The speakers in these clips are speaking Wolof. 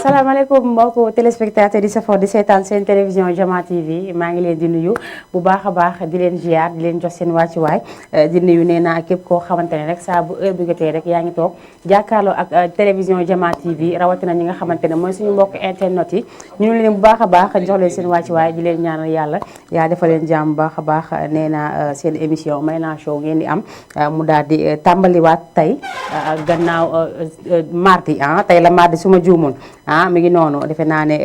salaamaaleykum mbokku téléspectateur di safoo di seetaan seen télévision Jama TV maa ngi leen di nuyu bu baax a baax di leen ziar di leen jox seen wàccuwaay di nuyu nee naa képp koo xamante ne rek saa bu heure bi jotee rek yaa ngi toog jàkkaarloo ak télévision Jama TV rawatina ñi nga xamante ne mooy suñu mbokk internet yi ñu ngi leen bu baax a baax jox leen seen wàccuwaay di leen ñaanal yàlla yaa defal leen jàmm bu baax a baax nee naa seen émission Mayna Show ngeen di am mu daal di tàmbaliwaat tey gannaaw mardi tey la mardi su ma juumul mi ngi noonu defe naa ne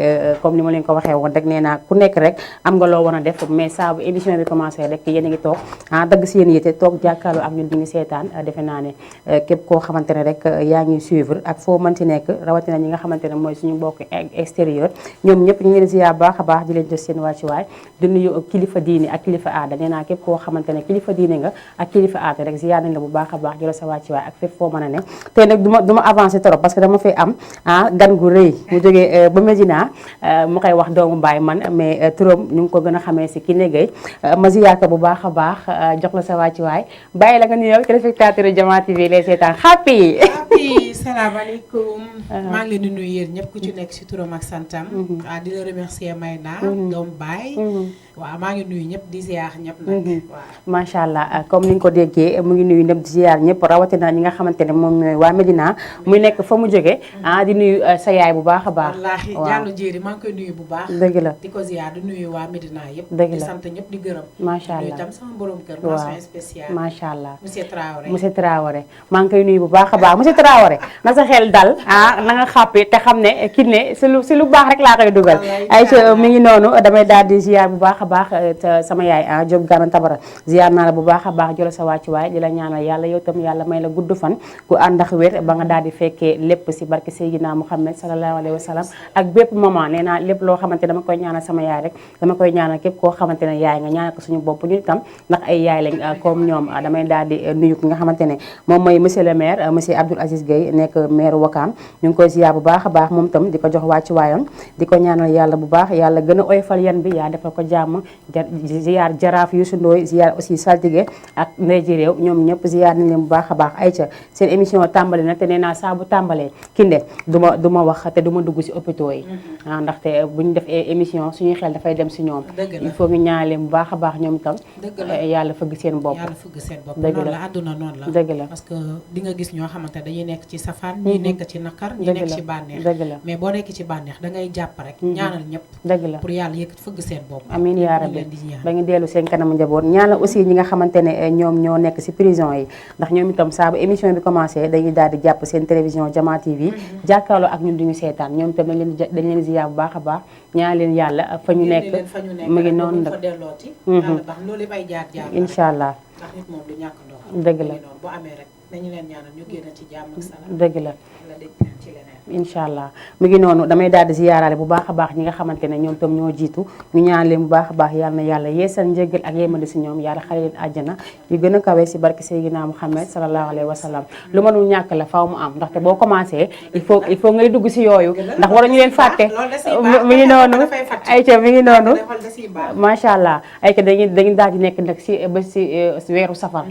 comme ni ma leen ko waxee woon rek nee naa ku nekk rek am nga loo war a def mais saa bu émission bi commencé rek yéen a ngi toog dagg si yéen yite toog jàkkaarloo ak ñun di ngi seetaan defe naa ne képp koo xamante ne rek yaa ngi suivre ak foo mënti nekk rawatina ñi nga xamante ne mooy suñu mbokk extérieur ñoom ñëpp ñu ngi leen ziar baax a baax di leen jox seen wàccuwaay di nuyu kilifa diini ak kilifa aada nee naa képp koo xamante ne kilifa diini nga ak kilifa aada rek ziar nañ la bu baax a baax jëla sa wàccuwaay ak fépp foo mën a ne tey nag du ma avancé trop parce que dama fay am gan gu rëy mu jógee ba Medina mu koy wax doomu baay man mais turam ñu ngi ko gën a xamee si Kiné Gueye ma ziyaar ko bu baax a baax jox la sa wàccuwaay bàyyi la nga nuyoo téléspectateur Jama TV lay seetaan happy salaamaaleykum maa ngi leen di nuyu yéen ñëpp ku ci nekk si turam ak santam di la remercier Mayna doomu baay waaw maa ngi nuyu ñëpp di ziar ñëpp nag waaw macha allah comme ni nga ko déggee mu ngi nuyu ñëpp di ziar ñëpp rawatina ñi nga xamante ne moom ñooy waa Medina muy nekk fa mu jóge di nuyu sa yaay bu baax a baax wallaahi Diallo Jéeri maa ngi koy nuyu bu baax dëgg la di ko ziar di nuyu waa Medina yëpp dëgg di la sant ñëpp di gërëm macha allah nuyu tam sama borom kër mention spéciale macha allah monsieur Traoré maa ngi koy nuyu bu baax a baax monsieur Traoré na sa xel dal na nga xàppi te xam ne Kiné si lu baax rek laa koy dugal ay mi ngi noonu damay daal di ziar bu baax a baax sama yaay Diop Gana Tabara ziar naa la bu baax a baax jëla sa wàccuwaay di la ñaanal yàlla yow tam yàlla may la gudd fan ku ànd ak wér ba nga daal di fekkee lépp si barke Seydina Muhammad sallallahu alayhi wa sallam ak bépp moment nee naa lépp loo xamante dama koy ñaanal sama yaay rek dama koy ñaanal képp koo xamante ne yaay nga ñaanal ko suñu bopp ñu itam ndax ay yaay lañ comme ñoom damay daal di nuyu ki nga xamante ne moom mooy monsieur le maire monsieur Abdoul Aziz Gueye nekk maire Wakam ñu ngi koy ziar bu baax a baax moom itam di ko jox wàccuwaayam di ko ñaanal yàlla bu baax yàlla gën a oyofal yan bi yaa defal ko jàmm ziar jaraaf Youssou Ndoye ziar aussi saltige ak ndey ji réew ñoom ñëpp ziar nañ leen bu baax a baax ayca seen émission tàmbali na te nee naa saa bu tàmbalee Kiné du ma wax te du ma dugg si hôpitaux yi ndaxte bu ñu def émission suñuy xel dafay dem si ñoom il faut ñu ñaanal leen bu baax a baax ñoom itam yàlla fëgg seen bopp noonu la àdduna noonu la dëgg la parce que di nga gis ñoo xamante dañuy nekk ci safaan ñi nekk ci naqar ñi nekk ci bànneex dëgg la mais boo nekk ci bànneex da ngay jàpp rek ñaanal ñëpp dëgg la pour yàlla yëkkat fëgg seen bopp amiin yaa rabbi ba ngi dellu seen kanamu njaboot ñaanal aussi ñi nga xamante ne ñoom ñoo nekk si prison yi ndax ñoom itam saa bu émission bi commencé dañuy daal di jàpp seen télévision Jama TV jàkkaarloo ak ñun duñu seetaan ñoom itam dañ leen ziyaar bu baax a baax ñaan leen yàlla fa ñu nekk mu ngi noonu nag loolu yëpp ay jaar-jaar incha allah ndax nit moom du ñàkk ndox dëgg la bu amee rek nañu leen ñaanal ñu génn ci jàmm ak salaam dëgg la ci leneen incha allah mu ngi noonu damay daal di ziyaaraale bu baax a baax ñi nga xamante ne ñoom tam ñoo jiitu ñu ñaan leen bu baax a baax yàlla na yàlla yeesal njëggal ak yémandi si ñoom yàlla xale leen àjjana yu gën a kawe si barke Seydina Muhammad sallallahu alayhi wa sallam lu mënul ñàkk la faaw mu am ndaxte boo commencé il faut ngay dugg si yooyu ndax waruñu leen fàtte mi ngi noonu ayca mi ngi noonu macha allah ayca dañu daal di nekk nag si ba si weeru safar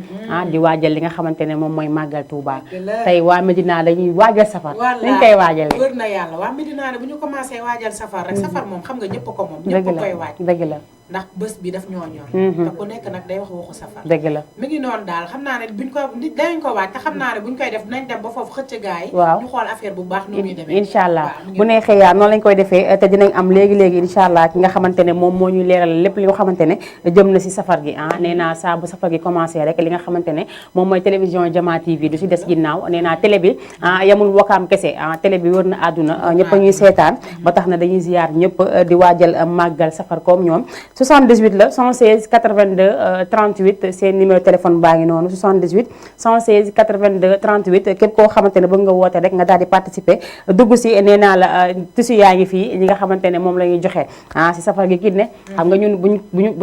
di waajal li nga xamante ne moom mooy màggal Touba tey waa Medina dañuy waajal safar liñ koy waajale wër na yàlla waa Medina ne bu ñu commencé waajal safar rek safar moom xam nga ñëpp ko moom ñëpp koy waaj dëgg la ndax bés bi daf ñoo ñor te ku nekk nag day wax waxu safar dëgg la mi ngi noonu daal xam naa ne buñ ko danañ ko waaj te xam naa ne buñ koy def dinañ dem ba foofu xëcc gaay waaw ñu xool affaire bu baax nu muy demee incha allah bu neexee yaa noonu lañ koy defee te dinañ am léegi-léegi incha allah ki nga xamante ne moom moo ñu leeral lépp li nga xamante ne jëm na si safar gi nee naa saa bu safar gi commencé rek li nga xamante ne moom mooy télévision Jama TV du si des ginnaaw nee naa télé bi yamul Wakaam kese télé bi wër na àdduna ñëpp a ñuy seetaan ba tax na dañuy ziyaar ñëpp di waajal màggal safar comme ñoom 78 la 116 82 38 seen numéro téléphone baa ngi noonu 78 116 82 38 képp koo xamante ne bëgg nga woote rek nga daal di participer dugg si nee naa la tissu yaa ngi fii ñi nga xamante ne moom la ñuy joxe si safar gi Kiné xam nga ñun bu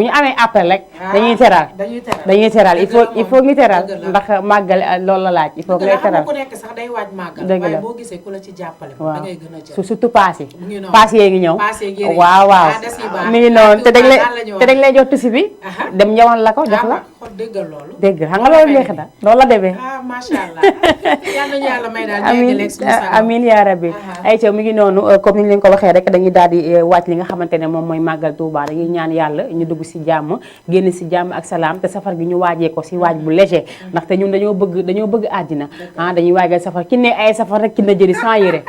ñu amee appel rek dañuy teral il faut ñu teral ndax màggal loolu la laaj il faut ngay teral ku nekk sax day waaj màggal. dëgg la waaye boo gisee ku la ci jàppale. da ngay gën a jël surtout paas yi. mu ngi noonu paas yee ngi ñëw. paas yeeg yére yi waaw mi ngi noonu te dañ lay jox tusi bi. dem ñëwal la ko jox la. xool déggal loolu. dégg xam nga loolu neex na loolu la demee. macha allah yal nañu yàlla may daal amiin yaa rabbi. ayca mi ngi noonu comme ni ñu leen ko waxee rek dañuy daal di wàcc li nga xamante ne moom mooy màggal Touba dañuy ñaan yàlla ñu dugg si jàmm génn si jàmm ak salaam te safar gi ñu waajee ko si waaj bu léger ndaxte ñun dañoo bëgg àddina dañuy waajal safar ki ne ay safar rek ki na jëri sans yére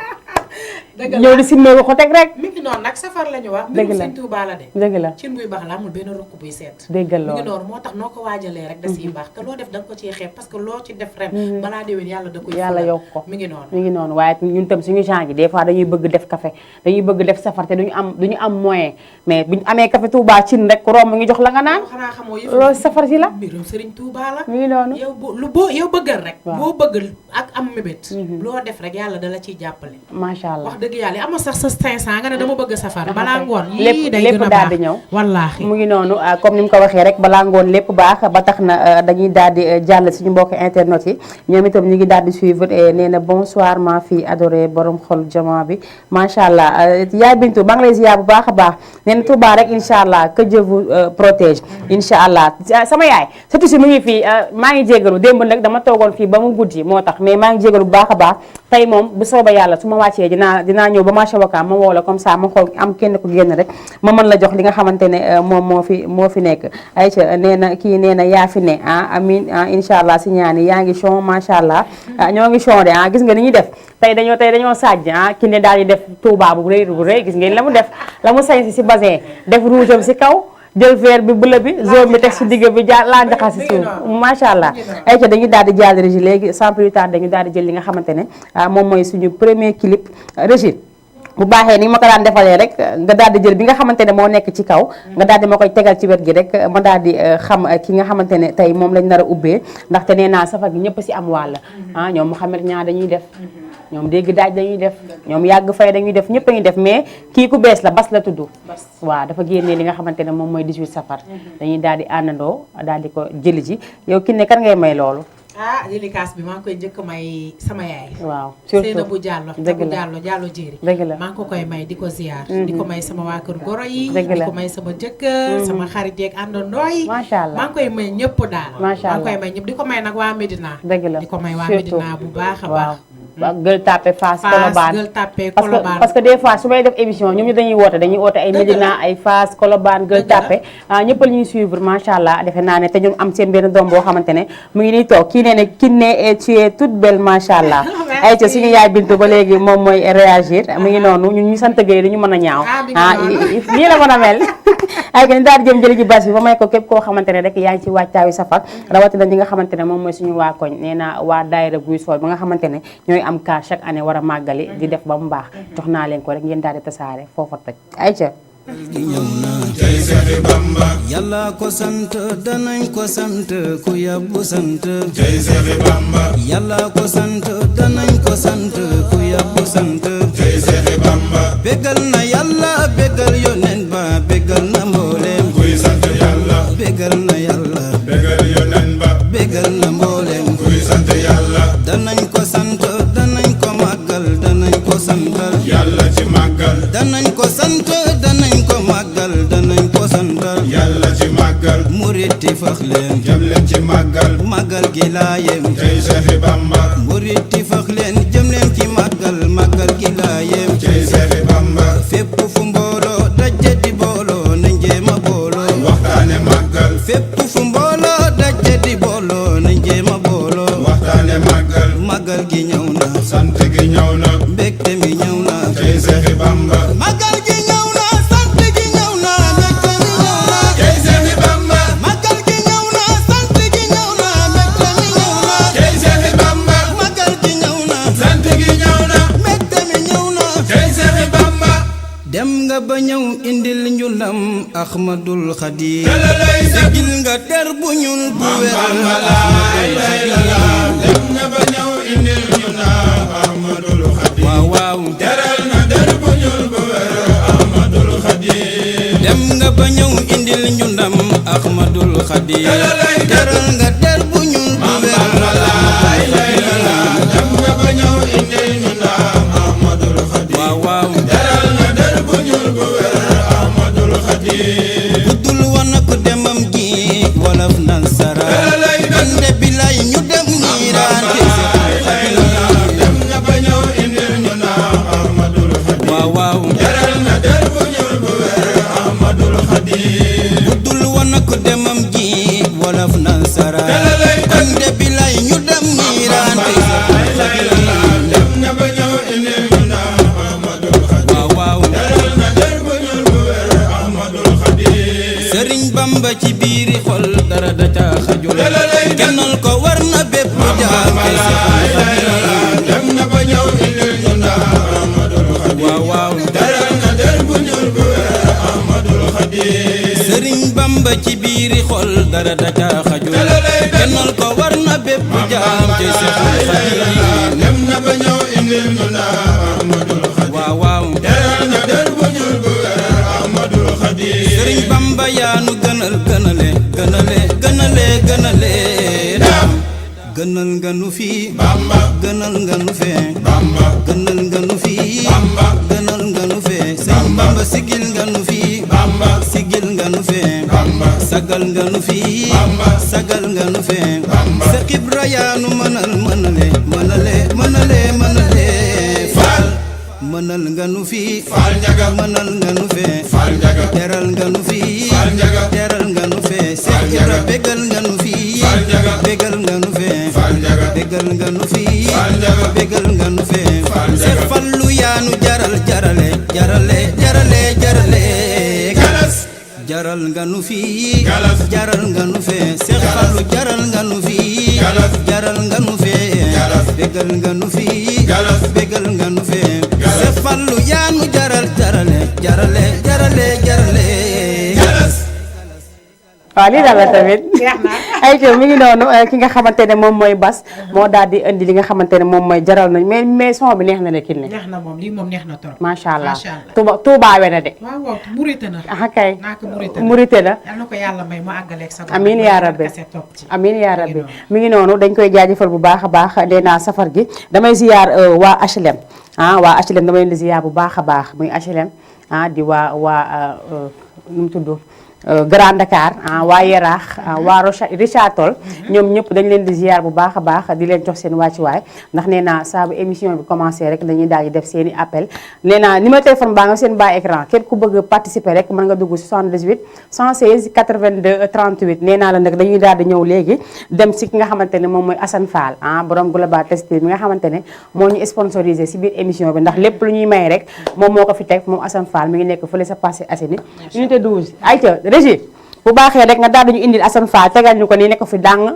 ñëw di simmee ko teg rek mi ngi noonu nag safar la ñu wax dëgg la Sëñ Touba la de dëgg la cin buy baax la amul benn rukk buy seet déggal mi ngi loolu noonu moo tax noo ko waajalee rek da siy baax te loo def da nga ko ciy xeeb parce que loo ci def ren balaa déwén yàlla da koy yàlla yokk ko mi ngi noonu mi ngi noonu waaye ñun tam suñu genre gi des fois dañuy bëgg def café dañuy bëgg def safar te duñu am moyen mais buñu amee café Touba cin rek romb ngi jox la nga naan xanaa xamoo yëf loolu safar si la mbirum Sëriñ Touba la mi ngi noonu yow bëggal rek boo bëggal ak am mébét loo def rek yàlla da la ciy jàppale macha allah wax dëgg yàlla ama sax sa 500 nga ne dama bëgg safar balaa ngoon lépp lépp daal di ñëw wallaahi mu ngi noonu comme ni mu ko waxee rek balaa ngoon lépp baax ba tax na dañuy daal di jàll suñu mbokk internet yi ñoom itam ñu ngi daal di suivre nee na bonsoir ma fille adorée borom xol jamaa bi macha allah yaay Bintu maa ngi lay ziar bu baax a baax nee na Touba rek incha allah que Dieu vous protège incha allah sama yaay surtout si mu ngi fii maa ngi jégalu démb nag dama toogoon fii ba mu guddi moo tax mais maa ngi jégalu bu baax a baax tey moom bu soobee yàlla su ma wàccee dinaa ñëw ba marché Wakaam ma woo la comme ça ma xool am kenn ku génn rek ma mën la jox li nga xamante ne moom moo fi nekk Aïcha nee na kii nee na yaa fi ne amin incha allah si ñaani yaa ngi chon macha allah ñoo ngi chon de gis nga ni ñuy def tey dañoo sajj ki ne daal di def Touba bu rëy gis ngeen la mu def la mu sañ si basin def rouge am si kaw jël vert bi bleu bi jaune bi teg si digg bi laa jaxas si suuf macha allah ayca dañuy daal di jàll Régis léegi sans plus tard dañu daal di jël li nga xamante ne moom mooy suñu premier clip Régis bu baaxee ni ma ko daan defalee rek nga daal di jël bi nga xamante ne moo nekk ci kaw nga daal di ma koy tegal ci wet gi rek ma daal di xam ki nga xamante ne tey moom lañ nar a ubbee ndaxte nee naa safar gi ñëpp si am wàll ñoom Mouhamed ñaa dañuy def ñoom dégg daaj dañuy def ñoom yàgg fay dañuy def ñëpp a ngi def mais kii ku bees la bas la tudd waaw dafa génnee li nga xamante ne moom mooy 18 safar dañuy daal di àndandoo daal di ko jëli ji yow ki ne kan ngay may loolu délicace bi maa ngi koy njëkk may sama yaay waaw surtout Seynabou Diallo Diallo jéeri dëgg la maa ngi ko koy may di ko ziar di ko may sama waa kër goro yi dëgg la di ko may sama jëkkër sama xarit yeeg àndandoo yi macha allah maa ngi koy may ñëpp daal macha allah maa ngi koy may ñëpp di ko may nag waa Médina dëgg la di ko may waa Médina bu baax a baax Gueule Tapée Fass Colobane Gueule Tapée Colobane parce que des fois su may def émission ñoom ñu dañuy woote ay Médina ay Fass Colobane Gueule Tapée ñëpp la ñuy suivre macha allah defe naa ne te ñun am seen benn doom boo xamante ne mu ngi nii toog kii nee ne Kiné tu es toute belle macha allah ay ca suñu yaay Bintu ba léegi moom mooy réagir mu ngi noonu ñun ñu sant Gueye dañu mën a ñaaw nii la mën a mel ay ni daal di jëm jëli ji bas bi ba may ko képp koo xamante ne rek yaa ngi ci waajtaayu safar rawatina ñi nga xamante ne moom mooy suñu waa koñ nee na waa daayira Guy Sool ba nga xamante ne ñooy am cas chaque année war a màggali di def ba mu baax jox naa leen ko rek ngeen daal di tasaare foofa toj ay ca jay Seex Bamba yàlla ko sant danañ ko sant ku yàbbu sant jay Seex Bamba yàlla ko sant danañ ko sant ku yàbbu sant jay Seex Bamba bégal na yàlla bégal yonent ba bégal na mbooleem kuy sant yàlla bégal na yàlla bégal yonent ba bégal na mbooleem kuy sant yàlla danañ ko sant danañ ko màggal danañ ko santal yàlla ci màggal danañ ko sant danañ ko màggal danañ ko santal yàlla ci màggal muriti fax leen jëm leen ci màggal màggal gi laa yem jay Seex Bamba muriti fax leen jëm leen ci màggal màggal gi laa yem jay Seex Bamba fépp fu mbooloo daje di booloo nañ jéema booloo waxtaane màggal fépp fu mbooloo daje di booloo nañ jéema booloo waxtaane màggal màggal gi ñëw na sant gi ñëw na mbégte mi ñëw na jay Seex Bamba màggal gi ñëw na sant gi ñëw na mbégte mi ñëw na jay Seex Bamba màggal gi ñëw na sant gi ñëw na mbégte mi ñëw na jay Seex Bamba màggal gi ñëw na sant gi ñëw na mbégte mi ñëw na jay Seex Bamba dem nga ba ñëw indil njulam Ahmadul Xadim sigil nga der bu ñuul bu wér dem nga ba ñëw indil njulam Ahmadul Xadim waaw waaw teral na der bu ñuul bu wér Ahmadul Xadim dem nga ba ñëw indil njundam Ahmadul Xadim teral nga der bu ñuul bu wér dem nga ba ñëw xajul kennal ko war na bépp jaam ci Seexul Xadiim dem na ba ñëw indil ñu ndax Ahmadul Xadim waaw waaw teral na der bu ñuul bu weex Ahmadul Xadim Sëriñ Bamba ci biiri xol dara da ca xajul kennal ko war na bépp jaam ci Seexul Xadiim dem na ba ñëw indil ñu ndax Ahmadul Xadim waaw waaw teral na der bu ñuul bu weex Ahmadul Xadim Sëriñ Bamba yaa nu gënal gënale gënale gënale gënale daam gënal nga nu fii Bamba gënal nga nu fee Bamba gënal nga nu fii Bamba gënal nga nu fee Sëriñ Bamba sigil nga nu fii Bamba sigil nga nu fee Bamba sagal nga nu fii Bamba sagal nga nu fee Bamba sa xibra yaa nu mënal mënale mënale mënale mënale faal mënal nga nu fii Faal Njaga mënal nga nu fee Faal Njaga teral nga nu fii Faal Njaga teral nga nu fee Faal Seex Njaga Ibra bégal nga nu fii Faal Njaga bégal nga nu fee Faal Njaga bégal nga nu fii Faal Njaga bégal nga nu fee Faal Njaga Seex Fallu yaa nu jaral jarale jarale jarale jarale Galas jaral nga nu fii Galas jaral nga nu fee Seex Fallu jaral nga nu fii Galas jaral nga nu fee Galas bégal nga nu fii Galas bégal nga nu fee Galas Seex Fallu yaa nu jaral jarale jarale jarale jarale Galas waaw lii daal la tamit jeex na. ay mi ngi noonu ki nga xamante ne moom mooy Bas moo daal di indi li nga xamante ne moom mooy jaral nañ mais son bi neex na de kii ne neex na moom lii moom neex na trop. macha allah macha allah. Touba we na de waaw waaw murite na. ah kay naa ko murite na. murite na yal na ko yàlla may mu àggaleeg sa. amiin yaa rabbi amiin yaa rabbi mi ngi noonu dañ koy jaajëfal bu baax a baax nee naa safar gi damay ziyaar waa HLM waa HLM damay leen di ziyaar bu baax a baax muy HLM di waa nu mu tudd Grand Dakar waa Yaraax waa Richard Toll ñoom ñëpp dañ leen di ziar bu baax a baax di leen jox seen wàccuwaay ndax nee naa saa bu émission bi commencé rek dañuy daal di def seen i appel nee naa numéro téléphone baa nga seen bas écran képp ku bëgg participer rek mën nga dugg 78 116 82 38 nee naa la nag dañuy daal di ñëw léegi dem si ki nga xamante ne moom mooy Assane Fall borom Global Textile mi nga xamante ne moo ñu sponsorisé si biir émission bi ndax lépp lu ñuy may rek moom moo ko fi teg moom Assane Fall mi ngi nekk fële sa Parcelles Assainies unité 12 ayca Régie bu baaxee rek nga daal dañu indil Assane Fall tegal ñu ko nii nekk fi dàng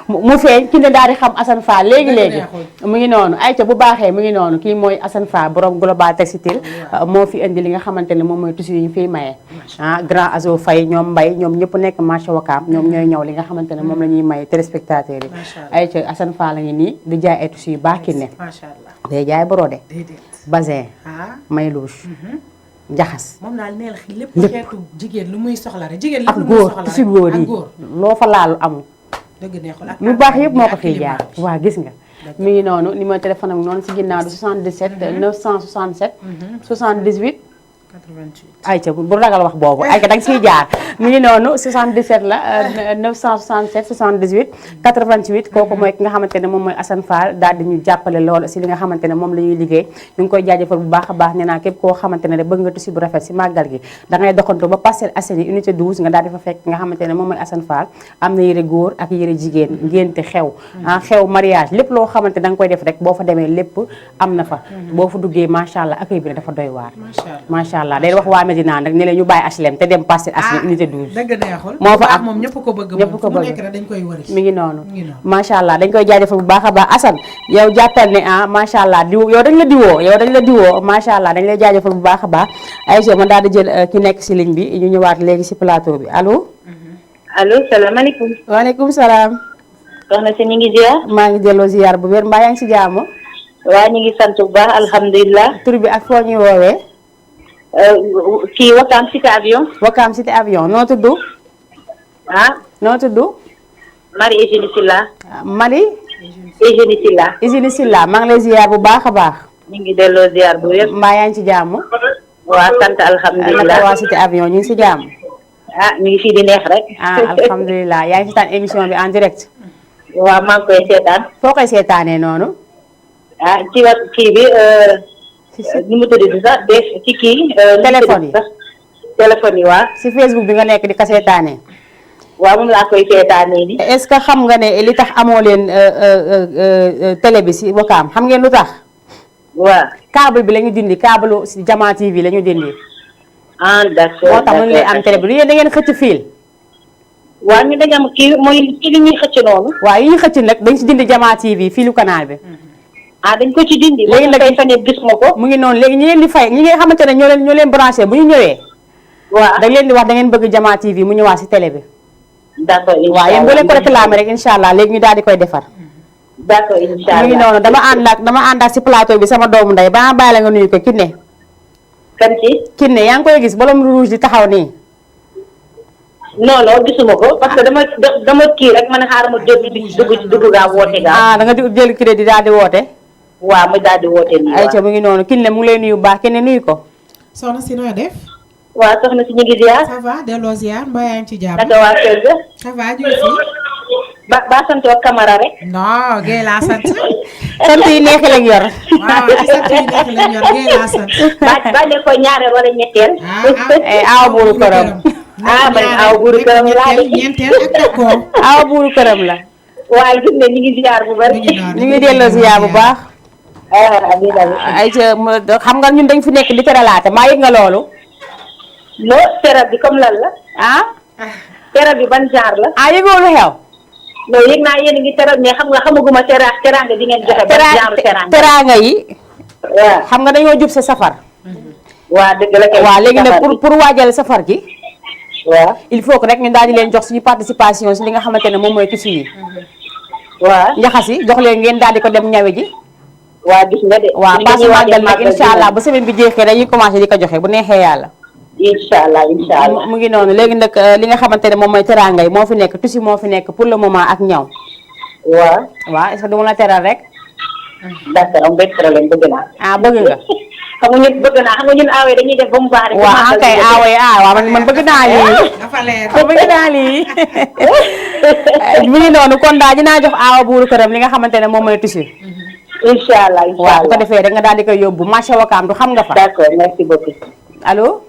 mu feeñ ki ne daal di xam Assane Fall léegi-léegi mu ngi noonu ayca bu baaxee mu ngi noonu kii mooy Assane Fall borom Global Textile moo fi indi li nga xamante ne moom mooy tissu yi ñu fiy maye grand azo fay ñoom mbay ñoom ñëpp nekk marché Wakaam ñoom ñooy ñëw li nga xamante ne moom la ñuy maye téléspectateurs yi ayca Assane Fall la ngi nii di jaay ay tissu yu baax ki ne day jaay brodé bazin maylouche jaxas moom daal neel lépp xeetu jigéen lu muy soxla rek jigéen ak lépp lu muy góor soxla ci góor yi góor loo fa laalu amul dëgg neexul ak lu baax yëpp moo ko fiy jaar waa gis nga mi ngi noonu numéro téléphone am noonu si ginnaaw di 77 967 78 88 ayca bu ragal wax boobu ayca da nga siy jaar mi ngi noonu 77 la 967 78 88 kooku mooy ki nga xamante ne moom mooy Assane Fall daal di ñu jàppale lool si li nga xamante ne moom la ñuy liggéey ñu ngi koy jaajëfal bu baax a baax nee naa képp koo xamante ne rek bëgg nga tissu bu rafet si màggal gi da ngay doxantu ba Parcelles Assainies unité 12 nga daal di fa fekk nga xamante ne moom mooy Assane Fall am na yëre góor ak yëre jigéen ngénte xew xew mariage lépp loo xamante da nga koy def rek boo fa demee lépp am na fa boo fa duggee macha allah accueil bi dafa doy waar macha allah day wax waa Medina nag ne leen ñu bàyyi HLM te dem Parcelles Assainies unité 12 dëgg neexul moo fa am moom ñëpp ko bëgg ñëpp ko bëgg dañ koy wëri mi ngi noonu macha allah dañ koy jaajëfal bu baax a baax Assane yow jàppal ne macha allah diw yow dañ la diwoo macha allah dañ lay jaajëfal bu baax a baax Aïcha man daal di jël ki nekk si ligne bi ñu ñëwaat léegi si plateau bi allo. allo salaamaaleykum. waaleykum salaam. soxna si ñu ngi ziar. maa ngi delloo ziar bu wér mbaa yaa ngi si jàmm. waaw ñu ngi sant bu baax alhamdulilah. tur bi ak foo ñuy woowee. kii Wakaam cité avion. Wakaam cité avion noo tudd. noo tudd. Marie Eugénie Silla. Marie. Eugénie Silla. Eugénie Silla maa ngi lay ziar bu baax a baax. ñu ngi delloo ziar bu wér. mbaa yaa ngi ci jàmm. waa sant alhamdulilah. naka waa cité avion ñu ngi si jàmm. ñu ngi fii di neex rek. alhamdulilah yaa ngi seetaan émission bi en direct. waaw maa ngi koy seetaan. foo koy seetaanee noonu. ci wat kii bi. nu mu tudd sax def ci kii. téléphone yi téléphone yi waaw. si Facebook bi nga nekk di ko seetaanee. waaw moom laa koy seetaanee ni est-ce que xam nga ne li tax amoo leen télé bi si Wakaam xam ngeen lu tax. waaw. câble bi la ñu dindi câble si Jama TV la ñu dindi. d'accord moo tax mënu leen am télé bi du yéen da ngeen xëcc fiil. waaw ñu dañu am kii mooy ci li ñuy xëcc noonu. waaw yi ñu xëcc nag dañ si dindi Jama TV fii lu canal bi. dañ ko ci dindi. léegi nag tey fan gis ma ko. mu ngi noonu léegi ñi leen di fay ñi nga xamante ne ñoo leen branché bu ñu ñëwee. waaw da leen di wax da ngeen bëgg Jama TV mu ñëwaat si télé bi. d'accord incha allah waaw yéen boo leen ko réclamé rek incha allah léegi ñu daal di koy defar. d'accord incha allah mu ngi noonu dama ànd ak si plateau bi sama doomu ndey ba bàyyi la nga nuyu ko Kiné. kan ci. Kiné yaa ngi koy gis bolom rouge di taxaw nii. non gisuma ko parce que dama kii rek man xaaral ma jël dugg gaa woote gaa. da nga jël crédit daal di woote. waaw ma daal di woote nii. ayca mu ngi noonu Kiné mu ngi lay nuyu bu baax Kiné nuyu ko. soxna si noo def. waaw soxna si ñu ngi ziar. ça va delloo ziar mbaa yaa ngi ci jàmm. naka waa kër ga. ça va ñu ngi fi. ba sant ak Camara rek. non Guèye laa sant. sant yi neex lañ yor. waaw ci sant yi neex lañ yor Guèye laa sant. ba ne ko ñaareel wala ñetteel. awa buuru këram. man awa buuru këram laa de. ñeenteel ak d'accord. awa buuru këram la. waaye gis ne ñu ngi ziar bu bari. ñu ngi delloo ziar bu baax. amiin amiin. ayca xam nga ñun dañ fi nekk di teralaate maa yëg nga loolu. non teral bi comme lan la. teral bi ban genre la. yëgoo lu xew. non yëg naa yéen a ngi teral mais xam nga xamaguma teraanga di ngeen joxe. ban genre teraanga yi. waaw xam nga dañoo jub sa safar. waa dëgg la kay. waaw léegi nag pour waajal safar gi. waaw il faut que rek ñu daal di leen jox suñu participation si li nga xamante ne moom mooy tissu yi. waaw njaxas yi jox leen ngeen daal di ko dem ñawe ji. waa gis nga de. waaw passe màggal nag incha allah ba semaine bi jeexee dañuy commencé di ko joxe bu neexee yàlla. incha allah incha allah. mu ngi noonu léegi nag li nga xamante ne moom mooy teraanga yi moo fi nekk tissu moo fi nekk pour le moment ak ñaw. waaw est-ce que du ma la teral rek. d'accord am benn problème bëgg naa. bëgg nga. xam nga ñun bëgg naa xam nga ñun aawee dañuy def ba mu baax rek. waaw kay aawee waaw man bëgg naa lii. dafa leer bëgg naa lii. mu ngi noonu kon daal dinaa jox aawa buuru këram li nga xamante ne moom mooy tissu. incha allah incha allah waaw bu ko defee rek nga daal di koy yóbbu marché Wakaam du xam nga fa. d'accord merci beaucoup. allo.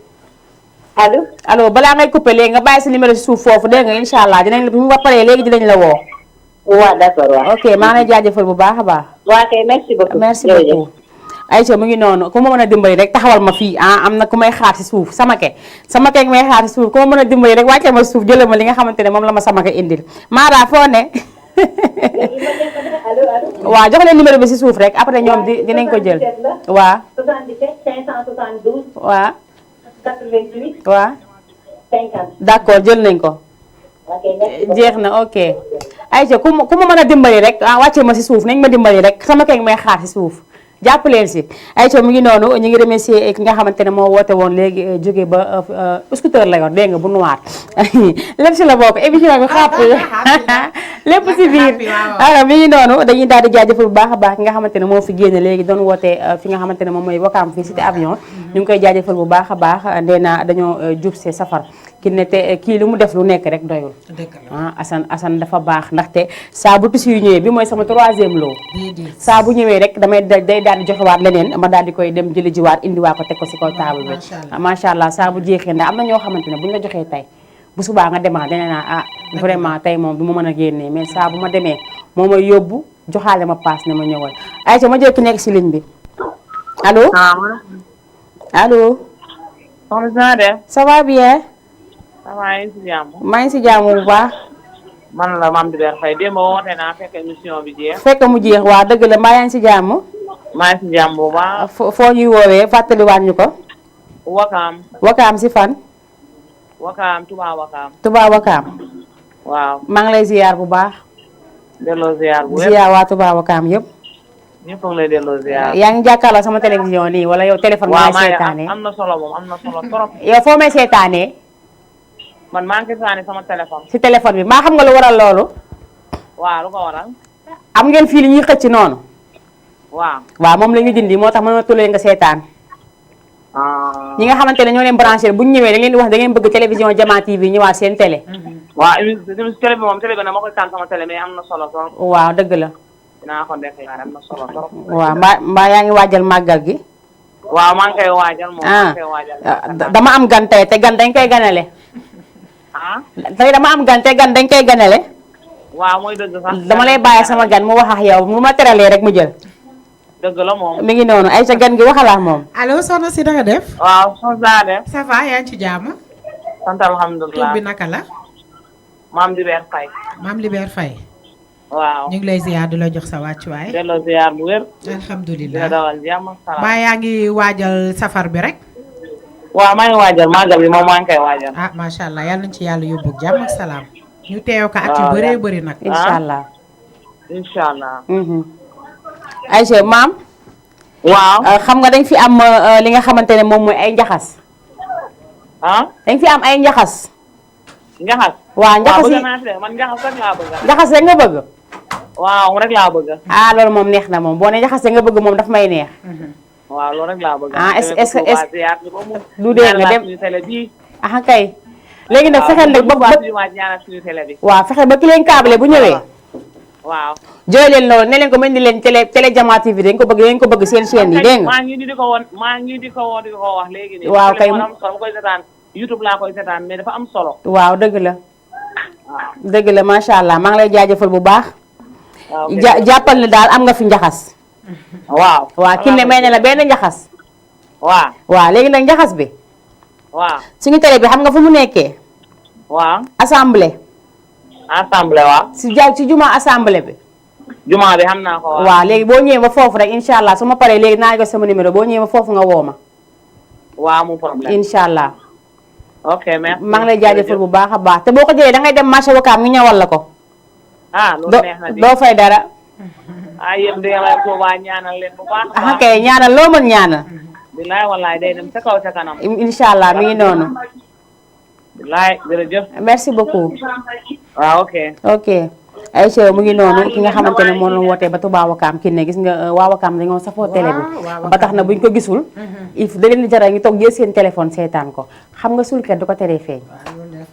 allo balaa ngay coupé léegi nga bàyyi sa numéro si suuf foofu dégg nga incha allah dinañ la bu ñu ba paree léegi dinañ la woo. waaw d'accord waaw. ok maa ngi lay jaajëfal bu baax a baax. waaw kay merci beaucoup. merci beaucoup. Aïcha mu ngi noonu ku ma mën a dimbali rek taxawal ma fii am na ku may xaar si suuf sama ke may xaar si suuf ku ma mën a dimbali rek wàcce ma suuf jëlee ma li nga xamante ne moom la ma sama ke indil Mara foo ne. waaw jox leen numéro bi si suuf rek après ñoom dinañ ko jël. waaw. 77 572. waaw. 88. waaw. 50. d'accord jël nañ ko. jeex na ok. Aïcha ku ma mën a dimbali rek wàcce ma si suuf nañ ma dimbali rek sama ke may xaar si suuf. jàpp leen si Aïcha mu ngi noonu ñu ngi remercier ki nga xamante ne moo woote woon léegi jóge ba scooter la yor dégg nga bu noir lépp si la bokk émission bi xàpp lépp si biir mi ngi noonu dañuy daal di jaajëfal bu baax a baax ki nga xamante ne moo fi génne léegi doon woote fi nga xamante ne moom mooy Wakaam fii cité avion ñu ngi koy jaajëfal bu baax a baax ndee naa dañoo jub see safar ki ne te kii lu mu def lu nekk rek doyul Assane dafa baax ndaxte saa bu tissu yu ñëwee bi mooy sama 3e lot saa bu ñëwee rek day daal di joxewaat leneen ma daal di koy dem jëli jiwaat indiwaat ko teg ko si kaw table bi macha allah saa bu jeexee ndax am na ñoo xamante ne bu ñu la joxee tey bu subaa nga demaat dana naa vraiment tey moom du ma mën a génnee mais saa bu ma demee moo may yóbbu joxaale ma paas ne ma ñëwal Aïcha ma jël ki nekk si ligne bi allo allo ça va bien maa ngi si jàmm. maa ngi si jàmm bu baax. man la Mame Diber Faye démb woote naa fekk émission bi jeex. fekk mu jeex waa dëgg la mbaa yaa ngi si jàmm. maa ngi si jàmm bu baax. foo ñuy woowee fàttaliwaat ñu ko. Wakaam. Wakaam si fan. Wakaam Touba Wakaam. Touba Wakaam. waaw. maa ngi lay ziar bu baax. delloo ziar bu wér. ziar waa Touba Wakaam yëpp. ñëpp a ngi lay delloo ziar. yaa ngi jàkkaarloo sama télévision nii wala yow téléphone. waaw nga may seetaanee am na solo moom am na solo trop. yow foo may seetaanee. man maa ngi seetaanee sama téléphone. si téléphone bi maa xam nga lu waral loolu. waaw lu ko waral. am ngeen fii li ñuy xëcc noonu. waaw moom la ñu dindi moo tax mën na tulee nga seetaan. ñi nga xamante ne ñoo leen branché bu ñu ñëwee da ngeen di wax da ngeen bëgg télévision Jama TV ñëwaat seen télé. waaw télé bi moom télé bi nag ma koy tànn sama télé mais am na solo trop. waaw dëgg la. dinaa ko déclaré am na solo trop. waaw mbaa yaa ngi waajal màggal gi. waaw maa ngi koy waajal moom maa ngi koy waajal. dama am gan tey te gan dañ koy ganale. tey dama am gan te gan dañ koy ganale. waaw mooy dëgg sax. dama lay bàyyi sama gan mu wax ak yow mu ma teralee rek mu jël. dëgg la moom. mi ngi noonu ay sa gan gi waxalaa moom. allo soxna si danga def. waaw soxna def. ça va yaa ngi ci jàmm. sant alhamdulilah tur bi naka la. maam Diber Faye. maam Liber Faye. waaw ñu ngi lay ziar di la jox sa wàccuwaay. delloo ziar bu wér. alhamdulilah dina dawal jàmm ak salaam. mbaa yaa ngi waajal safar bi rek. waaw maa ngi waajal màggal bi moom maa ngi koy waajal. ah macha allah yal nañu ci yàlla yóbbu jàmm ak salaam. ñu teew ko at yu bëree bëri nag. incha allah. incha allah. Aïcha maam. waaw. xam nga dañ fi am li nga xamante ne moom mooy ay njaxas. dañ fi am ay njaxas. njaxas. waaw njaxas yi bëgg naa fi de man njaxas rek laa bëgg. njaxas rek nga bëgg. waaw rek laa bëgg. loolu moom neex na moom boo ne njaxas rek nga bëgg moom daf may neex. waaw loolu rek laa bëgg. est-ce que du dee nga dem suñu télé bi. kay. léegi nag fexeel nag ba suñu télé bi. waaw fexe ba ki leen câble bu ñëwee. waaw. jooy leen loolu ne leen ko mën di leen télé Jama TV dañ ko bëgg dañ ko bëgg seen chaîne yi dégg nga. maa ngi di ko woon di ko wax léegi nii. waaw kay am solo koy seetaan YouTube laa koy seetaan mais dafa am solo. waaw dëgg la. dëgg la macha allah maa ngi lay jaajëfal bu baax. jàppal ne daal am nga fi njaxas. waaw. ki ne may ne la benn njaxas. waaw léegi nag njaxas bi. waaw suñu télé bi xam nga fu mu nekkee. waaw. assemblée. waaw. ci juma assemblée bi. juma bi xam naa ko waaw léegi boo ñëwee ba foofu rek incha allah su ma paree léegi naa jox sama numéro boo ñëwee ba foofu nga woo ma. waaw mu problème incha allah. ok merci maa ngi lay jaajëfal bu baax a baax te boo ko jëlee da ngay dem marché Wakaam ñu ñawal la ko. loolu neex na doo fay dara. yéen de yàlla ko waa ñaanal leen bu baax. kay ñaanal loo mën ñaanal. bilaay wallaay day dem ca kaw ca kanam. incha allah mi ngi noonu. bilaay jërëjëf. merci beaucoup. waaw ok. Aïcha mu ngi noonu ki nga xamante ne moo doon wootee ba Touba Wakaam ki ne gis nga waa Wakaam dañoo safoo télé bi ba tax na buñ ko gisul il faut da leen di jaral ñu toog jël seen téléphone seetaan ko xam nga sulkat du ko teree feeñ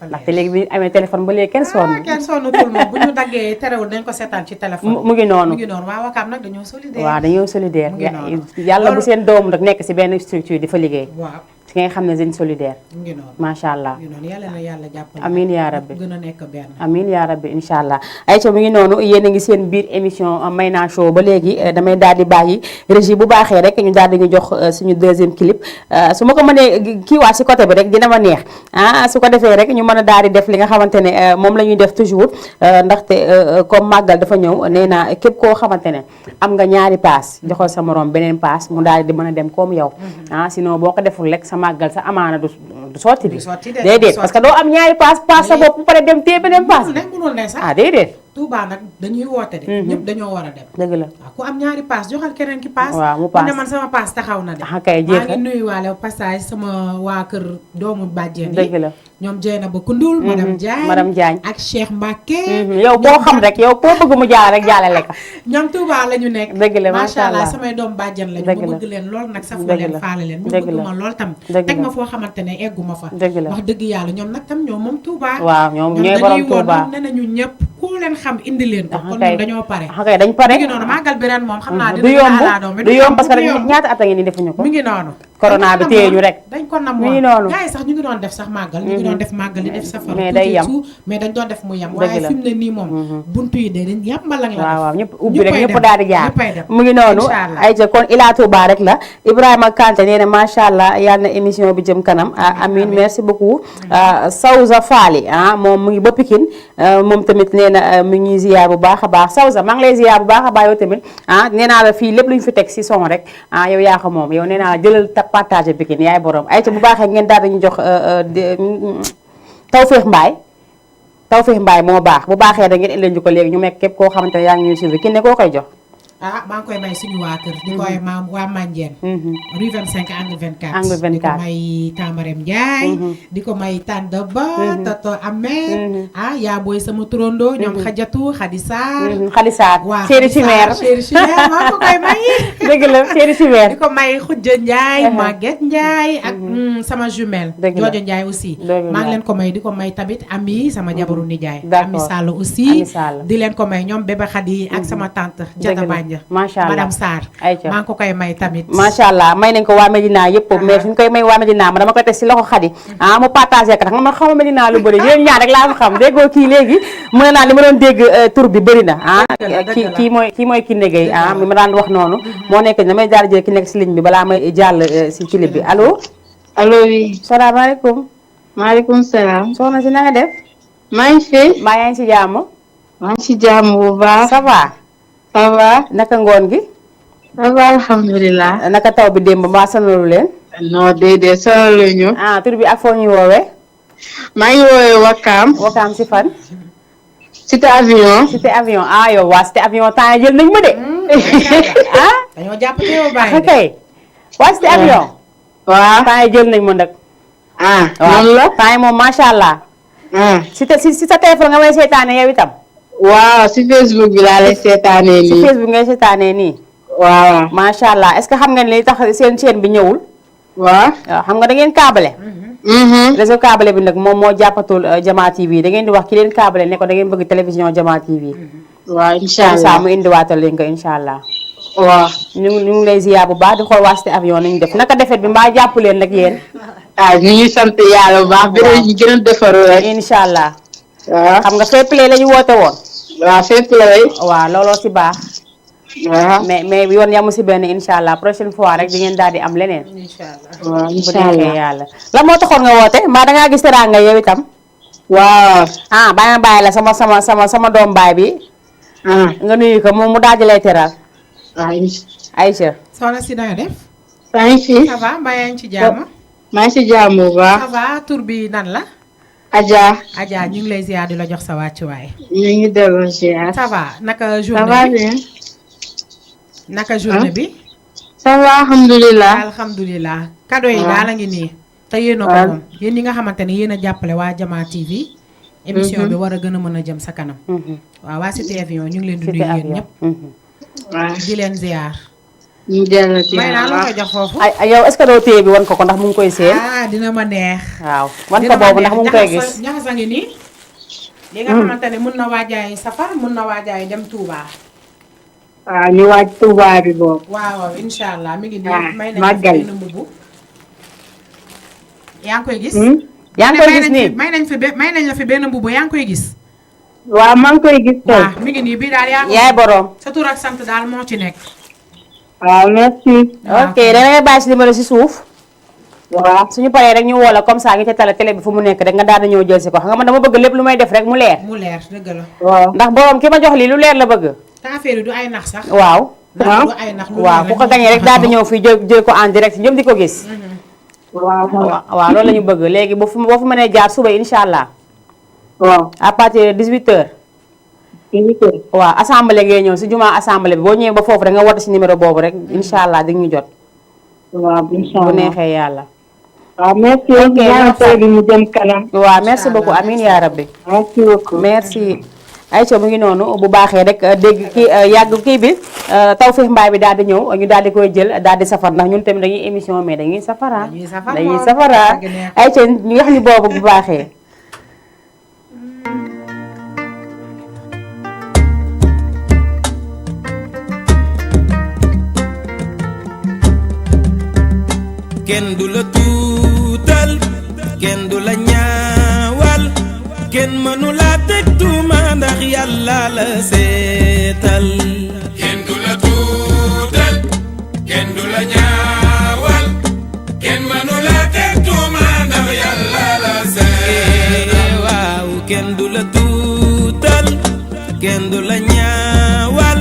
ndaxte léegi bi ñu amee téléphone ba léegi kenn sonnutul moom bu ñu daggee terewul dañ ko seetaan ci téléphone mu ngi noonu waa Wakaam nag dañoo solidaire dañoo solidaire yàlla bu seen doom rek nekk si benn structure di fa liggéey ci nga xam ne seen solidaire macha allah yàlla na yàlla jàppale amiin yaa rabbi gën a nekk benn amiin yaa rabbi incha allah Aïcha mu ngi noonu yéen a ngi seen biir émission Mayna Show ba léegi damay daal di bàyyi régie bu baaxee rek ñu daal di ñu jox suñu deuxième clip su ma ko mënee kii waa si côté bi rek dina ma neex su ko defee rek ñu mën a daal di def li nga xamante ne moom la ñuy def toujours ndaxte comme màggal dafa ñëw nee naa képp koo xamante ne am nga ñaari paas joxal sa morom beneen paas mu daal di mën a dem comme yow sinon boo ko deful rek sa màggal sa amaana du sotti bi déedéet parce que doo am ñaari paas sa bopp bu pare dem téye beneen paas déedéet Touba nag dañuy woote de ñëpp dañoo war a dem dëgg la waaw ku am ñaari paas joxal keneen ki paas waaw mu paas ne man sama paas taxaw na de kay maa ngi nuyuwaale passage sama waa kër doomu bàjjen dëgg la ñoom Dieyna ba Koundoul madame Diagne ak Cheikh Mbacke yow koo xam rek yow koo bëgg mu jaale rek jaalale ka ñoom Touba la ñu nekk dëgg la macha allah samay doom bàjjen lañu ma bëgg leen lool nag safoo leen faale leen mu bëgg ma lool tam teg ma foo xamante ne eggu ma fa wax dëgg yàlla ñoom nag tam ñoom moom Touba waaw ñoom ñooy borom Touba ne nañu ñëpp ku leen xam indi leen ko kon ñoom dañoo pare kay dañ pare mi ngi noonu màggal bi ren moom xam naa du yomb parce que ñaata at a ngi ni defuñu ko mi ngi noonu corona bi téye ñu rek dañ ko nam mi ngi noonu gars yi sax ñu ngi doon def sax màggal ñu ngi doon def màggal yi def safar mais day yam mais dañ doon def mu yam waaye fi mu ne nii moom buntu yi de dañ yàpp mbalang la waaw ñëpp ubbi rek ñëpp daal di jaar ñëppay dem mu ngi noonu Aïcha kon Ila Touba rek la Ibrahima Kanté nee na macha allah yal na émission bi jëm kanam amin merci beaucoup Sawza Faali moom mu ngi ba Pikine moom tamit nee na mu ngi ziar bu baax a baax Sawza maa ngi lay ziar bu baax a baax yow tamit nee naa la fii lépp lu ñu fi teg si son rek yow yaa ko moom yow nee naa la jëlal ta partagé Pikine yaay borom Aïcha bu baaxee ngeen daal dañu jox Tawfekh Mbaye moo baax bu baaxee da ngeen indi ñu ko léegi ñu mekk képp koo xamante ne yaa ngi ñuy suivre ki ne koo koy jox maa ngi koy may suñu waa kër di koy maam waa Mandiène rue 25 angle 24 angle 24 di ko may Tamarem Ndiaye di ko may Tanda Ba Tato Amel yaa booy sama turandoo ñoom Xajatu Xadisaar waa chéri chimère maa ko koy may dëgg la chéri chimère di ko may Xujja Ndiaye Maguette Ndiaye ak sama jumelle Joojo Ndiaye aussi maa ngi leen ko may di ko may tamit Ami sama jabaru nijaay Ami Sall aussi di leen ko may ñoom bébé Khady ak sama tante Jata Bañ macha allah madame Sarr maa ngi ko koy may tamit macha allah may nañ ko waa Medina yëpp mais suñ koy may waa Medina ma dama koy teg si loxo Khady mu partagé ko tax man xaw ma Medina lu bëri yéen ñaar rek laa xam déggoo kii léegi mu ne naa li ma doon dégg tur bi bëri na kii mooy Kiné Gueye mi ma daan wax noonu moo nekk damay daal jël ki nekk si ligne bi balaa may jàll si clip bi allo oui salaamaaleykum maaleykum salaam soxna si na nga def maa ngi fi. maa yaa ngi ci jàmm. maa ngi ci jàmm bu baax. ça va. ça va. naka ngoon gi. ça va alhamdulilah. naka taw bi démb mbaa sonalu leen. non déedéet sonaluñu. tur bi ak foo ñuy woowee. maa ngi woowee Wakaam. Wakaam si fan. Cité avion. Cité avion yow waa Cité avion temps jël nañ ma de. dañoo jàpp te yow bàyyi ok waa Cité avion. waaw temps jël nañ ma nag. noonu la. temps moom macha allah. si sa téléphone nga may seetaane yow itam. waaw si Facebook bi laa lay seetaanee nii. si Facebook ngay seetaanee nii. waaw. macha allah est-ce que xam nga li tax seen chaîne bi ñëwul. waaw. xam nga da ngeen câble. réseau câble bi nag moom moo jàppatul Jama TV da ngeen di wax ki leen câble ne ko da ngeen bëgg télévision Jama TV. waaw incha allah mu indiwaatal leen ko incha allah. waaw. ñu ngi lay ziar bu baax di xool waa Cité avion nañu def naka defet bi mbaa jàpp leen nag yéen. ñu ngi sant yàlla bu baax. waaw ñu gën a defaru rek. incha allah. waaw xam nga fair play la ñu woote woon. waaw fair play. waaw looloo ci baax. waaw mais yoon yamu si benn incha allah prochaine fois rek di ngeen daal di am leneen. incha allah waaw incha bu allah neexee yàlla. lan moo taxoon nga woote mbaa dangaa gis teraanga yow itam. waaw. bàyyi la sama doom baay bi. nga nuyu ko mu daal di lay teral. waaw Aïcha. soxna si na nga def. maa ngi fi. ça va mbaa yaa ngi ci jàmm. maa ngi ci jàmm bu baax. ça va tur bi nan la. Adja. Adja ñu ngi lay ziar di la jox sa wàccuwaay. ñu ngi delloo ziar. ça va naka ça journée va bi bien. naka journée bi. ça va alhamdulilah. alhamdulilah. cadeau yi daal a ngi nii. te yéen a ko moom yéen ñi nga xamante ne yéen a jàppale waa Jama TV. émission bi war a gën a mën a jëm sa kanam. waaw waa Cité avion ñu ngi leen di nuyu yéen ñëpp. waaw di leen ziar. ñu delloo ziar may naa la ko jox foofu. yow est-ce que doo téye bi wan ko ndax mu ngi koy seen. dina ma neex. waaw wan ko boobu ndax mu ngi koy gis. ñaxasa ngi nii. li nga xamante ne mun na waajaay safar mun na waajaay dem Touba. waaw ñu waaj Touba bi boobu. waaw incha allah mi ngi nii. waaw may nañu màggal. fi benn mbubu. yaa ngi koy gis. yaa ngi koy gis nii may nañ la fi benn mbubu yaa ngi koy gis. waaw maa ngi koy gis tey. waaw mi ngi nii bii daal yaa ko. yaay borom. sa tur ak sant daal moo ci nekk. waaw merci. ok dangay bàyyi si numéro si suuf. waaw. suñu paree rek ñu woo la comme ça ñu tetale télé bi fu mu nekk rek nga daal di ñëw jël si ko xam nga man dama bëgg lépp lu may def rek mu leer. mu leer dëgg la. waaw. ndax borom ki ma jox lii lu leer la bëgg. te affaire yi du ay nax sax. waaw. ndax du ay nax lu waaw ku ko gañee rek daal di ñëw fii jël ko en direct ñoom di ko gis. waaw. waaw loolu la ñu bëgg léegi boo fu mënee jaar suba incha allah. waaw. à partir de 18h. waaw assemblée ngay ñëw si jumaa assemblée bi boo ñëwee ba foofu rek nga woote si numéro boobu rek incha allah di ñu jot. waaw incha bu allah neexee yàlla. waaw merci. ok merci bi mu jëm kanam. waaw merci beaucoup Amin yaa rabbi. merci beaucoup. merci. Aïcha mu ngi noonu bu baaxee rek dégg kii yàgg kii bi Tawfekh Mbaye bi daal di ñëw ñu daal di koy jël daal di safar ndax ñun tamit dañuy émission mais dañuy safara. dañuy safara Aïcha ñu wax ñu boobu bu baaxee. kenn du la tuutal kenn du la ñaawal kenn mënu la teg tuuma ndax yàlla la seetal kenn du la tuutal kenn du la ñaawal kenn mënu la teg tuuma ndax yàlla la seetal waaw kenn du la tuutal kenn du la ñaawal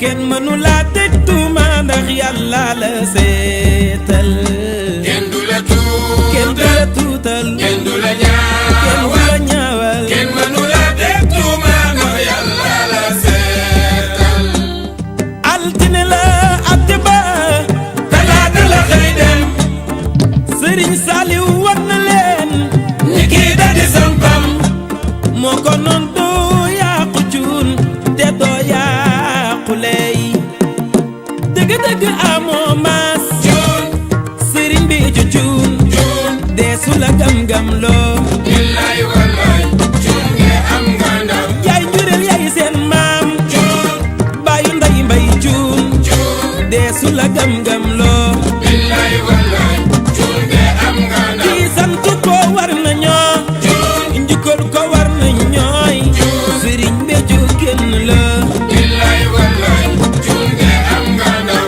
kenn mënu la teg tuuma ndax yàlla la seetal kenn du la tuutal kenn du la tuutal kenn du la ñaawal kenn mënu la teg tuuma ndax yàlla la seetal altine la atte ba talaata la xëy dem Sëriñ Saliw war na leen ni kii da di sampam moo ko noon doo yàqu cuun te doo yàqu ley dëgg-dëgg amoo maas cuun sëriñ bi ju cuun deesu la gam-gam loo billaay wallaay cuun nge am nga ndam yaay njureel yaay seen maam cuun baayu nday mbay cuun deesu la gam-gam loo billaay wallaay cuun nge am nga ndam kii sant ko war na ñoo njukkal ko war na ñooy sëriñ bi ju kenn la billaay wallaay cuun nge am nga ndam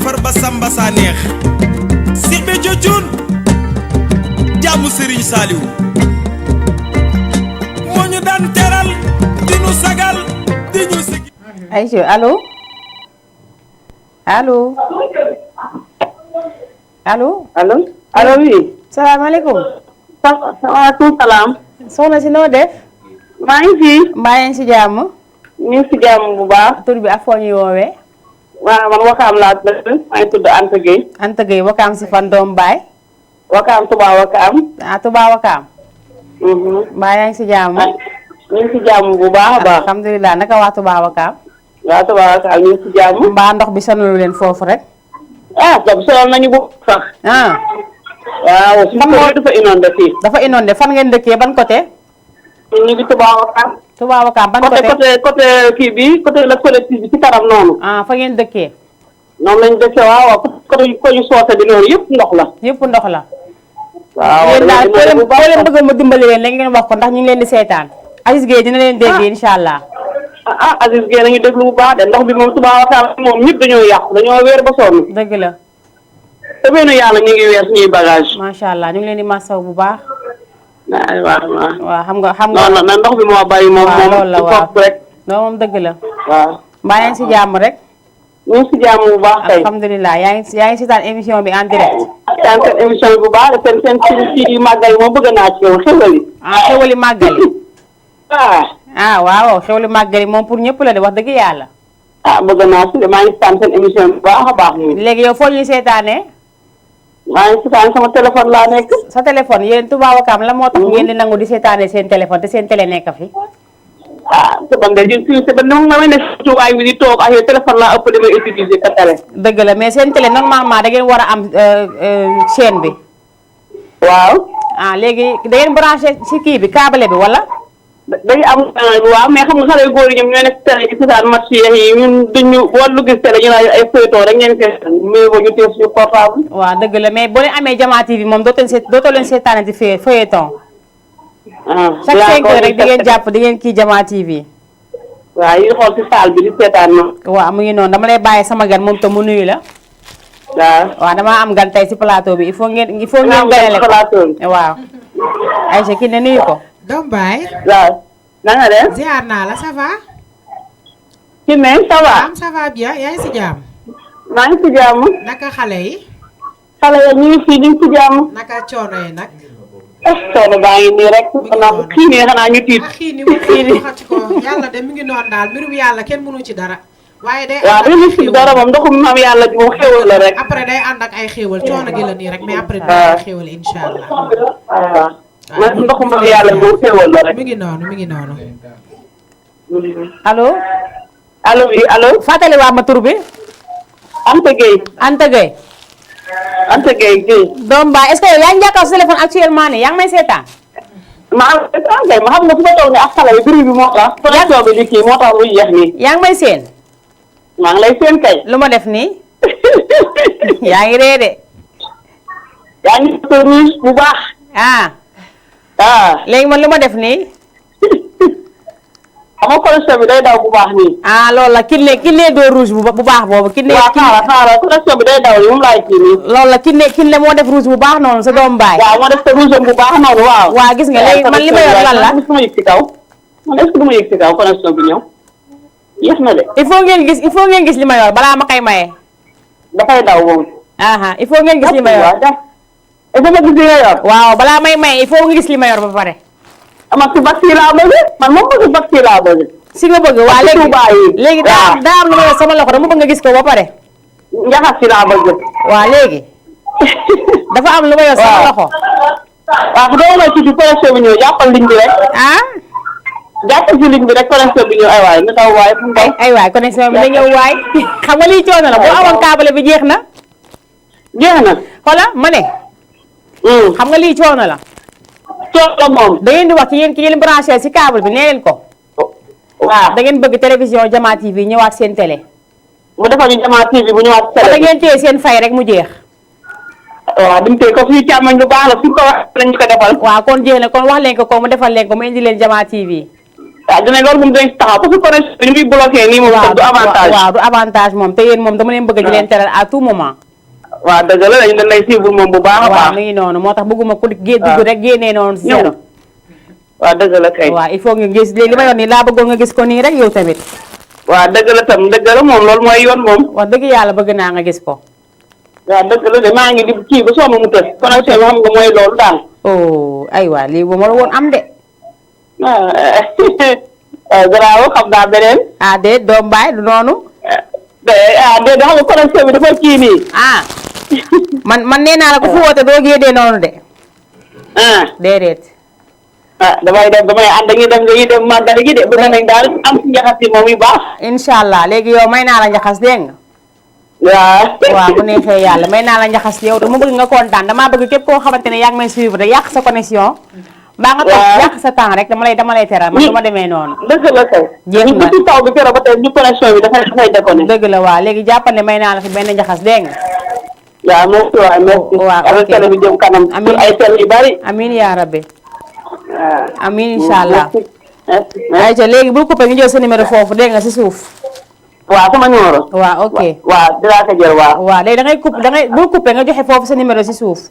Farba Samba sa neex Cheikh Béthio Thioune jaamu Serigne Saliou moo ñu daan teral di ñu sagal di ñu sigi Aïcha allo allo allo allo allo oui. salaamaaleykum. waaleykum salaam. soxna si noo def. maa ngi fi. mbaa yaa ngi si jàmm. ñu ngi si jàmm bu baax. tur bi ak foo ñuy woowee. waaw man Wakaam laa dëkk maa ngi tudd Anta Gueye. Anta Gueye Wakaam si fan doom baay. Wakaam Touba Wakaam. ah Touba Wakaam. mbaa yaa ngi si jàmm. ñu ngi si jàmm bu baax a baax. alhamdulilah naka waa Touba Wakaam. waaw Touba Wakaam ñu ngi si jàmm. mbaa ndox bi sonalu leen foofu rek. ah ndox bi sonal nañu bu sax. ah. waaw suñu kër yi dafa inondé fii. dafa inondé fan ngeen dëkkee ban côté. ñu ngi Touba Wakaam. Touba Wakaam ban côté côté kii bi côté la collectif bi ci kanam noonu. ah fa ngeen dëkkee. noonu lañu dëkkee waaw côté ko ñu soote bi noonu yëpp ndox la. yëpp ndox la. waaw yéen daal koo leen bëgg ma dimbali leen léegi ngeen wax ko ndax ñu ngi leen di seetaan. Aziz Gueye dina leen dégg incha allah. Aziz Gueye nañu déglu bu baax de ndox bi moom Touba Wakaam moom ñëpp dañoo yàqu dañoo weer ba sonn. dëgg la. te benn yàlla ñu ngi weer suñuy bagage. macha allah ñu ngi leen di masaw bu baax. waaw xam nga. non non ndox bi moo bàyyi moom loolu la waaw rek. non moom dëgg la. waaw. mbaa yaa ngi si jàmm rek. ñu ngi si jàmm bu baax tey. alhamdulilah yaa ngi si taan émission bi en direct. taan seen émission bi bu baax seen ci màggal yi moom bëgg naa ci yow xewali. xewali màggal yi. waaw xewali màggal yi moom pour ñëpp la de wax dëgg yàlla. bëgg naa si de maa ngi si taan seen émission bi bu baax a baax. léegi yow foo ñuy seetaanee. maa ngi si taan sama téléphone laa nekk. sa téléphone yéen Touba Wakaam la moo tax ngeen di nangu di seetaanee seen téléphone te seen télé nekk fi. te ban de ñun fii te ban ni ma ne si tubaay bi di toog ak yow téléphone laa ëpp damay utiliser ka télé. dëgg la mais seen télé normalement da ngeen war a am chaîne bi. waaw. léegi da ngeen branché si kii bi câble bi wala. dañu am waaw mais xam nga xale yu góor yi ñoom ñoo nekk télé ci seetaan match yi ñun duñu wàllu gis télé ñu naan ay feuilleton rek ngeen seetaan mais boo ñu téye suñu portable. waaw dëgg la mais boo leen amee Jama TV moom dootoo leen seetaanati feuilleton. chaque 5 heures rek di ngeen jàpp di ngeen kii Jama TV. waaw yi xool si salle bi di seetaan ma. waaw mu ngi noonu dama lay bàyyi sama gan moom te mu nuyu la. waaw damaa am gan tey si plateau bi il faut ngeen ganale ko waaw. Aïcha ki ne nuyu ko. doom baay. waaw. na nga def. ziar naa la ça va. ci ne ça va. ça va bien yaa ngi si jàmm. maa ngi si jàmm. naka xale yi. xale yi ñu ngi fii ñu ngi si jàmm. naka coono yi nag. coono baa ngi nii rek. xii nii xanaa ñu tiit. xii nii waxati ko yàlla de mi ngi noonu daal mbirum yàlla kenn mënu ci dara. waaye day waaw dañuy si dara moom ndoxum maam yàlla moom xéwal la rek. après day ànd ak ay xéwal coono gi la nii rek mais après day ay xéwal incha allah. waaw man ndoxum maam yàlla moom xéwal la rek. mi ngi noonu mi ngi noonu. allo. allo oui allo. fàttali waa ma tur bi. Anta Gueye. Anta Gueye. Anta Gueye Gueye. doom baay est-ce que yow yaa ngi jàkkaarloo sa téléphone actuellement nii yaa ngi may seetaan. ma xam nga fu ma toog ne ak xale yi bruit bi moo tax. connexion bi di kii moo tax muy yeex nii. yaa ngi may seen. maa ngi lay seen kay. lu ma def nii. yaa ngi ree de. yaa ngi rouge bu baax. léegi man lu ma def nii. xam nga connexion bi day daw bu baax nii. loolu la kinne doo rouge bu baax boobu. waaw xaaral connexion bi day daw nii moom laay kii nii. loolu la kinne moo def rouge bu baax noonu sa doom baay. waaw moo def sa rouge bu baax noonu waaw. waaw gis nga léegi man li ma yor lan la. man est-ce que du ma yëg ci kaw connexion bi ñëw. yéex na de. il faut ngeen gis li ma yor balaa ma koy maye. dafay daw moom. il faut ngeen gis li ma yor. il faut ma gis li nga yor. waaw balaa may maye il faut nga gis li ma yor ba pare. man si vaccin laa bëgg man moom bëgg vaccin laa bëgg. si nga bëgg waa léegi daa am lu ma yor sama loxo dama bëgg nga gis ko ba pare. njaxas si laa bëgg. waa léegi. dafa am lu ma yor sama loxo. waaw bu doon ci connexion bi ñëw jàppal ligne bi rek. jàppal ci ligne bi rek connexion bi ñëw ay waay na taw waay fu mu ay waay connexion bi na ñëw waay. xam nga liy coono la boo amoon câble bi jeex na. jeex na. xoola ma ne. xam nga liy coono la. coono moom. da ngeen di wax ki ngeen branché si câble bi nee leen ko. waaw da ngeen bëgg télévision Jama TV ñëwaat seen télé. mu defal ñu Jama TV bu ñëwaat télé. da ngeen téye seen fay rek mu jeex. waaw bi mu téye ko suñu càmmoñ lu baax la suñ ko wax lañ ñu ko defal. waaw kon jeex na kon wax leen ko mu defal leen ko mu indi leen Jama TV. waaw dinañ loolu moom dinañ ci taxaw parce que connexion bi ñu muy bloqué nii moom du avantage. waaw du avantage moom te yéen moom dama leen bëgg di leen teral à tout moment. waaw dëgg la dañ lay suivre moom bu baax a baax. waaw mi ngi noonu moo tax bëgguma ku dugg rek génnee noonu si zéro. waaw dëgg la kay. waaw il faut nga gis li ma yor nii laa bëggoon nga gis ko nii rek yow tamit. waaw dëgg la tam dëgg la moom loolu mooy yoon moom. wax dëgg yàlla bëgg naa nga gis ko. waaw dëgg la de maa ngi di kii ba sonn mu tës connexion bi xam nga mooy loolu daal. oh aywa lii bu ma la woon am de. garaaw xam naa beneen. ah de doom baay du noonu. de xam nga connexion bi dafa kii nii. man nee naa la ko fu woote doo génnee noonu de. déedéet. damay ànd dañuy dem màggal gi de bu ne nañ daal am si njaxas yi moom yu baax. incha allah léegi yow may naa la njaxas dégg nga. waaw bu neexee yàlla may naa la njaxas yow dama bëgg nga kontaan damaa bëgg képp koo xamante ne yaa ngi may suivre de yàq sa connexion. baa nga toog yàq sa temps rek dama lay teral man du ma demee noonu. dëgg la kay. jeex na ñu taw bi keroog ba tey ñu connexion bi dafay déconné. dëgg la waaw léegi jàppal ne may naa la fi benn njaxas dégg nga. waaw merci waay merci. waaw ok télé bi jëm kanam. amiin ay télé yu bari. amiin yaa rabbi. waaw amiin incha allah. ayca léegi bul coupé ñu jël sa numéro foofu dégg nga si suuf. waaw sama numéro. waaw ok waaw dinaa ko jël waaw. waaw léegi bul coupé nga joxe foofu sa numéro si suuf.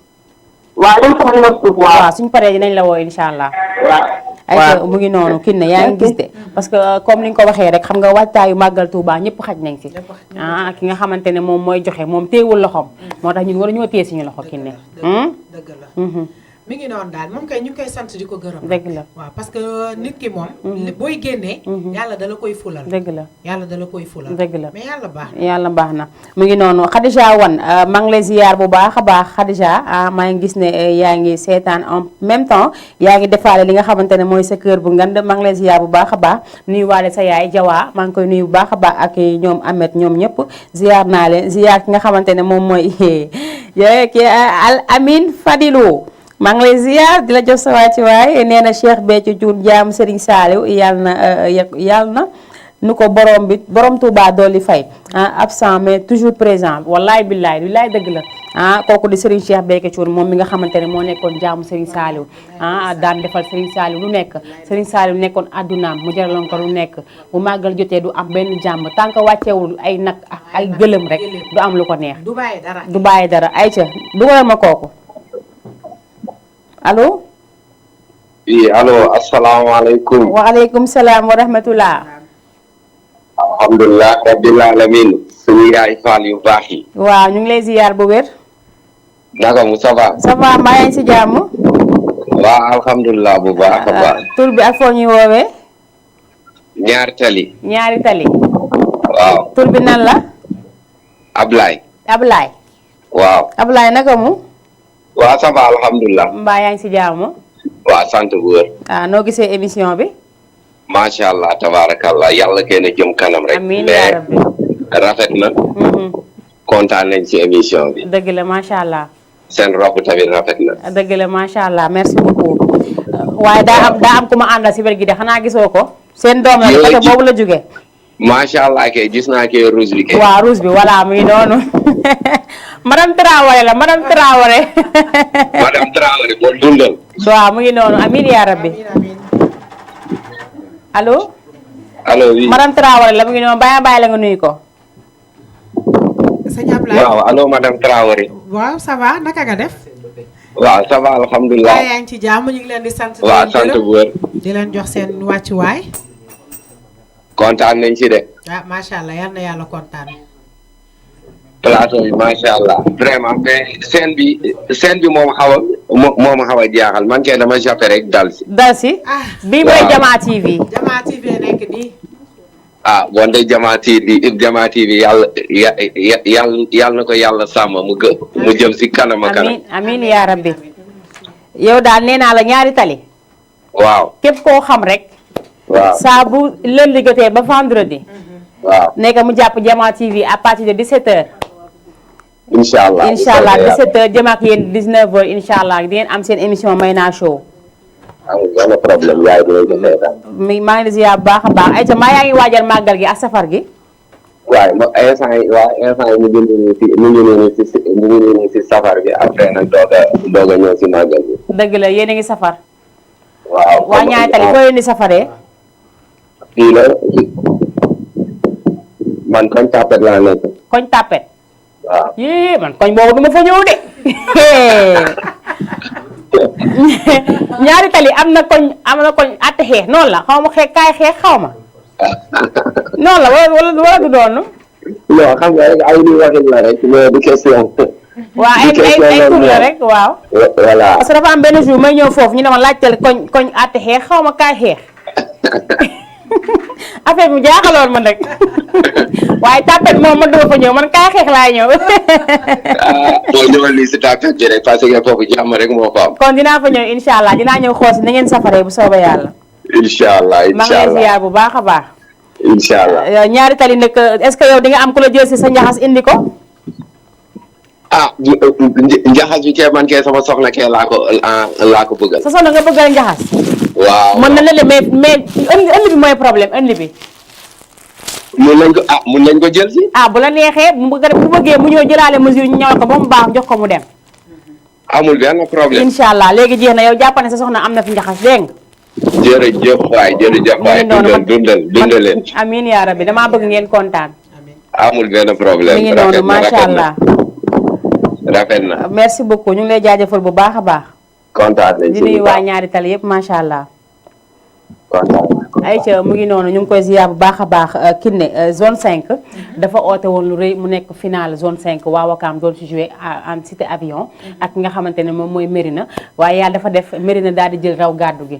waaw léegi sama numéro suuf waaw. waaw suñ paree dinañ la woo incha allah. waaw. ayca mu ngi noonu kin ne yaa ngi gis de parce que comme ni nga ko waxee rek xam nga waajtaayu màggal Tuuba ñëpp xaj nañ si. ki nga xamante ne moom mooy joxe moom téewul loxoom. moo tax ñun war ñoo téye suñu loxo kin ne. dëgg la. mi ngi noonu daal moom kay ñu ngi koy sant di ko gërëm. dëgg la waaw parce que nit ki moom. booy génnee. yàlla dala koy fulal. dëgg la yàlla dala koy fulal. dëgg la mais yàlla baax na. yàlla baax na mu ngi noonu Khadija Wane maa ngi lay ziyaar bu baax a baax Khadija maa ngi gis ne yaa ngi seetaan en même temps yaa ngi defaale li nga xamante ne mooy sa kër bu ngand maa ngi lay ziyaar bu baax a baax nuyu waale sa yaay Jawa maa ngi koy nuyu bu baax a baax ak ñoom Amet ñoom ñëpp ziyaar naa leen ziyaar ki nga xamante ne moom mooy ki Al Amin Fadilou maa ngi lay ziar di la jox sa waa ci waay nee na Cheikh Béthio Thioune jaam Serigne Saliou yàlla na nu ko borom Touba dooli fay absent mais toujours présent wallaay billaay dëgg la kooku di Serigne Cheikh Béthio Thioune moom mi nga xamante ne moo nekkoon jaamu Serigne Saliou daan defal Serigne Saliou lu nekk Serigne Saliou nekkoon addunaam mu jaraloon ko lu nekk bu màggal jotee du am benn jàmm tant que wàccewul ay nag ay gëlëm rek du am lu ko neex du bàyyi dara ayca dugalal ma kooku allo. oui allo asalaamaaleykum. waaleykum salaam wa rahmatulah. alhamdulilah rabbil alamin suñu yaay faal yu baax yi. waaw ñu ngi lay ziyaar bu wér. naka mu ça va. ça va mbaa yaa ngi si jàmm. waaw alhamdulilah bu baax a baax. tur bi ak foo ñuy woowee. ñaari tali. ñaari tali. waaw. tur bi nan la. Ablaye. Ablaye. waaw. Ablaye naka mu. waaw ça va alhamdulilah. mbaa yaa ngi si jàmm. waaw sant bu wér. noo gisee émission bi. macha allah tabaarakallah yàlla kenn jëm kanam rek. amiin yaa rabbi rafet na. kontaan nañ ci émission bi. dëgg la macha allah. seen rob tamit rafet na. dëgg la macha allah merci beaucoup. waaye daa am ku ma àndal si wér gi de xanaa gisoo ko. seen doom la côté boobu la jógee. macha allah kay gis naa kay rouge bi kay. waaw rouge bi voilà muy noonu. madame Traoré la madame Traoré. madame Traoré boo dundal. waaw mu ngi noonu amiin yaa rabbi. allo. allo oui. madame Traoré la mu ngi noonu bàyyi la nga nuyu ko. sëñ Ablaye waaw allo madame Traoré. waaw ça va naka nga def. waaw ça va alhamdulilah. yaa ngi ci jàmm ñu ngi leen di sant. waaw sant bu wér. di leen jox seen wàccuwaay. kontaan nañ ci de. macha allah yal na yàlla kontaan. plateau bi macha allah vraiment mais scène bi moom xaw a jaaxal man kay dama jappe rek dal si. bii mooy Jamaa TV. Jamaa TV nekk nii. wante Jamaa TV yàlla na ko yàlla sàmm mu jëm si kanam ak kanam. amiin yaa rabbi. yow daal nee naa la ñaari tali. waaw képp koo xam rek. waaw saa bu lundi jotee ba vendredi. waaw nekk mu jàpp Jamaa TV à partir de 17h. incha allah 17h jëm ak yéen 19h incha allah di ngeen am seen émission Mayna Show. amul benn problème yaay dinañ ko seetaan. maa ngi lay ziar bu baax a baax ayca maa yaa ngi waajal màggal gi ak safar gi. waaye instant yi mu ngi nii si safar bi après nag doog a ñëw si màggal bi. dëgg la yéen a ngi safar. waaw waa ñaari tali foo leen di safaree. fii la man koñ Tapet laa nekk. koñ Tapet. waaw yii man koñ boobu du ma fa ñëw de. ñaari tali am na koñ àtte xeex noonu la xaw ma kaay xeex xaw ma. noonu la wala du doon. non xam nga rek ay li waxin la rek mais du question. waaw ay tur la rek waaw. voilà parce que dafa am benn jour may ñëw foofu ñu ne ma laajteel koñ àtte xeex xaw ma kaay xeex. affaire bi jaaxaloon ma nag waaye Tapet moom man duma fa ñëw man kaay xeex laay ñëw. boo ñëwal lii si Tapet ji rek parce que foofu jàmm rek moo fa am. kon dinaa fa ñëw incha allah dinaa ñëw xool si na ngeen safaree bu soobee yàlla. incha allah maa ngi lay ziar bu baax a baax. incha allah ñaari tali nag est-ce que yow di nga am ku la jël si sa njaxas indi ko. njaxas bi kee man kee sama soxna kee laa ko bëggal. sa soxna nga bëggal njaxas. waaw mën na la le mais ënd bi mooy problème ënd bi. mun nañ ko jël si. bu la neexee bu bëggee mu ñëw jëlaale mesure ñu ñëwal ko ba mu baax jox ko mu dem. amul benn problème. incha allah léegi jeex na yow jàpp ne sa soxna am na fi njaxas dégg nga. jërëjëf waay dundal leen. amiin yaa rabbi damaa bëgg ngeen kontaan. amul benn problème. mi ngi noonu macha allah. rafet na. merci beaucoup ñu ngi lay jaajëfal bu baax a baax. kontaan nañ di nuyu waa ñaari tali yëpp macha allah. kontaan ayca mu ngi noonu ñu ngi koy ziar bu baax a baax Kiné zone 5 dafa oote woon lu rëy mu nekk final zone 5 waa Wakaam doon si joué en cité avion ak nga xamante ne moom mooy Mérina waaye yàlla dafa def Mérina daal di jël raw gàddu gi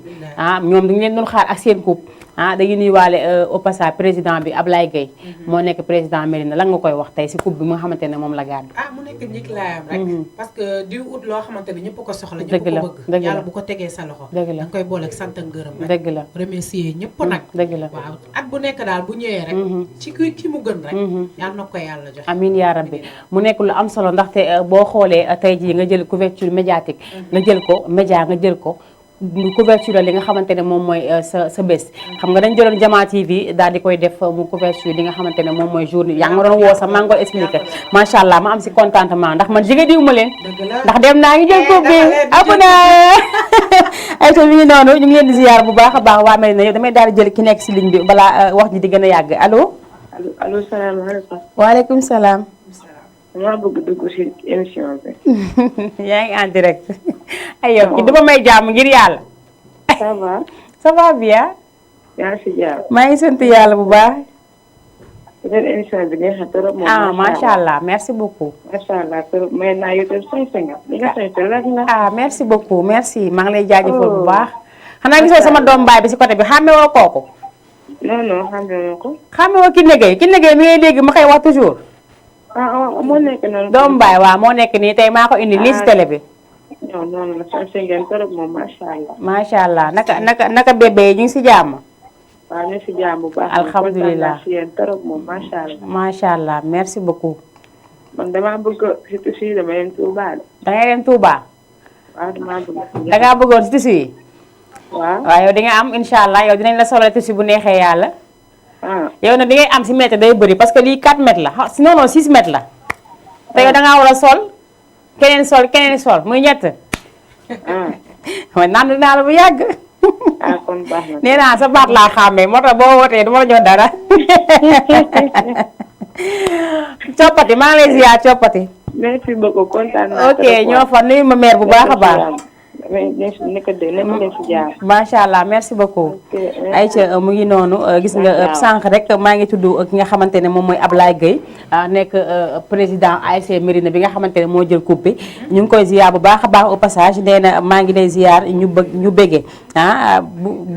ñoom dañu leen doon xaar ak seen coupe dañuy nuyuwaale au passage président bi Ablaye Gueye moo nekk président Mérina lan nga koy wax tey si coupe bi nga xamante ne moom la gàddu. mu nekk njëkk laayam rek parce que di ut loo xamante ne ñëpp ko soxla ñëpp ko bëgg yàlla bu ko tegee sa loxo da nga koy boole ak sant ak ngërëm rek dëgg la remercier ñëpp nag dëgg la waaw at bu nekk daal bu ñëwee rek ci ki mu gën rek yàlla na ko yàlla jox amiin yaa rabbi mu nekk lu am solo ndaxte boo xoolee tey jii nga jël couverture médiatique nga jël ko média nga jël ko couverture li nga xamante ne moom mooy sa bés xam nga dañ jëloon Jama TV daal di koy def mu couverture li nga xamante ne moom mooy journée yaa ngi ma doon woo sax maa ngi koy expliqué macha allah ma am si contentement ndax man jigéen diw ma leen ndax dem naa ngi jël coupe bi app na ay to mi ngi noonu ñu ngi leen di ziar bu baax a baax waa Mérina yow damay daal di jël ki nekk si ligne bi balaa wax ji di gën a yàgg allo allo salaamaaleykum. waaleykum salaam. maa bëgg dugg si émission bi. yaa ngi en direct. ay yow ki dama may jàmm ngir yàlla. ça va. ça va bien. yaa ngi si jàmm. maa ngi sant yàlla bu baax. seen émission bi neex na trop moom. macha allah merci beaucoup. macha allah trop may naa yow tamit sañ nga. li nga sañ rek la. merci beaucoup merci maa ngi lay jaajëfal bu baax. xanaa gisoo sama doom baay bi si côté bi xàmmewoo kooku. non xàmmewoo ko. xàmmewoo Kiné Gueye mi ngay dégg ma koy wax toujours. moo nekk noonu. doomu baay waaw moo nekk nii tey maa ko indi nii si télé bi. non non sañ ngeen trop moom macha allah. macha allah naka bébé yi ñu ngi si jàmm. waaw ñu ngi si jàmm bu baax. alhamdulilah si yéen trop moom macha allah. macha allah merci beaucoup. man damaa bëgg si tissu yi dama dem Touba. da ngay dem Touba. waaw damaa bëgg. da ngaa bëggoon si tissu yi. waaw yow di nga am incha allah yow dinañ la solo tissu bu neexee yàlla. yow nag di ngay am si mètre day bëri parce que lii 4 mètres la sinon non 6 mètres la. te yow da ngaa war a sol keneen sol muy ñett. waaw naan dinaa la bu yàgg. kon baax na. nee naa sa baat laa xàmmee moo tax boo wootee du ma la jox dara. coppati maa ngi lay ziar coppati. merci beaucoup kontaan naa. ok ñoo fa nuyu ma mère bu baax a baax. macha allah merci beaucoup. ayca mu ngi noonu gis nga sànq rek maa ngi tudd ki nga xamante ne moom mooy Ablaye Gueye nekk président ASC Mérina bi nga xamante ne moo jël coupe bi ñu ngi koy ziar bu baax a baax au passage nee na maa ngi lay ziar ñu bëggee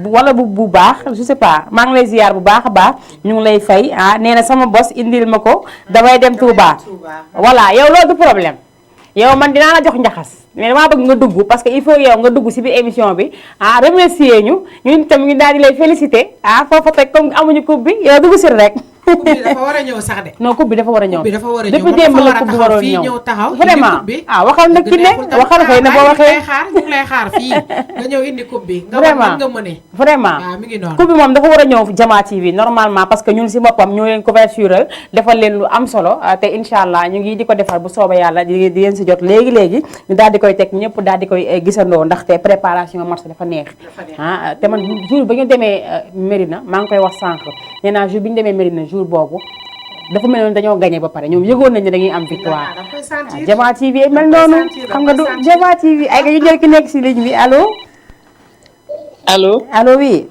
wala bu baax je sais pas maa ngi lay ziar bu baax a baax ñu ngi lay fay nee na sama bos indil ma ko damay dem Touba voilà yow loolu du problème yow man dinaa la jox njaxas mais damaa bëgg nga dugg parce que il faut yow nga dugg si biir émission bi remercier ñun tamit ñu daal di lay féliciter foofa teg comme amuñu coupe bi yow dugg si rek. coupe bi dafa war a ñëw sax de. non coupe bi dafa war a ñëw. coupe bi dafa war a ñëw depuis démb la coupe bi waroon fii ñëw ñëw taxaw. vraiment ah waxal nag ki ne waxal xëy na boo waxee. ñu ngi lay xaar fii nga ñëw indi coupe bi. vraiment nga mëne. vraiment waaw mi ngi noonu. coupe bi moom dafa war a ñëw Jama TV normalement parce que ñun si boppam ñoo leen couverture defal leen lu am solo te incha allah ñu ngi di ko defar bu soobee yàlla di leen si jot léegi ñu daal di koy teg ñëpp daal di koy gisandoo ndaxte préparation match dafa neex. te man jour ba ñu demee Mérina maa ngi koy wax sànq nee naa jour bi ñu demee Mérina jour boobu dafa mel noonu dañoo gagné ba pare ñoom yëgoon nañ ne dañuy am victoire. Jama TV mel noonu xam nga du Jama TV ay nga ñu jël ki nekk si ligne bi allo. allo oui.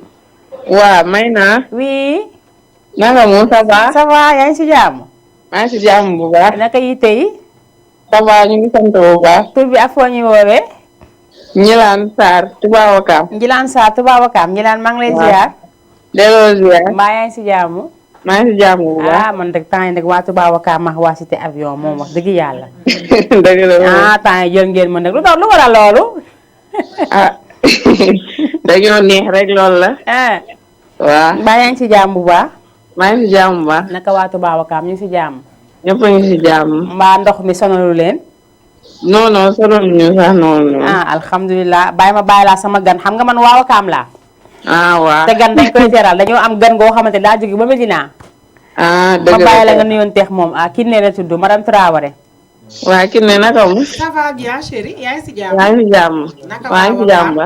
waaw may naa. oui. naka mu ça va. ça va yaa ngi si jàmm. maa ngi si jàmm bu baax. naka yi tey. ça va ñu ngi sant bu baax. tur bi ak foo ñuy woowee. Njilaan Sarr Touba Wakam. Njilaan Sarr Touba Wakam Njilaan maa ngi lay ziar. delloo ziar. mbaa yaa ngi si jàmm. maa ngi si jàmm bu baax. ah man de temps yi nag waa Touba Wakam ma waa cité avion moom wax dëgg yàlla. dëgg la ah temps yi jël ngeen ma nag lu tax lu waral loolu. ah dañoo neex rek loolu la. ah. waaw. mbaa yaa ngi si jàmm bu baax. maa ngi si jàmm bu baax. naka waa Touba Wakam ñu ngi si jàmm. ñëpp a ngi si jàmm. mbaa ndox mi sonalu leen. non non sonal ñu sax noonu. ah alhamdulilah bàyyi ma bàyyi laa sama gan xam nga man waa Wakam laa. ah waaw te gan dañ koy teral dañoo am gan goo xamante daa jóge ba Medina. ah dëgg ma bàyyi la nga nuyoon teex moom ah kii ne la tudd madame Traoré. waa kii ne naka mu. ça va bien chérie yaa ngi si jàmm. yaa ngi si jàmm. naka maa ngi si jàmm ba.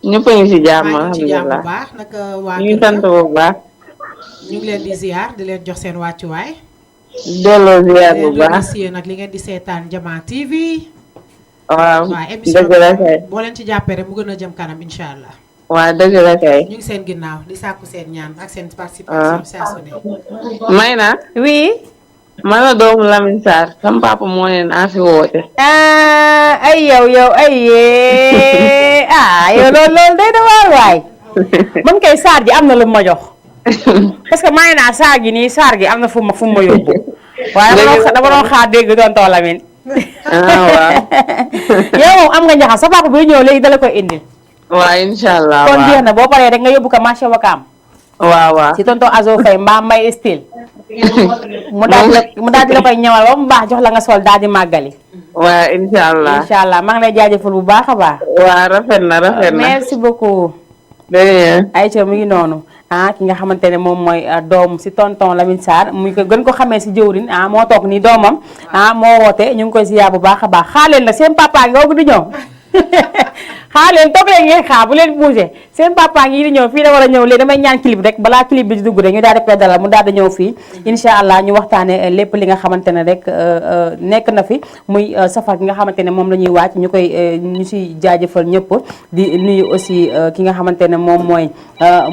ñëpp a ngi si jàmm maa ngi ci jàmm bu alhamdulilah. baax naka waa ñu ngi sant bu baax. ñu ngi leen di ziar di leen jox seen wàccuwaay. delloo ziar bu leen baax. remercier nag li ngeen di seetaan Jama TV. waaw émission dëgg la kay. boo leen ci jàppee rek mu gën a jëm kanam incha allah. waaw dëgg la kay. ñu ngi seen ginnaaw di sàkku seen ñaan ak seen participation saa su ne. may na. oui. man la doomu Lamine Sarr. sama papa moo leen a fi woote. ay yow ay yow loolu day na waar waay. man kay Sarr ji am na lu ma jox. parce que may naa Sarr gi nii Sarr gi am na fu ma yóbbu. waaye dama doon xaar dégg tonton Lamine. waaw. yow moom am nga njaxas sa papa buy ñëw léegi dala koy indil. waaw incha allah kon jeex na boo paree rek nga yóbbu ko marché Wakam. waaw. si tonton Azo Faye mbaa Mbay style. mu daal di la koy ñëwal ba mu baax jox la nga sol daal di màggali. waaw incha allah. incha allah maa ngi lay jaajëfal bu baax a baax. waaw rafet na. merci beaucoup. Aïcha mu ngi noonu. ki nga xamante ne moom mooy doom si tonton Lamine Sarr muy ko gën ko xamee si jëwrin moo toog nii doomam moo woote ñu ngi koy ziar bu baax a baax xaaleen la seen papa nga wog di ñëw xaaleen toog leen ngeen xaar bu leen bougé seen papa ngi di ñëw fii la war a ñëw léegi damay ñaan clip rek balaa clip bi di dugg rek ñu daal di koy dalal mu daal di ñëw fii incha allah ñu waxtaane lépp li nga xamante ne rek nekk na fi muy safar gi nga xamante ne moom la ñuy wàcc ñu si jaajëfal ñëpp di nuyu aussi ki nga xamante ne moom mooy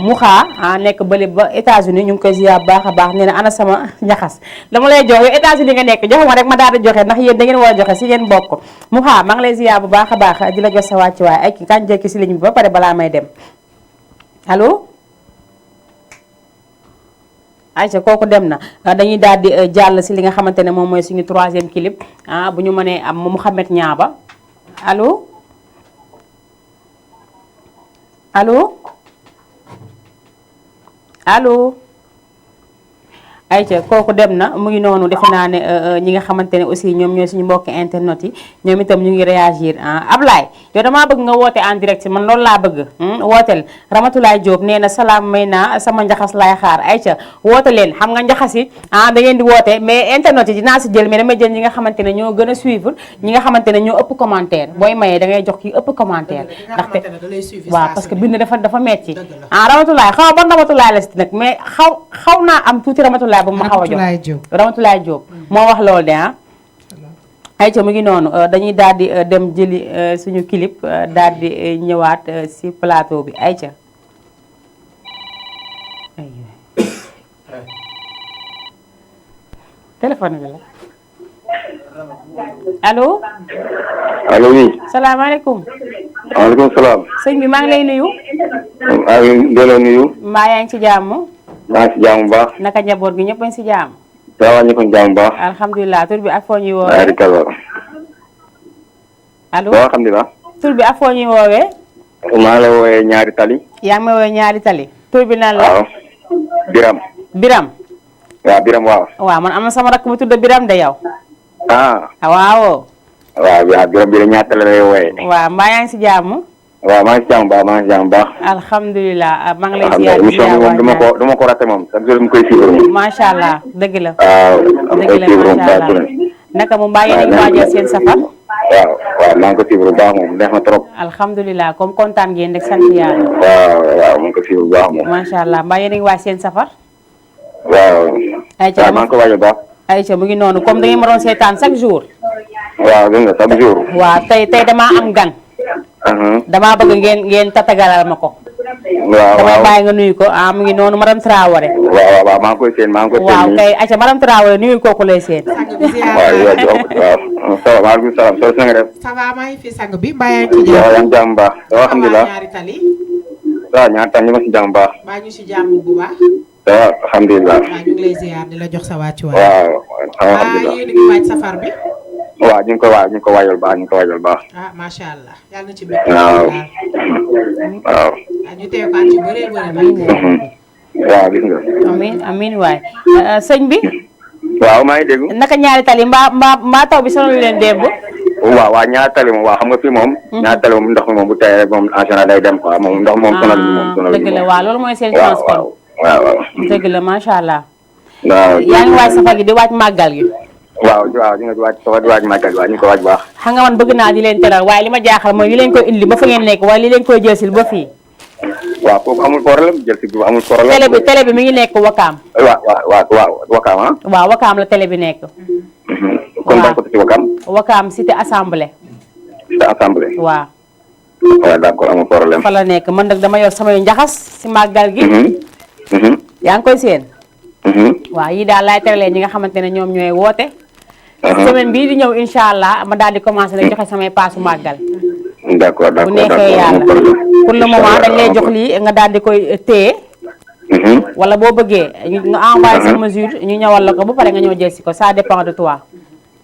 Mouxa nekk bële ba États-Unis ñu ngi koy ziar baax a baax nee na ana sama njaxas dama lay jox yow États-Unis nga nekk jox ma rek ma daal di joxe ndax yéen da ngeen war a joxe si ngeen bokk Mouxa maa ngi lay ziar bu baax a baax di la jox sa wàcc waay ay kañ jekki si ligne bi ba pare balaa may dem allo Aïcha kooku dem na dañuy daal di jàll si li nga xamante ne moom mooy suñu 3e clip bu ñu mënee am Mouhamed Ñaaba allo Aïcha kooku dem na mu ngi noonu defe naa ne ñi nga xamante ne aussi ñoom ñooy suñu mbokki internet yi ñoom itam ñu ngi réagir Ablaye yow damaa bëgg nga woote en direct man loolu laa bëgg wooteel Ramatoulaye Diop nee na salaam may naa sama njaxas laay xaar Aïcha woote leen xam nga njaxas yi da ngeen di woote mais internet yi dinaa si jël mais damay jël ñi nga xamante ne ñoo gën a suivre ñi nga xamante ne ñoo ëpp commentaire booy mayee da ngay jox ki ëpp commentaire ndaxte waaw parce que bind dafa metti Ramatoulaye xaw ma ban Ramatoulaye la si nag mais xaw naa am tuuti Ramatoulaye bu ma xaw a jox Ramatoulaye Diop moo wax loolu de Aïcha mu ngi noonu dañuy daal di dem jëli suñu clip daal di ñëwaat si plateau bi Aïcha téléphone bi la allo oui. salaamaaleykum. waaleykum salaam. sëñ bi maa ngi lay nuyu. maa ngi delloo nuyu. mbaa yaa ngi ci jàmm. maa ngi si jàmm bu baax. naka njaboot gi ñëpp a ngi si jàmm. ça va ñëpp a ngi jàmm bu baax. alhamdulilah tur bi ak foo ñuy woowee. allo. waaw alhamdulilah. tur bi ak foo ñuy woowee. maa ngi lay woowee ñaari tali. yaa ngi may woowee ñaari tali. tur bi nan la. waaw. Biram. Biram. waaw Biram waaw. waaw man am na sama rakk bu tudd Biram de yow. waaw. waaw Biram bi la ñaata la lay wooyee. waaw mbaa yaa ngi si jàmm. waaw maa ngi si jàmm baax maa ngi si jàmm baax. alhamdulilah maa ngi lay ziar émission bi moom duma ko raté moom chaque jour mu koy suivre moom. macha allah dëgg la. waaw dëgg la macha allah naka mu mbaa yéen a ngi waajal seen safar. waaw maa ngi ko suivre bu baax moom neex na trop. alhamdulilah comme kontaan ngeen rek sant yàlla. waaw maa ngi ko suivre bu baax moom. macha allah mbaa yéen a ngi waaj seen safar. waaw. ayca maa ngi ko waajal baax. ayca mu ngi noonu comme da ngeen ma doon seetaan chaque jour. waaw gis nga chaque jour. waaw tey damaa am gan. damaa bëgg ngeen tatagalal ma ko. waaw damay bàyyi nga nuyu ko mu ngi noonu madame Traoré. waaw maa ngi koy seen maa ngi koy seen. waaw kay ayca madame Traoré nuyul kooku lay seen. waaw maaleykum salaam soo sa nga def. ça va maa ngi fi sang bi mbaa yaa ngi ci jàmm. waaw yaa ngi jàmm baax. alhamdulilah ñaari tali. waaw ñaari tali ñu ma si jàmm baax. mbaa ñu si jàmm bu baax. waaw alhamdulilah. waaw ñu ngi lay ziar di la jox sa wàccuwaay. waaw alhamdulilah. yéen a ngi waaj safar bi. waaw ñu ngi ko waajal baax ñu ngi ko waajal baax. macha allah yàlla na ci mbir. waaw. ñu teewaat ci bëree bëri nag. waaw gis nga. amiin waay sëñ bi. waaw maa ngi dégg. naka ñaari tali mbaa taw bi sonal leen démb. waaw ñaari tali moom waaw xam nga fii moom. ñaari tali moom ndox mi moom bu tawee rek moom en général day dem quoi moom ndox moom sonal bi moom sonal bi dëgg la waaw loolu mooy seen chance kon. waaw. dëgg la macha allah. waaw yaa ngi waaj safar gi di waaj màggal gi. waaw ñu ngi waaj màggal waaw ñu ngi ko waaj baax. xam nga man bëgg naa di leen teral waaye li ma jaaxal mooy li leen koy indi ba fa ngeen nekk waaye li leen koy jëlsil ba fii. waaw foofu amul problème jël si bi amul problème. télé bi mi ngi nekk Wakaam. waaw Wakaam ah. waaw Wakaam la télé bi nekk. kon dañ ko ci Wakaam. Wakaam cité assemblée. cité assemblée. waaw. waaw d'accord amul problème. fa la nekk man nag dama yor samay njaxas si màggal gi. yaa ngi koy seen. waaw yii daal laay teralee ñi nga xamante ne ñoom ñooy woote. semaine bii di ñëw incha allah ma daal di commencé rek joxe samay paasu màggal. d'accord bu neexee yàlla pour le moment dañ lay jox lii nga daal di koy téye. wala boo bëggee nga envoyé sa mesure ñu ñëwal la ko ba pare nga ñëw jël si ko ça dépend de toi.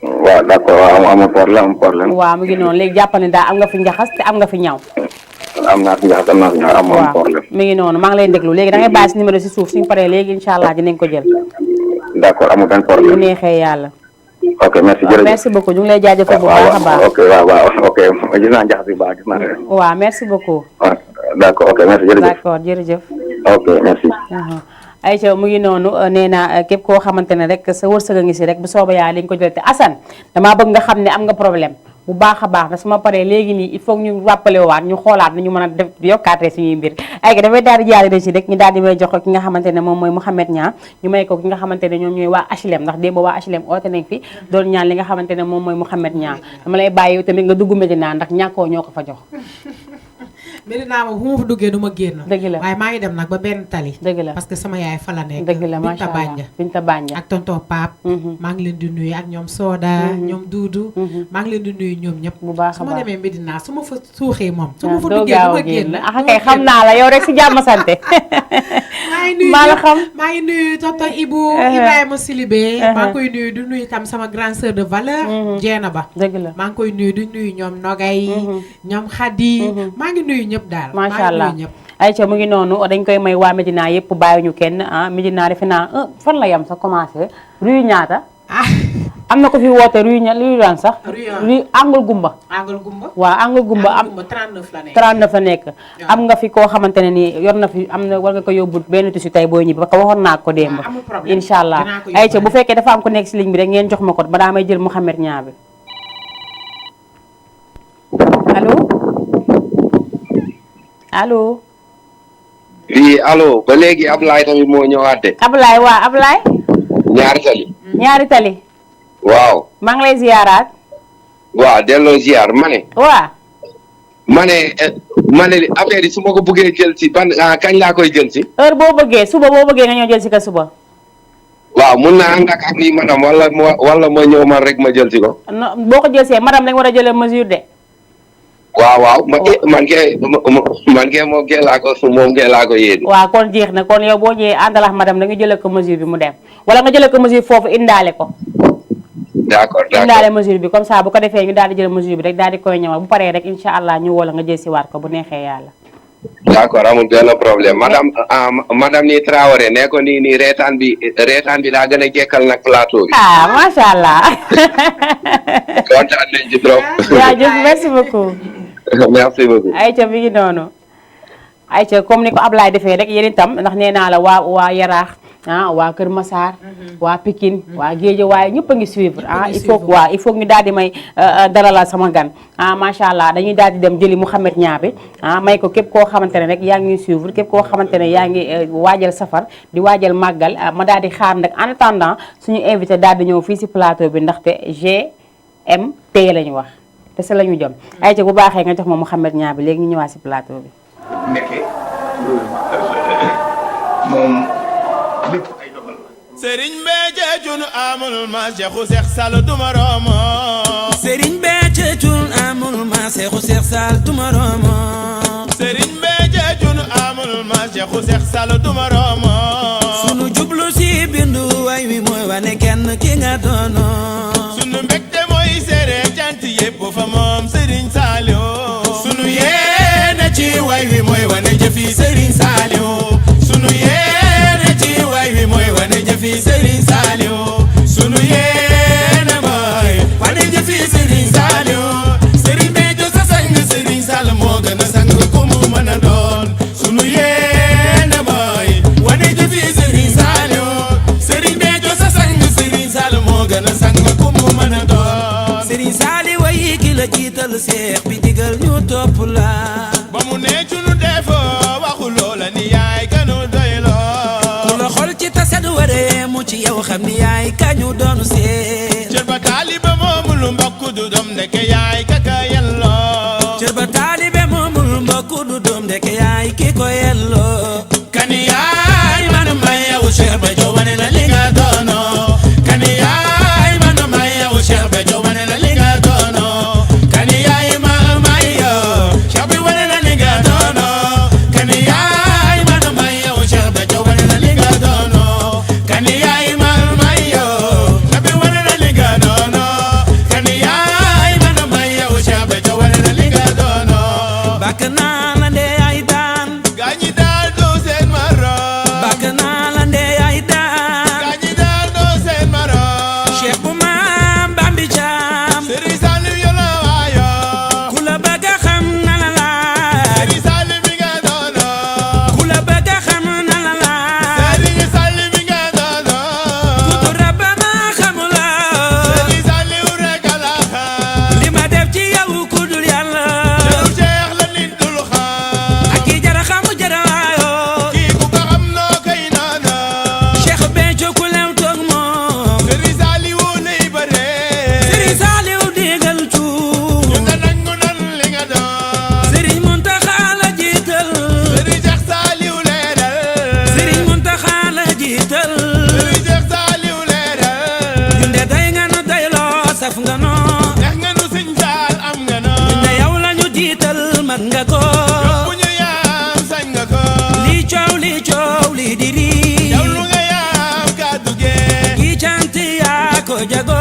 waaw d'accord waaw amul problème. waaw mu ngi noonu léegi jàppal ne daal am nga fi njaxas te am nga fi ñaw. am naa fi njaxas amul problème. mi ngi noonu maa ngi lay déglu léegi da ngay bàyyi si numéro si suuf suñu paree léegi incha allah dinañ ko jël. d'accord amul benn problème. bu neexee yàlla. ok merci jërëjëf merci beaucoup ñu ngi lay jaajëfal bu baax a baax. ok waaw ok gis naa njaxas bi baax gis naa leen. waaw merci beaucoup. d'accord ok merci jërëjëf. d'accord jërëjëf. ok merci. Aïcha mu ngi noonu nee na képp koo xamante ne rek sa wërsëg a ngi si rek bu sooba yaa dañ ko jël te Assane damaa bëgg nga xam ne am nga problème bu baax a baax da su ma paree léegi nii il faut ñu rappelé waat ñu xoolaat ni ñu mën a def yokkaatee suñuy mbir ay dafay daal di jaari si rek ñu daal di may jox ki nga xamante ne moom mooy Mouhamed Niang ñu may ko ki nga xamante ne ñoom ñooy waa HLM ndax démb waa HLM oote nañ fi doon ñaan li nga xamante ne moom mooy Mouhamed Niang dama lay bàyyi tamit nga dugg Medina ndax ñàkkoo ñoo ko fa jox. Medina moom bu ma fa duggee du ma génn. dëgg la waaye maa ngi dem nag ba benn tali. dëgg la parce que sama yaay fa la nekk. dëgg la macha allah Binta Banja ak tonton Pape. maa ngi leen di nuyu ak ñoom Soda. ñoom Duudu. maa ngi leen di nuyu ñoom ñëpp. bu baax a baax su ma demee Medina su ma fa suuxee moom. su ma fa doo duggee du gaaw ma a génn génn. ah kay xam naa la yow rek si jàmm sante. maa la xam maa ngi nuyu tonton Ibou Ibrahima Silibé. maa ngi koy nuyu di nuyu tam sama grande sœur de valeur. Jeena Ba. dëgg la maa ngi koy nuyu di nuyu ñoom Nogay. ñoom Khady. maa ngi nuyu ñëpp daal. macha allah Aïcha mu ngi noonu dañ koy may waa Medina yëpp bàyyi ñu kenn Medina defe naa fan la yam sa commencé rue ñaata. am na ko fi woote rue daan sax. rue Angle Gumba. Angle Gumba. waaw Angle Gumba am 39 la nekk. 39 la nekk. am nga fi koo xamante ne nii yor na fi am na war nga ko yóbbu benn tissu tey booy ñibbi ba ko waxoon naa ko démb. incha allah Aïcha bu fekkee dafa am ko nekk si ligne bi rek ngeen jox ma ko ba daa may jël Mouhamed Niang bi allo. oui allo ba léegi Ablaye tamit moo ñëwaat de. Ablaye waa Ablaye. ñaari tali. ñaari tali. waaw. maa ngi lay ziaraat. waaw delloo ziar ma ne. waa. ma ne affaire yi su ma ko bëggee jël si ban kañ laa koy jël si. heure boo bëggee suba boo bëggee nga ñëw jël si ka suba. waaw mun naa ànd ak lii madame wala ma ñëw man rek ma jël si ko. non boo ko jël see madame dañ war a jëlee mesure de. waaw man kay moom kay laa ko yéen. waaw kon jeex na kon yow boo ñëwee àndalax madame da nga jëlee ko mesure bi mu dem wala nga jëlee ko mesure foofu indaale ko. d'accord indaale mesure bi comme ça bu ko defee ñu daal di jël mesure bi rek daal di koy ñëwal bu paree rek incha allah ñu woo la nga jël si waat ko bu neexee yàlla. d'accord amul benn problème madame ni Traoré ne ko nii reetaan bi daa gën a jekkal nag plateau bi. macha allah. kontaan nañ ci trop. jaajëf merci beaucoup. merci beaucoup. ayca mi ngi noonu. ayca comme ni ko Ablaye defee rek yéen itam ndax nee naa la waa Yaraax waa Kër Massar. waa Pikine waa Guédiawaye ñëpp a ngi suivre il faut ñu daal di may dalalal sama gan macha allah dañuy daal di dem jëli Mouhamed Niabi may ko képp koo xamante ne rek yaa ngi suivre képp koo xamante ne yaa ngi waajal safar di waajal màggal ma daal di xaar nag en attendant suñu invité daal di ñëw fii si plateau bi ndaxte GMT la ñu wax te sa la ñu jëm ayca bu baaxee nga jox ma Mouhamed Niabi léegi ñu ñëwaat si plateau bi. nekke moom lépp ay dogal la. Serigne Béthio Thioune amul ma Cheikhou Cheikh Sall duma romo. Serigne Béthio Thioune amul ma Cheikhou Cheikh Sall duma romo. Serigne Béthio Thioune amul ma Cheikhou Cheikh Sall duma romo. Sunu jublu si bindu way wi mooy wane kenn ki nga doono. Sunu mbégte mooy seere cant yépp fa moom Serigne Saliou. Sunu yéene ci way wi mooy wane jëfi Serigne Saliou. Sunu yéene ci way wi mooy wane jëfi Serigne Saliou. Sunu yéene mooy wane jëfi Serigne Saliou. Serigne Béthio sa sang Serigne Sall moo gën a sang ku mu mën a doon. Sunu yéene mooy wane jëfi Serigne Saliou. Serigne Béthio sa sang Serigne Sall moo gën a sang ku mu mën a doon. Serigne Saliou way ki la jiital seex bi digal ñu topp la. ba mu ne ci nu defoo waxu loola ni yaay kanu doyloo. ku la xool ci tasad waree mu ci yow xam ni yaay kañu doonu seet. cër ba taalibe moomul mbokk du doom ndeke yaay kaka yelloo. cër ba taalibe moomul mbokk du doom ndeke yaay ki ko yelloo. kani yaay man may yow Cheikh Béthio wane na li nga doono. kani yaay man may yow Cheikh Béthio wane na li nga doono. kani yaay man may yow Cheikh bi wane na li nga doono. kani yaay man may yow Cheikh Béthio wane na li nga doono. kani yaay man may yow Cheikh bi wane na li nga doono. kani yaay man may yow Cheikh Béthio wane na li nga doono. bakk naa la ndee ay daan. gaañi daal doo seen maro. bakk naa la ndee ay daan. gaañi daal doo seen maro. Cheikh bu maam Bambi Caam. Serigne Saliou yola waayo. ku la bëgg a xam na la laaj. Serigne Saliou mi nga doono. ku la bëgg a xam na la laaj. Serigne Saliou mi nga doono. ku tu rabba ma xamula. Serigne Saliou rek a la xam. li ma def ci yow ku dul yàlla. yow Cheikh la nit dul xam. ak kii jara xamu jara waayo. kii ku ko xam noo koy noonu. Cheikh Béthio ku lew toog moom. Serigne Saliou lay bëree. Serigne Saliou digal cuub. ñu ne nangu nan li nga doon. Serigne Mountakha la jiital. Serigne Cheikh Saliou leeral. Serigne Mountakha la jiital. Serigne Cheikh Saliou leeral. ñun de day nga nu dayloo saf nga noo. neex nga nu Sëñ Saal am nga noo. ñun de yow la ñu jiital man nga ko. bu ñu yaam sañ nga ko. lii coow lii di rii. yow lu nga yaam kàddu gee. kii cant yaa ko jago.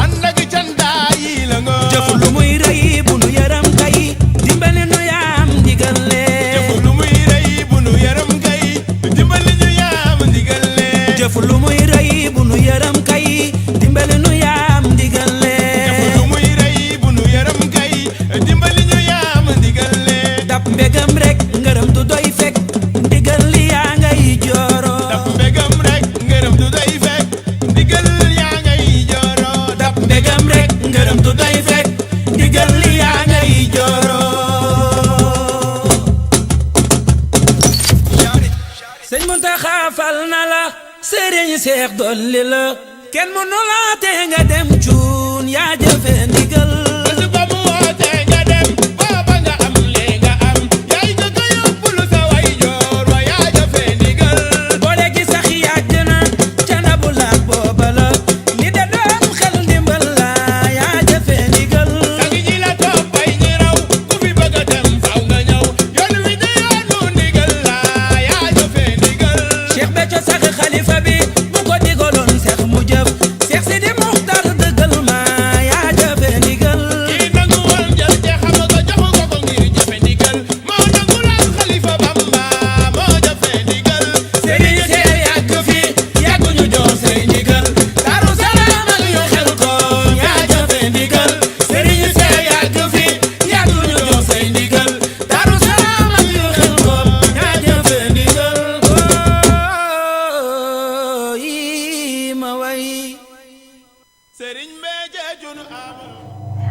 ànd ak cantaa yi la ngoo. jëf lu muy rëy bu nu yaram kay. dimbali nu yaam ndigal lee. jëf lu muy rëy bu nu yaram kay. dimbali ñu yaam ndigal lee. jëf lu muy rëy bu nu yaram kay. dimbali nu yaam ndigal lee. jëf lu muy rëy bu nu yaram kay. dimbali ñu yaam ndigal lee. dab mbégam rek ngërëm du doy fekk. ndigal li yaa ngay jooro. dab mbégam rek ngërëm du doy fekk. ndigal yaa ngay jooro. dab mbégam rek ngërëm du doy fekk. ndigal li yaa ngay jooro. sëñ Mountakha fal na la. sëriñ Seex dolli la. kenn mënu la te nga dem cuun yaa jëfe ndigal. bés ba mu wootee nga dem. booba nga am lee nga am. yaay nga ko yóbbulu sa way joor wa yaa jëfee ndigal. boole gi sax yàgg na. ca ndabu laak booba la. li da doon xel ndimbal la yaa jëfe ndigal. sang ji la topp bay ñi raw. ku fi bëgg a dem faw nga ñëw. yoon wi de yoonu ndigal la yaa jëfee ndigal. Cheikh Béthio sax xalifa bi bu ko digaloon seex mu jëf. Seex Sidi Muxtar dëggal ma yaa jëfe ndigal.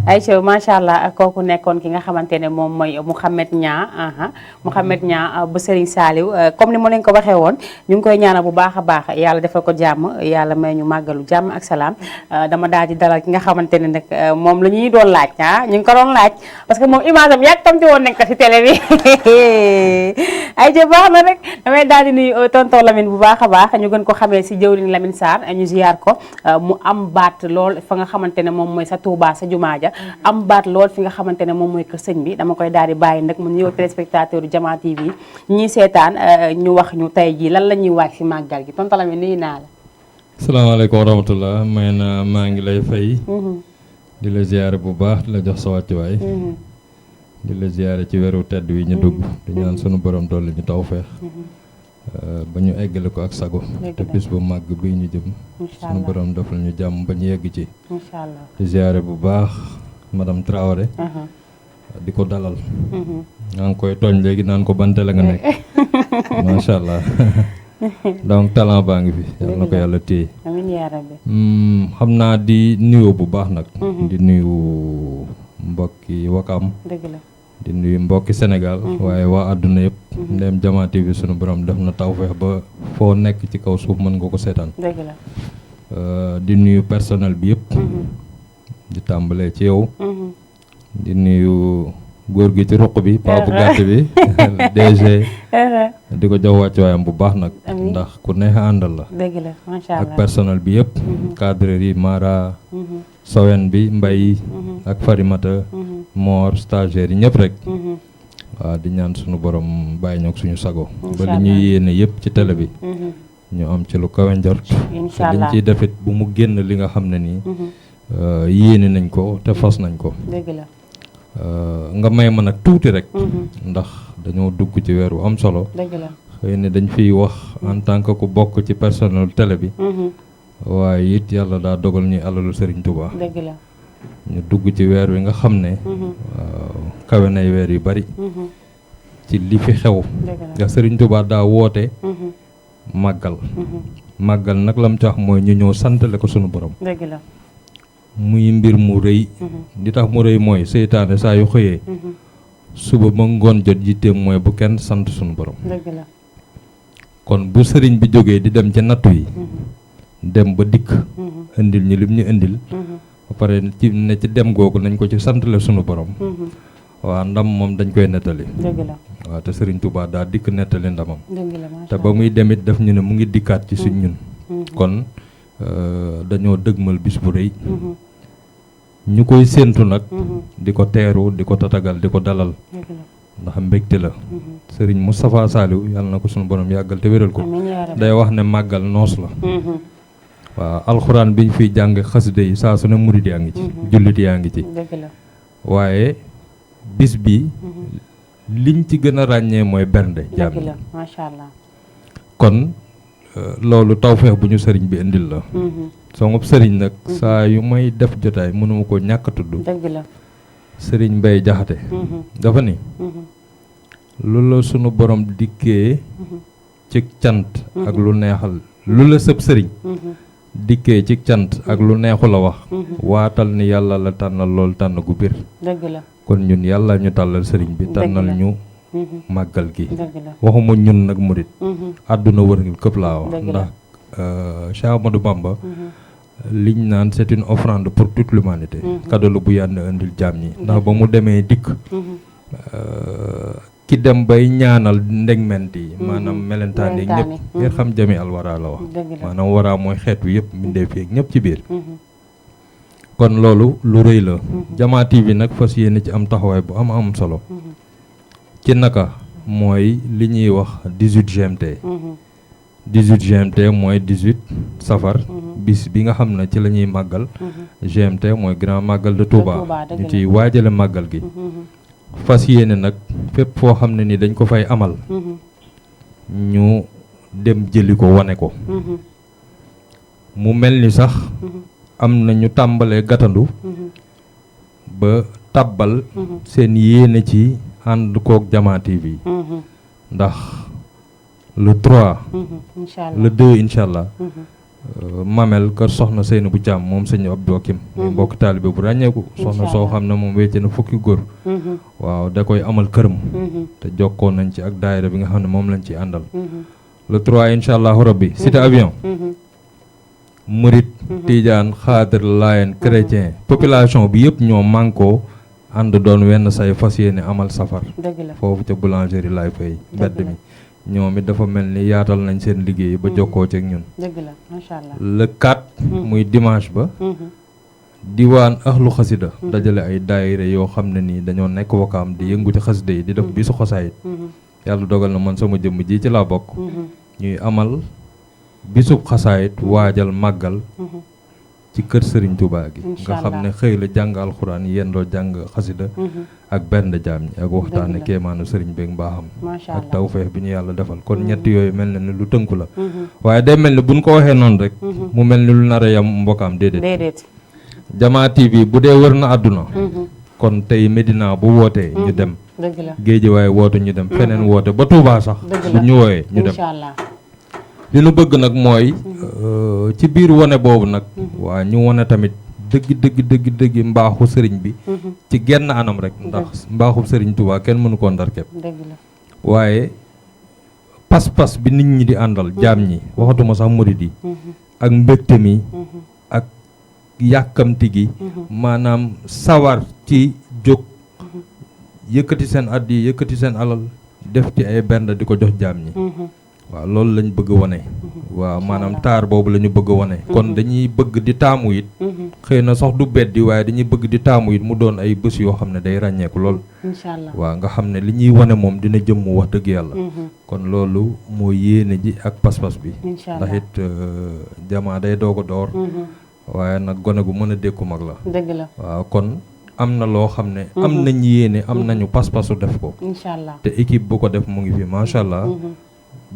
Aïcha macha allah kooku nekkoon ki nga xamante ne moom mooy Mouhamed Niang Mouhamed Niang bu Serigne Saliou comme ni ma leen ko waxee woon ñu ngi koy ñaanal bu baax a baax yàlla defal ko jàmm yàlla may ñu màggalu jàmm ak salaam dama daal di dalal ki nga xamante ne nag moom la ñuy doon laaj ñu ngi ko doon laaj parce que moom image am yàkkamti woon nañ ko ci télé bi Aïcha baax na rek damay daal di nuyu tonton Lamine bu baax a baax ñu gën ko xamee si jëwriñ Lamine Sarr ñu ziar ko mu am baat lool fa nga xamante ne moom mooy sa Touba sa jumaa ja am baat lool fi nga xamante ne moom mooy kër sëñ bi dama koy daal di bàyyi nag mu ñëw téléspectateur yu Jama TV ñii seetaan ñu wax ñu tey jii lan la ñuy waaj si màggal gi tonton Lamine nuyu naa la. salaamaaleykum wa rahmatulah may na maa ngi lay fay. di la ziare bu baax di la jox sa wàccuwaay. di la ziare ci weeru tedd wi ñu dugg. di ñaan sunu borom dolli ñu tawfeex. ba ñu eggale ko ak sago. te bis bu màgg bi ñu jëm. sunu borom defal ñu jàmm ba ñu yegg ci. incha allah di ziare bu baax madame Traoré. di ko dalal. maa ngi koy tooñ léegi naan ko bante la nga nekk. macha allah. donc talent baa ngi fi yàlla na ko yàlla téye. amiin yaa rabbi. xam naa di nuyoo bu baax nag. di nuyu mbokki Wakam. dëgg la. di nuyu mbokki Sénégal. waaye waa àdduna yëpp. ndem Jama TV sunu borom def na tawfeex ba foo nekk ci kaw suuf mën nga ko seetaan. dëgg la. di nuyu personnel bi yëpp. di tàmbalee ci yow. di nuyu góor gi ci ruq bi paabu gàtt bi DG. di ko jox wàccuwaayam bu baax nag. ndax ku neex a àndal la. dëgg la macha allah ak personnel bi yëpp. cadreur yi Mara. Sowen bi Mbay ak Farimata. Mor stagiaire yi ñëpp rek. waaw di ñaan suñu borom bàyyi ñoog suñu sago. ba li ñuy yéene yëpp ci télé bi. ñu am ci lu kawe njort. incha liñ ciy defit bu mu génn li nga xam ne nii. yéene nañ ko te fas nañ ko. dëgg la. nga may ma nag tuuti rek. ndax dañoo dugg ci weer wu am solo. dëgg la. xëy na dañ fiy wax en tant que ku bokk ci personnel télé bi. waaye it yàlla daa dogal ñuy alalu Serigne Touba. dëgg la. ñu dugg ci weer wi nga xam ne. waaw kawe nay weer yu bari. ci li fi xew. nga Serigne Touba daa woote. màggal. màggal nag lam ci wax mooy ñu ñëw santale ko sunu borom. dëgg la. muy mbir mu rëy. li tax mu rëy mooy seytaane saa yu xëyee. suba ba ngoon jot yitteem mooy bu kenn sant sunu borom. dëgg la. kon bu sëriñ bi jógee di dem ca nattu yi. dem ba dikk. indil ñu lim ñu indil. ba pare ci ne ci dem googu nañ ko ci santale sunu borom. waaw ndam moom dañ koy nettali. dëgg la. waaw te Serigne Touba daa dikk nettali ndamam. dëgg la macha te ba muy demit daf ñu ne mu ngi dikkaat ci suñ ñun. kon dañoo dëgmal bis bu rëy. ñu koy séentu nag. di ko teeru di ko tatagal di ko dalal. ndax mbégte la. Serigne Moustapha Saliou yàlla na ko suñu borom yàggal te wéral ko. day wax ne màggal noos la. waaw alxuraan bi ñu fiy jàng xasida yi saa su ne murid yaa ngi ci. jullit yaa ngi ci. dëgg la. waaye bis bi liñ ci gën a ràññee mooy bernde. jaam dëgg la macha allah. kon loolu tawfeex bu ñu sëriñ bi indil la. soo sëriñ nag saa yu may def jotaay mënuma ko ñàkk a tudd. dëgg la. sëriñ Mbay Jaxate dafa ni lu la sunu borom dikkee ci cant ak lu neexal lu la sëb sëriñ dikkee ci cant ak lu neexu la wax waatal ni yàlla la tànnal lool tànn gu bir. dëgg la. kon ñun yàlla ñu tàllal sëriñ bi tànnal ñu màggal gi. dëgg la. waxuma ñun nag murit àdduna wër ngi këpp laa wax ndax Cheikh Ahmadou Bamba liñ naan c'est une offrande pour toute l'humanité. cadeau la bu yàlla indil jaam ñi ndax ba mu demee dikk ki dem bay ñaanal ndegment yi maanaam melentaan yeeg ñëpp ngir xam jami alwara la wax maanaam waraa mooy xeet wi yëpp mbindeef yeeg ñëpp ci biir kon loolu lu rëy la. Jama TV nag fas yéene ci am taxawaay bu am solo ci naka mooy li ñuy wax 18 GMT 18 GMT mooy 18 safar bis bi nga xam ne ci la ñuy màggal GMT mooy grand màggal de Touba ñu ciy waajale màggal gi fas yéene nag fépp foo xam ne ni dañ ko fay amal ñu dem jëli ko wane ko mu mel ni sax am na ñu tàmbalee gàttandu ba tàbbal seen yéene ci ànd kook Jama TV ndax le 3 le 2 incha allah Mamel kër soxna Seyna bu Thiam moom sëñ Abdou Hakim muy mbokk taalibe bu ràññeeku soxna soo xam ne moom wecce na fukki góor waaw da koy amal këram te jokkoon nañ ci ak daayira bi nga xam ne moom lañ ci àndal le 3 incha allahu rabbi cité avion murit Tidiane xaadir Layen chrétien population bi yëpp ñoo mànkoo ànd doon wenn say fas yéene amal safar foofu ca boulangerie lay fay mbedd mi ñoom it dafa mel ni yaatal nañ seen liggéey ba jokkoo ci ak ñun dëgg la macha allah le 4 muy dimanche ba diwaan axlu xasida dajale ay daayira yoo xam ne nii dañoo nekk wakaam di yëngu ci xasida yi di def bisu xasaayit yàlla dogal na man sama jëmm ji ci laa bokk ñuy amal bisub xasaayit waajal màggal ci kër Serigne Touba gi nga xam ne xëy la jàng alxuraan yendoo jàng xasida ak benn jaam ñi ak waxtaane kéemaanu Serigne beeg mbaaxam ak tawfeex bi ñu yàlla defal kon ñett yooyu mel na ni lu tënku la waaye day mel ni buñ ko waxee noonu rek mu mel ni lu nar a yam mbokkaam déedéet Jamaa TV bu dee wër na àdduna kon tey Medina bu wootee ñu dem géeji waaye woote ñu dem feneen woote ba Touba sax bu ñu wooyee ñu dem li nu bëgg nag mooy ci biir wone boobu nag waa ñu wone tamit dëgg mbaaxu sëriñ bi ci genn anam rek ndax mbaaxu sëriñ Touba kenn mënu koo ndar képp waaye pas-pas bi nit ñi di àndal jaam ñi waxatuma sax murid yi ak mbégte mi ak yàkkamti gi maanaam sawar ci jóg yëkkati seen addi yëkkati seen alal def ci ay bend di ko jox jaam ñi waaw loolu lañ bëgg wane waaw maanaam taar boobu la ñu bëgg wane kon dañuy bëgg di taamu it xëy na sax du beddi waaye dañuy bëgg di taamu it mu doon ay bés yoo xam ne day ràññeeku lool inshallah waaw nga xam ne li ñuy wane moom dina jëm mu wax dëgg yàlla kon loolu moo yéene ji ak pas-pas bi ndax it jamaa day doog a door waaye nag gone gu mën a dékku mag la dëgg la waaw kon am na loo xam ne am nañ yéene am nañu pas-pasu def ko inshallah te équipe bu ko def mu ngi fi macha allah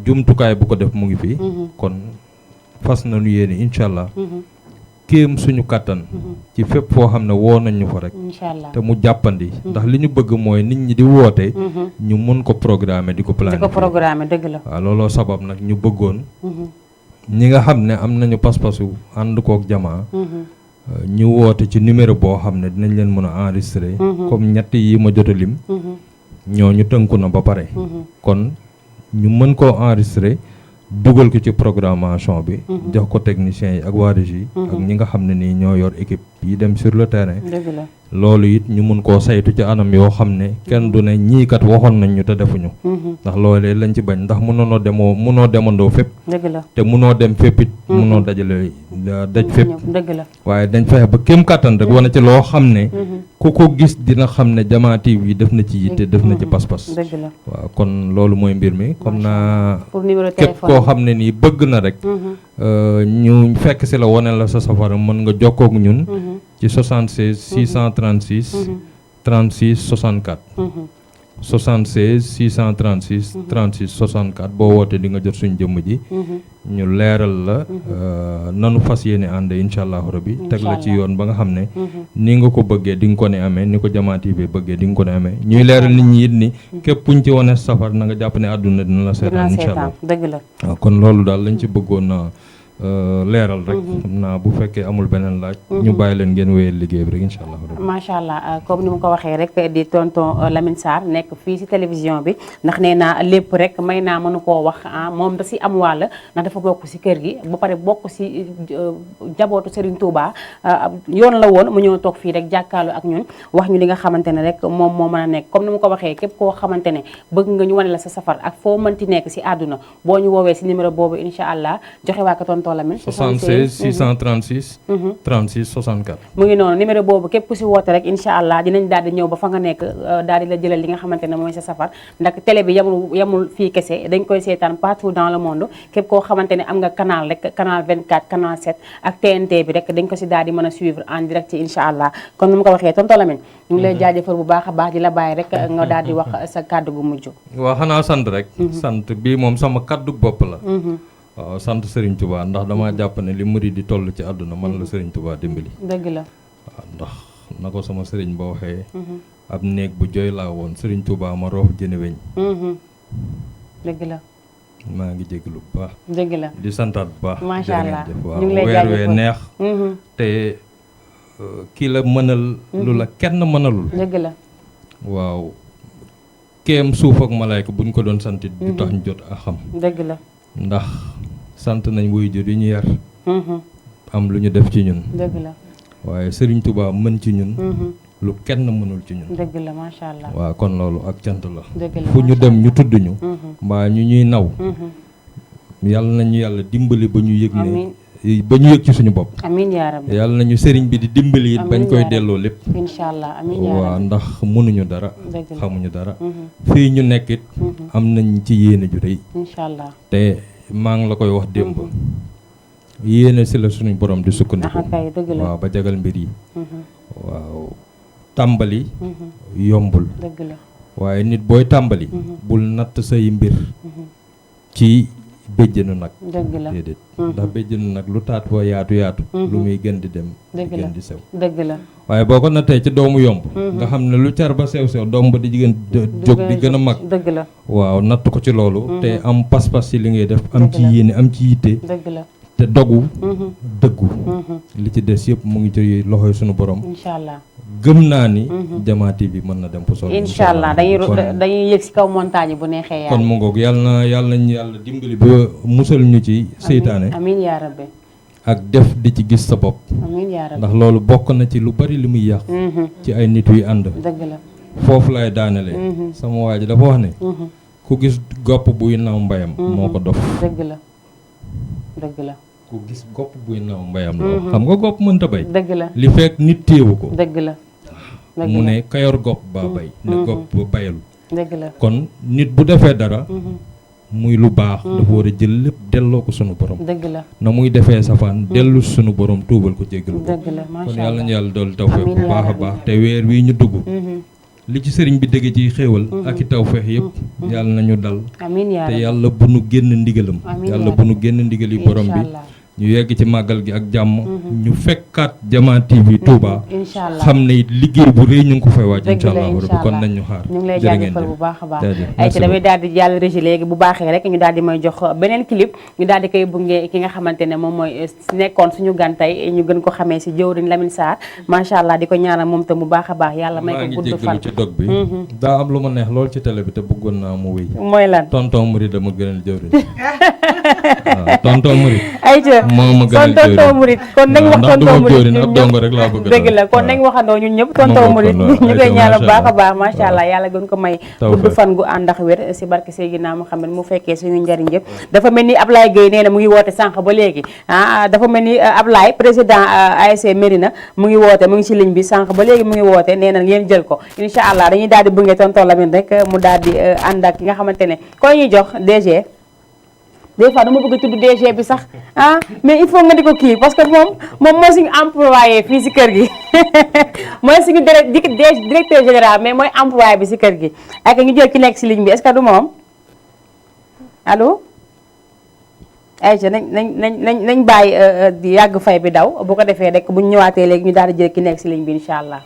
jumtukaay bu ko def mu ngi fi kon fas nañu yéene incha allah kéem suñu kàttan ci fépp foo xam ne woo nañ ñu fa rek te mu jàppandi ndax li ñu bëgg mooy nit ñi di woote ñu mun ko programmer di ko planifier dëgg la waaw looloo sabab nag ñu bëggoon ñi nga xam ne am nañu pas-pasu ànd kook jamaa ñu woote ci numéro boo xam ne dinañ leen mën a enregistrer comme ñett yi ma jot a lim ñooñu tënku na ba pare kon ñu mën koo enregistrer dugal ko ci programmation bi jox ko techniciens yi ak waa régie ak ñi nga xam ne nii ñoo yor équipe yi dem sur le terrain loolu it ñu mun koo saytu ci anam yoo xam ne kenn du ne ñii kat waxoon nañ ñu te defuñu ndax loolee lañ ci bañ ndax munoo demandoo fépp te munoo dem fépp it munoo dajale daj fépp waaye dañ fexe ba kéem kàttan rek wane ci loo xam ne ku ko gis dina xam ne Jamaa TV def na ci yitte def na ci pas-pas waaw kon loolu mooy mbir mi comme naa képp koo xam ne nii bëgg na rek ñu fekk si la wane la sa safara mën nga jokkook ñun ci 76 636 36 64 76 636 36 64 boo wootee di nga jot suñ jëmm ji ñu leeral la nanu fas yéene ànd incha allahu rabbi teg la ci yoon ba nga xam ne ni nga ko bëggee di nga ko ne amee ni ko Jamaa TV bëggee di nga ko ne amee ñuy leeral nit ñi it ni képp puñ ci wane safar na nga jàpp ne àdduna dina la seetaan incha allah dëgg la waaw kon loolu daal lañ ci bëggoon na leeral rek xam naa bu fekkee amul beneen laaj ñu bàyyi leen ngeen wéyal liggéey bi rek incha allah macha allah comme ni mu ko waxee rek di tonton Lamine Sarr nekk fii si télévision bi ndax nee naa lépp rek may naa mënu koo wax moom da si am wàll ndax dafa bokk si kër gi ba pare bokk si jabootu Serigne Touba yoon la woon mu ñëw toog fii rek jàkkaarloo ak ñun wax ñu li nga xamante ne rek moom moo mën a nekk comme ni mu ko waxee képp koo xamante ne bëgg nga ñu wane la sa safar ak foo mënti nekk si àdduna boo ñu woowee si numéro boobu incha allah joxe waa ko tonton 76 636 36 64 mu ngi noonu numéro boobu képp ku si woote rek incha allah dinañ daal di ñëw ba fa nga nekk daal di la jëlal li nga xamante ne mooy sa safar ndax télé bi yamul fii kese dañ koy seetaan partout dans le monde képp koo xamante ne am nga canal rek canal 24 canal 7 ak TNT bi rek dañ ko si daal di mën a suivre en direct ci incha allah kon nu mu ko waxee tonton Lamine ñu ngi lay jaajëfal bu baax a baax di la bàyyi rek nga daal di wax sa kàddu gu mujj waaw xanaa sant rek sant bii moom sama kàddu bopp la waaw sant Serigne Touba ndax dama jàpp ne li murid di toll ci àdduna man la Serigne Touba dimbali dëgg la waaw ndax na ko sama Serigne ba waxee ab néeg bu jooy laa woon Serigne Touba ma roof jëne weñ dëgg la maa ngi jégalu bu baax. dëgg la di santaat bu baax. macha allah ñu ngi lay weer wee neex. te kii la mënal. lu la kenn mënalul. dëgg la. waaw kéem suuf ak malaayka buñ ko doon sant du tax ñu jot a xam. dëgg la. ndax sant nañ waajur yi ñu yar. am lu ñu def ci ñun. dëgg la. waaye Serigne Touba mën ci ñun. lu kenn mënul ci ñun. dëgg la macha allah. waaw kon loolu ak cant la. dëgg la fu ñu dem ñu tudd ñu. mbaa ñu ñuy naw. yàlla nañu yàlla dimbali ba ñu yëg ne. ba ñu yëg ci suñu bopp. amiin yaa rabbi. yàlla nañu sëriñ bi di dimbali it bañ koy delloo lépp. incha allah amiin yaa rabbi. waaw ndax mënuñu dara. dëgg la xamuñu dara. fii ñu nekkit am nañ ci yéene ju rëy. incha allah te maa ngi la koy wax démb. yéene si la suñu borom di sukkandiku. kay dëgg la waaw ba jagal mbir yi. waaw tàmbali. yombul. dëgg la waaye nit booy tàmbali. bul natt say mbir. ci béjjënu nag. dëgg la déedéet. ndax béjjënu nag lu taat wa yaatu yaatu. lu muy gën di dem. dëgg di la gën di sew. dëgg la waaye boo ko nattee ci doomu yomb. nga xam ne lu car ba sew sew doom ba di jigéen jóg di gën a mag. dëgg la waaw natt ko ci loolu. te am pas-pas ci li ngay def. am ci yéene am ci yitte. dëgg la te dogu. dëggu. li ci des yëpp mu ngi ci loxoy sunu borom. incha allah gëm naa ni. Jama TV mën na dem fu sori. incha allah dañuy yëg si kaw montagne bu neexee yàlla. kon mu ngoog yàlla nañu yàlla dimbali ba musal ñu ci seytaane. amiin yaa rabbi. ak def di ci gis sa bopp. amiin yaa rabbi. ndax loolu bokk na ci lu bari li muy yàq. ci ay nit yu ànd. dëgg la foofu lay daanelee. sama waa ji dafa wax ne. ku gis gopp buy naw mbayam. moo ko dof. dëgg la dëgg la. ku gis gopp buy naw mbayam la. xam nga gopp mënta bay. dëgg la li fekk nit téewu ko. dëgg la mu ne kayor gopp baa bay. ne gopp ba bayalu. dëgg la kon nit bu defee dara. muy lu baax. dafa war a jël lépp delloo ko sunu borom. dëgg la na muy defee safaan dellu sunu borom tuubal ko jéggal ko. dëgg la macha allah kon yàlla ñu yàlla dool tawfeex bu baax a baax te weer wii ñu dugg. li ci sëriñ bi dégg ci xéewal. ak i tawfeex yëpp. yàlla nañu dal. amiin yaa te rabbi. yàlla bu nu génn ndigalam. amiin yàlla bu nu génn ndigal yi borom bi. ñu yegg ci màggal gi ak jàmm. ñu fekkaat Jama TV Touba. incha allah xam ne liggéey bu rëy ñu ngi ko fay waaj. dëgg incha la allah rabbi kon nañ ñu xaar. ñu ngi lay jaajëfal bu baax a baax. jaajëf ay ci damay daal di jàll régi léegi bu baaxee rek ñu daal di may jox beneen clip ñu daal di koy bunge ki nga xamante ne moom mooy nekkoon suñu gan tey ñu gën ko xamee si jëwriñ Lamine Sarr macha allah di ko ñaanal moom tam bu baax a baax yàlla may ko gudd fan. maa ngi jéggalu ci dog bi. daa am lu ma neex lool ci télé bi te bëggoon naa mu wéy. mooy lan tonton Mouride dama gënal jëwriñ. waaw tonton Mouride. ayca moo ma gënal tonton Mouride kon nañ wax tonton Mouride ñun ab dongo rek laa bëgg dëgg la kon nañ waxandoo ñun ñëpp tonton Mouride ñu koy ñaanal bu baax a baax macha allah yàlla gën ko may gudd fan gu ànd ak wér si barke Seydina Muhammad mu fekkee suñu njariñ yëpp dafa mel ni Ablaye Gueye nee na mu ngi woote sànq ba léegi dafa mel ni Ablaye président ASC Mérina mu ngi woote mu ngi si ligne bi sànq ba léegi mu ngi woote nee na ngeen jël ko incha allah dañuy daal di bunge tonton Lamine rek mu daal di ànd ak ki nga xamante ne koy ñuy jox DG des fois dama bëgg a tudd DG bi sax mais il faut nga di ko kii parce que moom mooy suñu employé fii si kër gi mooy suñu directeur général mais mooy employé bi si kër gi ak ñu jël ki nekk si ligne bi est-ce que du moom allo ayca nañ bàyyi di yàgg fay bi daw bu ko defee rek bu ñu ñëwaatee léegi ñu daal di jël ki nekk si ligne bi incha allah.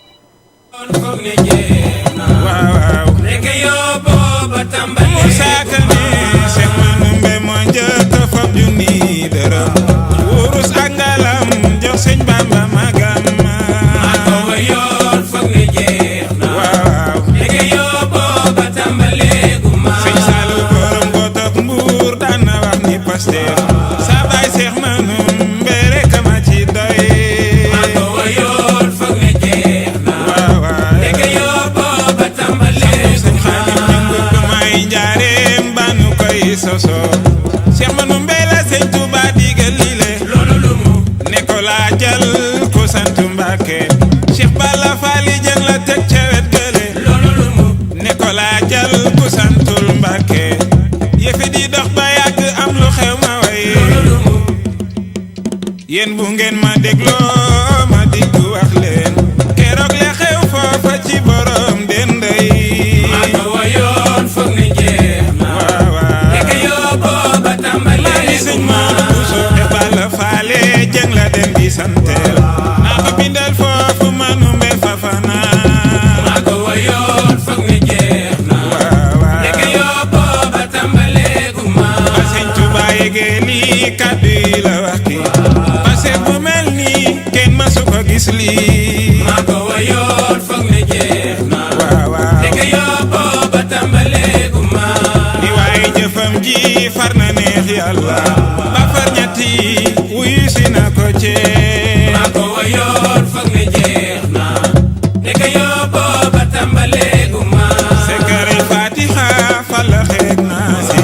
wurus ak ngalam jox sëñ Bamba magam ko wayoon foog ne jeex na waaw léegi yoo booba tàmbalee gu ma sëñ Saalu borom gotok Mbuur daan na wax ni Pastef sa baay seex manum mbere kama ci doy ko wayoon foog ne jeex na waaw léegi yoo booba tàmbalee sëñ Xaadim jëngu du may njaareem banu koy soso seex manum mbela sëñ Tuuba digal lile loolu lu mu ne ko laajal ku sant Mbàkke Cheikh Balla Faali jëng la teg ca wet gële loolu lu mu ne ko laajal ku santul Mbàkke yëfi di dox ba yàgg am lu xew ma way loolu lu mu yéen bu ngeen ma dégloo ma diggu wax leen keroog le xew foofa ci borom denday maa ko wayoon foog ne jeex na waaw léegi yoo booba tàmbalee sëñ Maodo Bousso Cheikh Balla Faale jëng la dem di santeel naa ko bindal foofu manu mbe fafana maa ko wayoon foog ne jeex na waaw léegi yoo booba tàmbalee gu ma gis lii maa ko wayoon foog ne jeex na waaw waaw te ka yóbboo ba tàmbaleegu ma di waaye jëfam ji far na neex yàlla ba far ñetti wuyu si na ko cee maa ko wayoon foog ne jeex na te ka yóbboo ba tàmbaleegu ma sekare fatiha fala xeeg naa si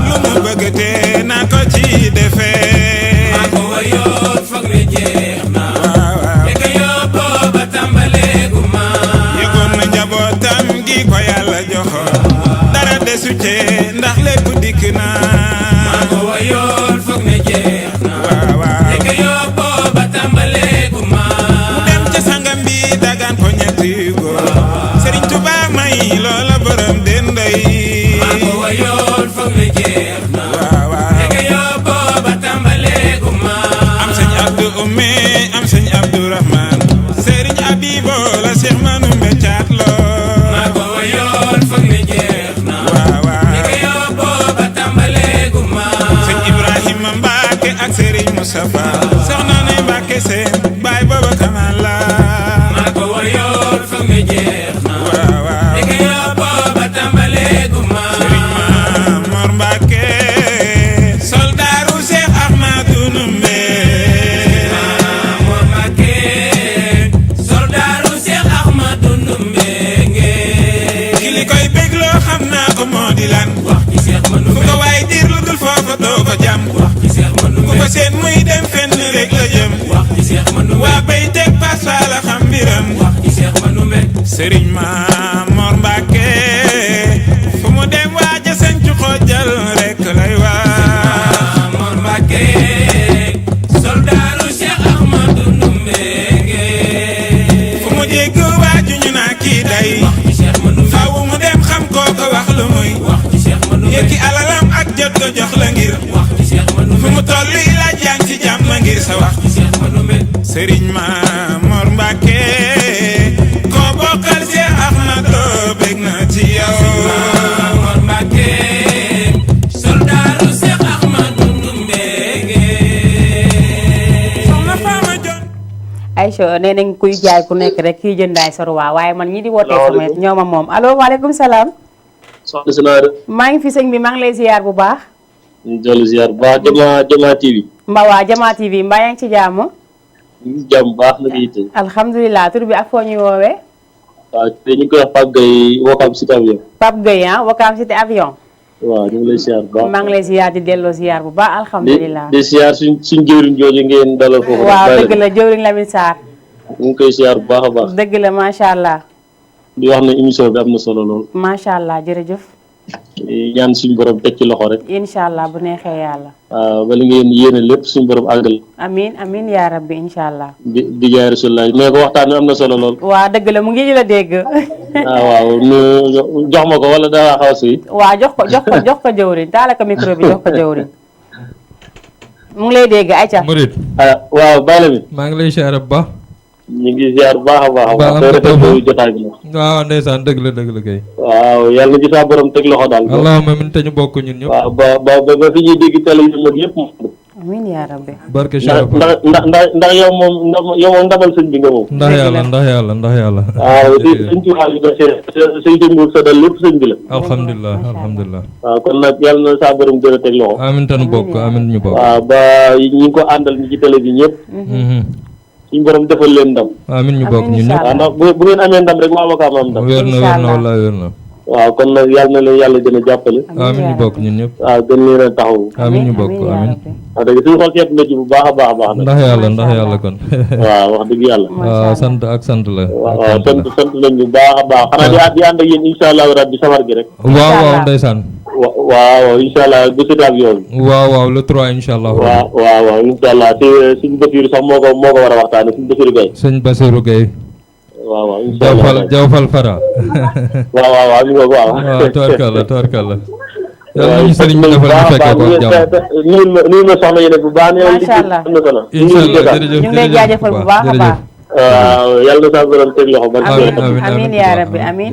lu mu bëgg te naa ko ci defee maa ko wayoon foog ne jeex na te ka yóbboo ba tàmbaleegu ma yëgoon na njabootam gi ko yàlla joxoon dara desu cee ndax lépp dikk na maa ko wayoon foog ne jeex na te ka yóbboo ba tàmbaleegu ma mu dem ca sangam bi dagaan ko ñetti góor Sëriñ Tuubaa may loola borom denday maa ko wayoon foog ne jeex na te ka yóbboo ba tàmbaleegu ma am sëñ Abdu Umme am sëñ Abdurahmaan Sëriñ Abibo la Seex Manu Mbeccaat loo maa ko wayoon foog ne jeex na te ka yóbboo ba tàmbaleegu ma sëñ Ibrahima Mbàkke ak Sëriñ Mustafa soxna ne Mbàkke seen baay booba kamal la maa ko wayoon foog ne jeex na te ka yóbboo ba tàmbaleegu ma Sëriñ Mamor Mbàkke soldaaru Seex Ahmadu Numbe Mamor Mbàkke soldaaru Seex Ahmadu Numbe ki li koy bégloo xam naa ko moo di lan wax ci Seex Manu fu ko waay diir lu dul foofa doo ko jàmm wax ci Seex Manu ku ko seen muy dem fenn rek la jëm wax ci Seex Manu waa bay teg pas fa la xam mbiram wax ci Seex Manu Sëriñ Mamor Mbàkke fu mu dem waaja sencu xoojal rek lay waa Mamor Mbàkke soldaaru Seex Ahmadu Numbe fu mu jégg waaju ñu naa kii day faaw mu dem xam kooko wax lu muy yëkki alalam ak jot ko jox la ngir fu mu tolli laaj yaa ngi ci jàmm ngir sa wax Sëriñ Mamor Mbàkke ko bokkal Seex Ahmadu bég na ci yow Mamor Mbàkke soldaaru Seex Ahmadu Numbe soxna Faama Jon Aïcha nee nañ kuy jaay ku nekk rek kii jëndaay sorwaa waaye man ñi di wootee sama ñoo ma moom allo waaleykum salaam soxna si naa maa ngi fi sëñ bi maa ngi lay ziar bu baax ñu dellu ziar bu baax Jamaa TV mba waa Jamaa TV mbaa yaa ngi ci jàmm jàmm baax na ngi yitte alhamdulilah tur bi ak foo ñuy woowee waaw te ñu koy wax Pape Gueye Wakaam Cité Avion Pape Gueye ah Wakaam Cité Avion waaw ñu ngi lay ziar bu baax maa ngi lay ziar di delloo ziar bu baax alhamdulilah di ziar suñ jëwriñ jooju ngeen dalal foofu waaw dëgg la jëwriñ Lamine Sarr ñu ngi koy ziar bu baax a baax dëgg la macha allah di wax ne émission bi am na solo lool macha allah jërëjëf ñaan suñu borom teg ci loxo rek incha allah bu neexee yàlla waaw bala ngeen yéene lépp suñu borom àggal amin amin yaa rabbi incha allah di jaay rasulullah mais ko waxtaan wi am na solo lool waaw dëgg la mu ngi la dégg waaw nu jox ma ko wala daa xaw si waaw jox ko jëwriñ taala ko micro bi jox ko jëwriñ mu ngi lay dégg ayca Murid waaw bàyyi la mi maa ngi lay ziar bu baax ñu ngi ziar bu baax a baax jotaay bi nag waaw ndeysaan dëgg la kay waaw yàlla na ci saa borom teg loxo daal allahumma min te ñu bokk ñun ñëpp waaw ba fi ñuy dégg télé yi mag yëpp amiin yaa rabbi barke ndax yow moom ndamal sëñ bi nga moom ndax yàlla waaw sëñ ci xaal yi nga sëñ sëñ bu sa dal lépp sëñ bi la alhamdulilah waaw kon nag yàlla na saa borom gën a teg loxo amiin te ñu bokk amiin ñu bokk waaw ba ñi ngi ko àndal ñi ci télé bi ñëpp suñu borom defal leen ndam amiin ñu bokk ñun ñëpp waaw ndax bu ngeen amee ndam rek waa Wakaam am ndam wér na wallaahi wér na waaw kon nag yàlla na leen yàlla gën a jàppale amiin ñu bokk ñun ñëpp waaw gën leen a taxaw amiin ñu bokk amiin waaw dëgg suñu xol seet na ci bu baax a baax nag ndax yàlla kon waaw wax dëgg yàlla waaw sant la waaw sant nañ bu baax a baax xanaa di ànd ak yéen incha allah rabbi samar gi rek waaw ndeysaan waaw incha allah bu Cité Avion bi waaw le 3 incha allah waaw incha allah te suñu Basiru sax moo ko war a waxtaane suñu Basiru Gueye sëñ Basiru Gueye waaw incha allah Jawfal Fara waaw mi nga ko waaw tubarkalla yàlla nañu sëriñ bi defal ñu fekkee ko jàmm nuyu ma soxna yéen bu baax macha allah incha allah jërëjëf ñu ngi lay jaajëfal bu baax a baax waaw yàlla na sa borom teg loxo ba amiin yaa rabbi amiin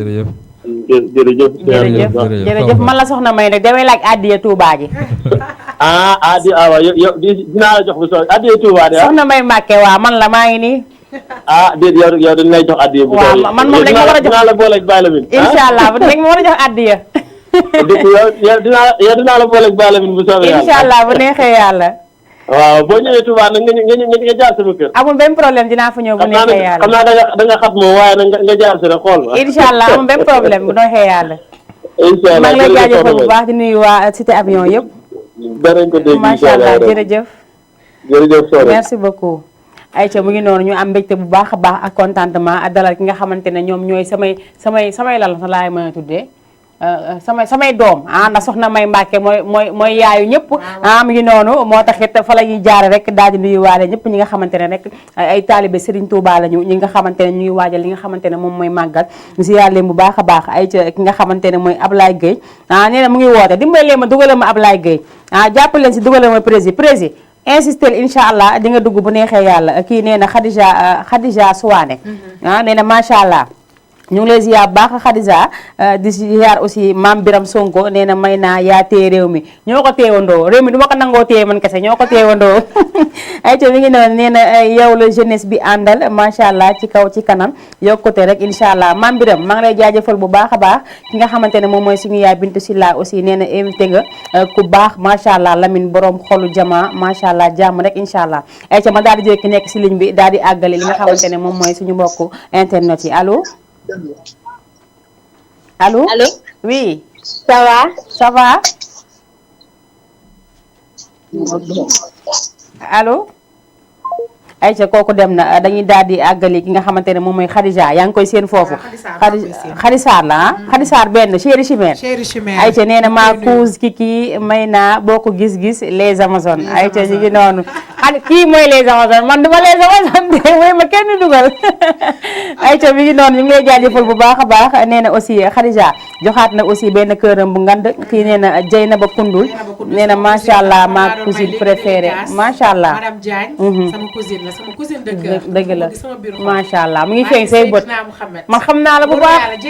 jërëjëf man la soxna may nag damay laaj addiya Touba ji waaw yow dinaa la jox bu so addiya Touba de soxna may Mbàkke waaw man la maa ngi nii ah déet yow dañ lay jox addiya bu waaw man moom dañ ma war a jox dinaa la booleeg Baye Lamine incha allah dañ ma war a jox addiya yow dinaa la booleeg Baye Lamine bu soobee yàlla incha allah bu neexee yàlla waaw boo ñëwee Touba nag nga jaar sama kër amul benn problème dinaa fa ñëw bu neexee yàlla xam naa da nga xat moom waaye nag nga jaar si rek xool ma incha allah amul benn problème bu neexee yàlla incha allah maa ngi lay jaajëfal bu baax di nuyu waa cité avion yëpp danañ ko dégg macha allah jërëjëf Soore merci beaucoup Aïcha mu ngi noonu ñu am mbégte bu baax a baax ak contentement ak dalal ki nga xamante ne ñoom ñooy samay lal sa laay mën a tuddee samay doom ndax soxna May Mbàkke mooy yaayu ñëpp mu ngi noonu moo tax it fa la ñuy jaare rek daal di nuyuwaale ñëpp ñi nga xamante ne rek ay taalibe Serigne Touba lañu ñi nga xamante ne ñu ngi waajal li nga xamante ne moom mooy màggal ñu si yàlla leen bu baax a baax Aïcha ki nga xamante ne mooy Ablaye Gueye nee na mu ngi woote dimbali leen ma dugalal ma Ablaye Gueye jàpp leen si dugalal ma prési insister incha allah di nga dugg bu neexee yàlla kii nee na Khadija Suwaane nee na macha allah ñu ngi lay ziar baax Khadija di ziar aussi Mame Biram Sonko nee na may naa yaa téye réew mi ñoo ko téewandoo réew mi du ma ko nangoo téye man kese ñoo ko téewandoo ay to mi ngi noonu nee na yow la jeunesse bi àndal macha allah ci kaw ci kanam yokkute rek incha allah Mame Biram maa ngi lay jaajëfal bu baax a baax ki nga xamante ne moom mooy suñu yaay Bintu Silla aussi nee na invité nga ku baax macha allah Lamine borom xolu jama macha allah jàmm rek incha allah ay to ma daal di jël ki nekk si ligne bi daal di àggale li nga xamante ne moom mooy suñu mbokku internet yi allo. Allô? Allô? Oui. Ça va? Ça va? Allô? Aïcha kooku dem na dañuy daal di àggali ki nga xamante ne moom mooy Khadija yaa ngi koy seen foofu Khadisar la Khadisar benn chéri chimère Aïcha nee na maa cause kiki may naa boo ko gis-gis les Amazones Aïcha ñu ngi noonu kii mooy les Amazones man duma les Amazones de mooy ma kenn dugal Aïcha mi ngi noonu ñu ngi lay jaajëfal bu baax a baax nee na aussi Khadija joxaat na aussi benn këram bu ngand kii nee na Jeynaba Koundoul nee na macha allah ma cousine préférée macha allah madame Diagne sama cousine sama cousine de cœur dëgg la macha allah mu ngi feeñ say bët man xam naa la bu baax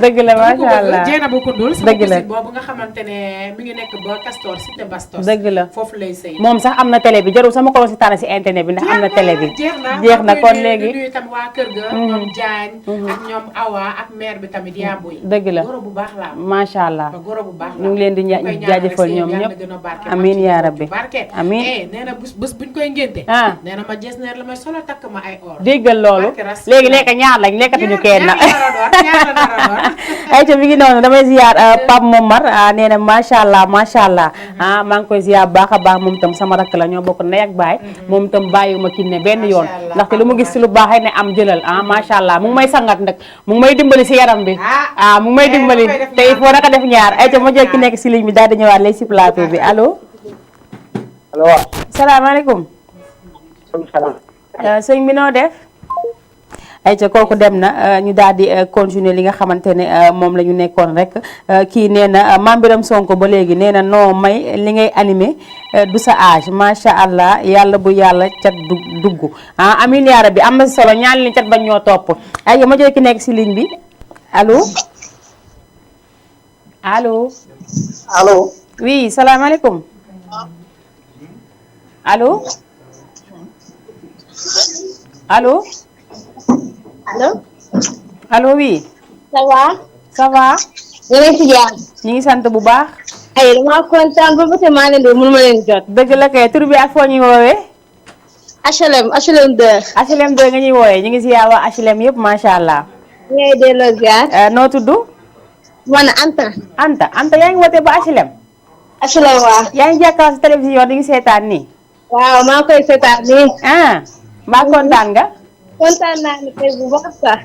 dëgg la macha allah Jeynaba Koundoul sama dëgg la cousine boobu nga xamante ne mi ngi nekk ba Castor cité Bastos dëgg la foofu lay sëy moom sax am na télé bi jarul sama ko si tànn si internet bi ndax am na télé bi jeex na kon léegi nuyu tam waa kër ga ñoom Diagne ak ñoom Awa ak mère bi tamit Yamboy dëgg la goro bu baax la macha allah goro bu baax la ñu ngi leen di jaajëfal ñoom ñëpp amiin yaa rabbi amiin nee na bés buñ koy ngénte nee na ma jesneer la may solo takk ma ay or déggal loolu léegi nekk ñaar lañ nekkatuñu kenn ay ca mi ngi noonu damay ziar Pape Momar nee na macha allah maa ngi koy ziar baax a baax moom itam sama rakk la ñoo bokk ndey ak baay moom itam bàyyiwuma kii ne benn yoon ndaxte lu mu gis si lu baax rek ne am jëlal macha allah mu ngi may sangat nag mu ngi may dimbali si yaram bi mu ngi may dimbali te il faut naka def ñaar ay ca ma jël ki nekk si ligne bi daal di ñëwaat lay si plateau bi allo salaamaaleykum sëñ bi noo def ayca kooku dem na ñu daal di continuer li nga xamante ne moom la ñu nekkoon rek kii nee na Mame Biram Sonko ba léegi nee na non may li ngay animé du sa âge macha allah yàlla bu yàlla cat dugg amin yaa rabbi am na si solo ñaan li cat bañ ñoo topp ayca ma jël ki nekk si ligne bi allo allo. allo. oui salaamaaleykum allo. allo. allo. allo oui. ça va. ça va. nga leen si jàmm. ñu ngi sant bu baax. ay dama kontaan ba bëgg maa leen di mënu ma leen jot. dëgg la kay tur bi ak foo ñuy woowee. HLM 2. HLM 2 nga ñuy woowee ñu ngi si yaa waa HLM yëpp macha allah. ñu ngi delloo ziar. noo tudd. man Anta. Anta yaa ngi wootee ba HLM. HLM waaw. yaa ngi jàkkaarloo si télévision di ngi seetaan nii. waaw maa koy seetaan nii. mbaa kontaan nga. kontaan naa ni tey bu baax sax.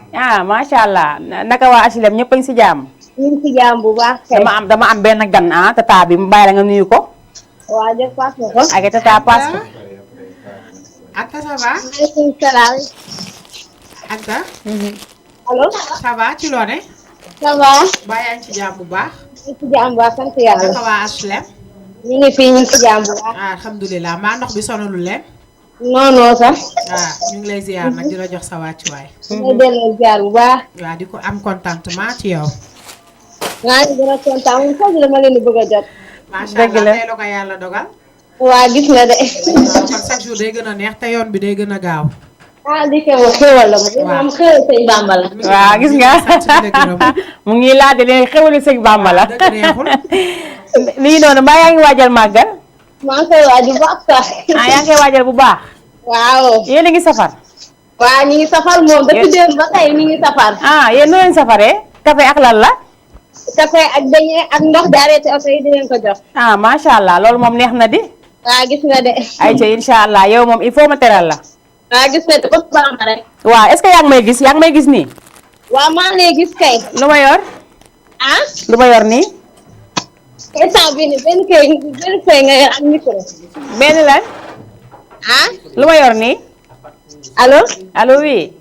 macha allah naka waa HLM ñëpp a ngi si jàmm. ñu ngi si jàmm bu baax kay. dama am benn gan tata bi mu bàyyi la nga nuyu ko. waaw jëf paas na ko. ak tata paas ko. Anta ça va. maaleykum salaam. Anta. allo. ça va ci loone. ça va. baa yaa ngi ci jàmm bu baax. ñu ngi si jàmm bu baax sant yàlla. naka waa HLM. ñu ngi fii ñu ngi si jàmm bu baax. alhamdulilah maa ndox bi sonalul leen. non sax. ñu ngi lay ziar nag di la jox sa wàccuwaay. ñu ngi delloo ziar bu baax. waaw di ko am contentement ci yow. maa ngi gën a kontaan moom sax dama leen di bëgg a jot. macha allah tey la ko yàlla dogal. waa gis na de. kon chaque jour day gën a neex te yoon bi day gën a gaaw. ah di xewal la moom xewal sëñ Bamba la. waaw gis nga mu ngi laaj ne xewalu sëñ Bamba la. lii noonu mbaa yaa ngi waajal màggal. maa ngi koy waaj bu baax sax. ah yaa ngi koy waajal bu baax. waaw. yéen a ngi safar. waaw ñu ngi safar moom depuis démb ba tey ñu ngi safar. ah yéen noo leen safaree. café ak lan la. café ak beñe ak ndox di arrêté oto yi di leen ko jox. ah macha allah loolu moom neex na di. waaw gis nga de. ayca incha allah yow moom il faut ma teral la. waaw gis nga de ko baax rek. waaw est-ce que yaa ngi may gis yaa ngi may gis nii. waaw maa ngi lay gis kay. lu ma yor. ah. lu ma yor nii. instant bii nii benn kay nga yor ak micro. benn lan. ah. lu ma yor nii. allo. allo oui.